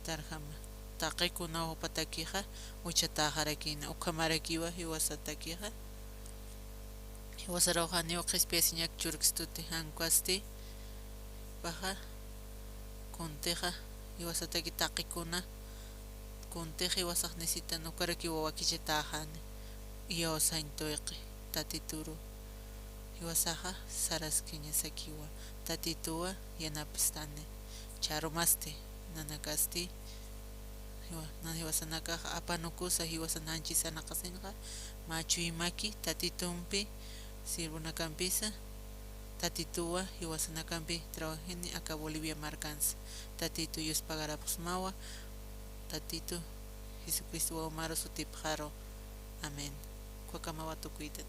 tarjama. Taqi kunaw jupatakixa uchatäxarakïna, ukhamarakiwa jiwasatakixa. Jiwasarux janiw qhispiyasiñak churkstuti, jan ukasti, jupaxa, kuntixa, jiwasataki taqi kuna, kuntix jiwasax necesitan ukarakiwa wakichatäxani, iyawsañ tuyqi, Tatituru, jiwasaxa saraskiñasakiwa, Tatituwa yanapstani, charumasti, nanakasti, Jiwa-, nan jiwasanakax apanukusa jiwasan janchis sarnaqasinxa, mä chuymaki Tatitumpi, sirvunakampisa, Tatituwa jiwasanakampi trabajini aka Bolivia markansa. Tatitu yuspagarapxsmawa, Tatitu Jesucristo wawamarus utipxaru. Amén. Ukakamawa tukuytan.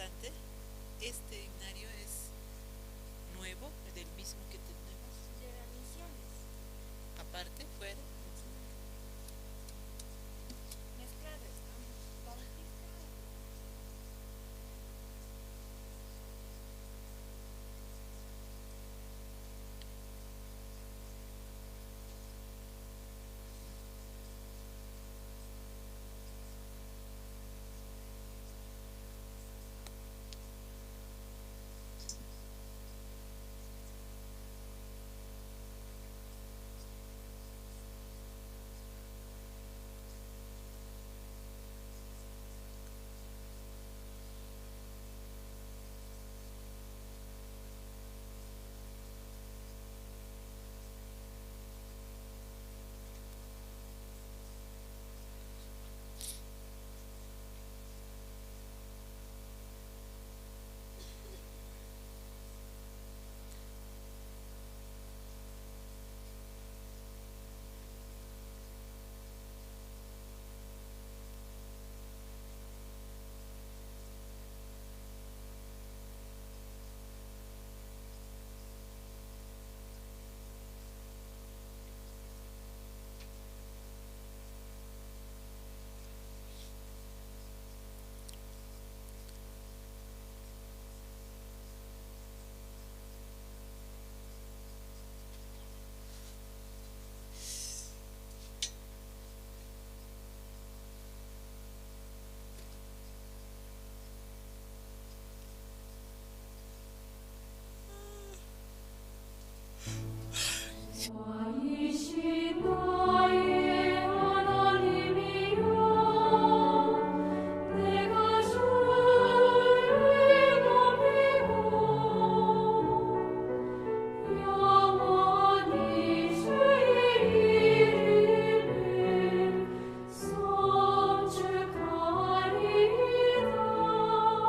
Este himnario es nuevo, del mismo que tenemos. De las misiones. Aparte, fuera. Mezclado estamos. Bautista.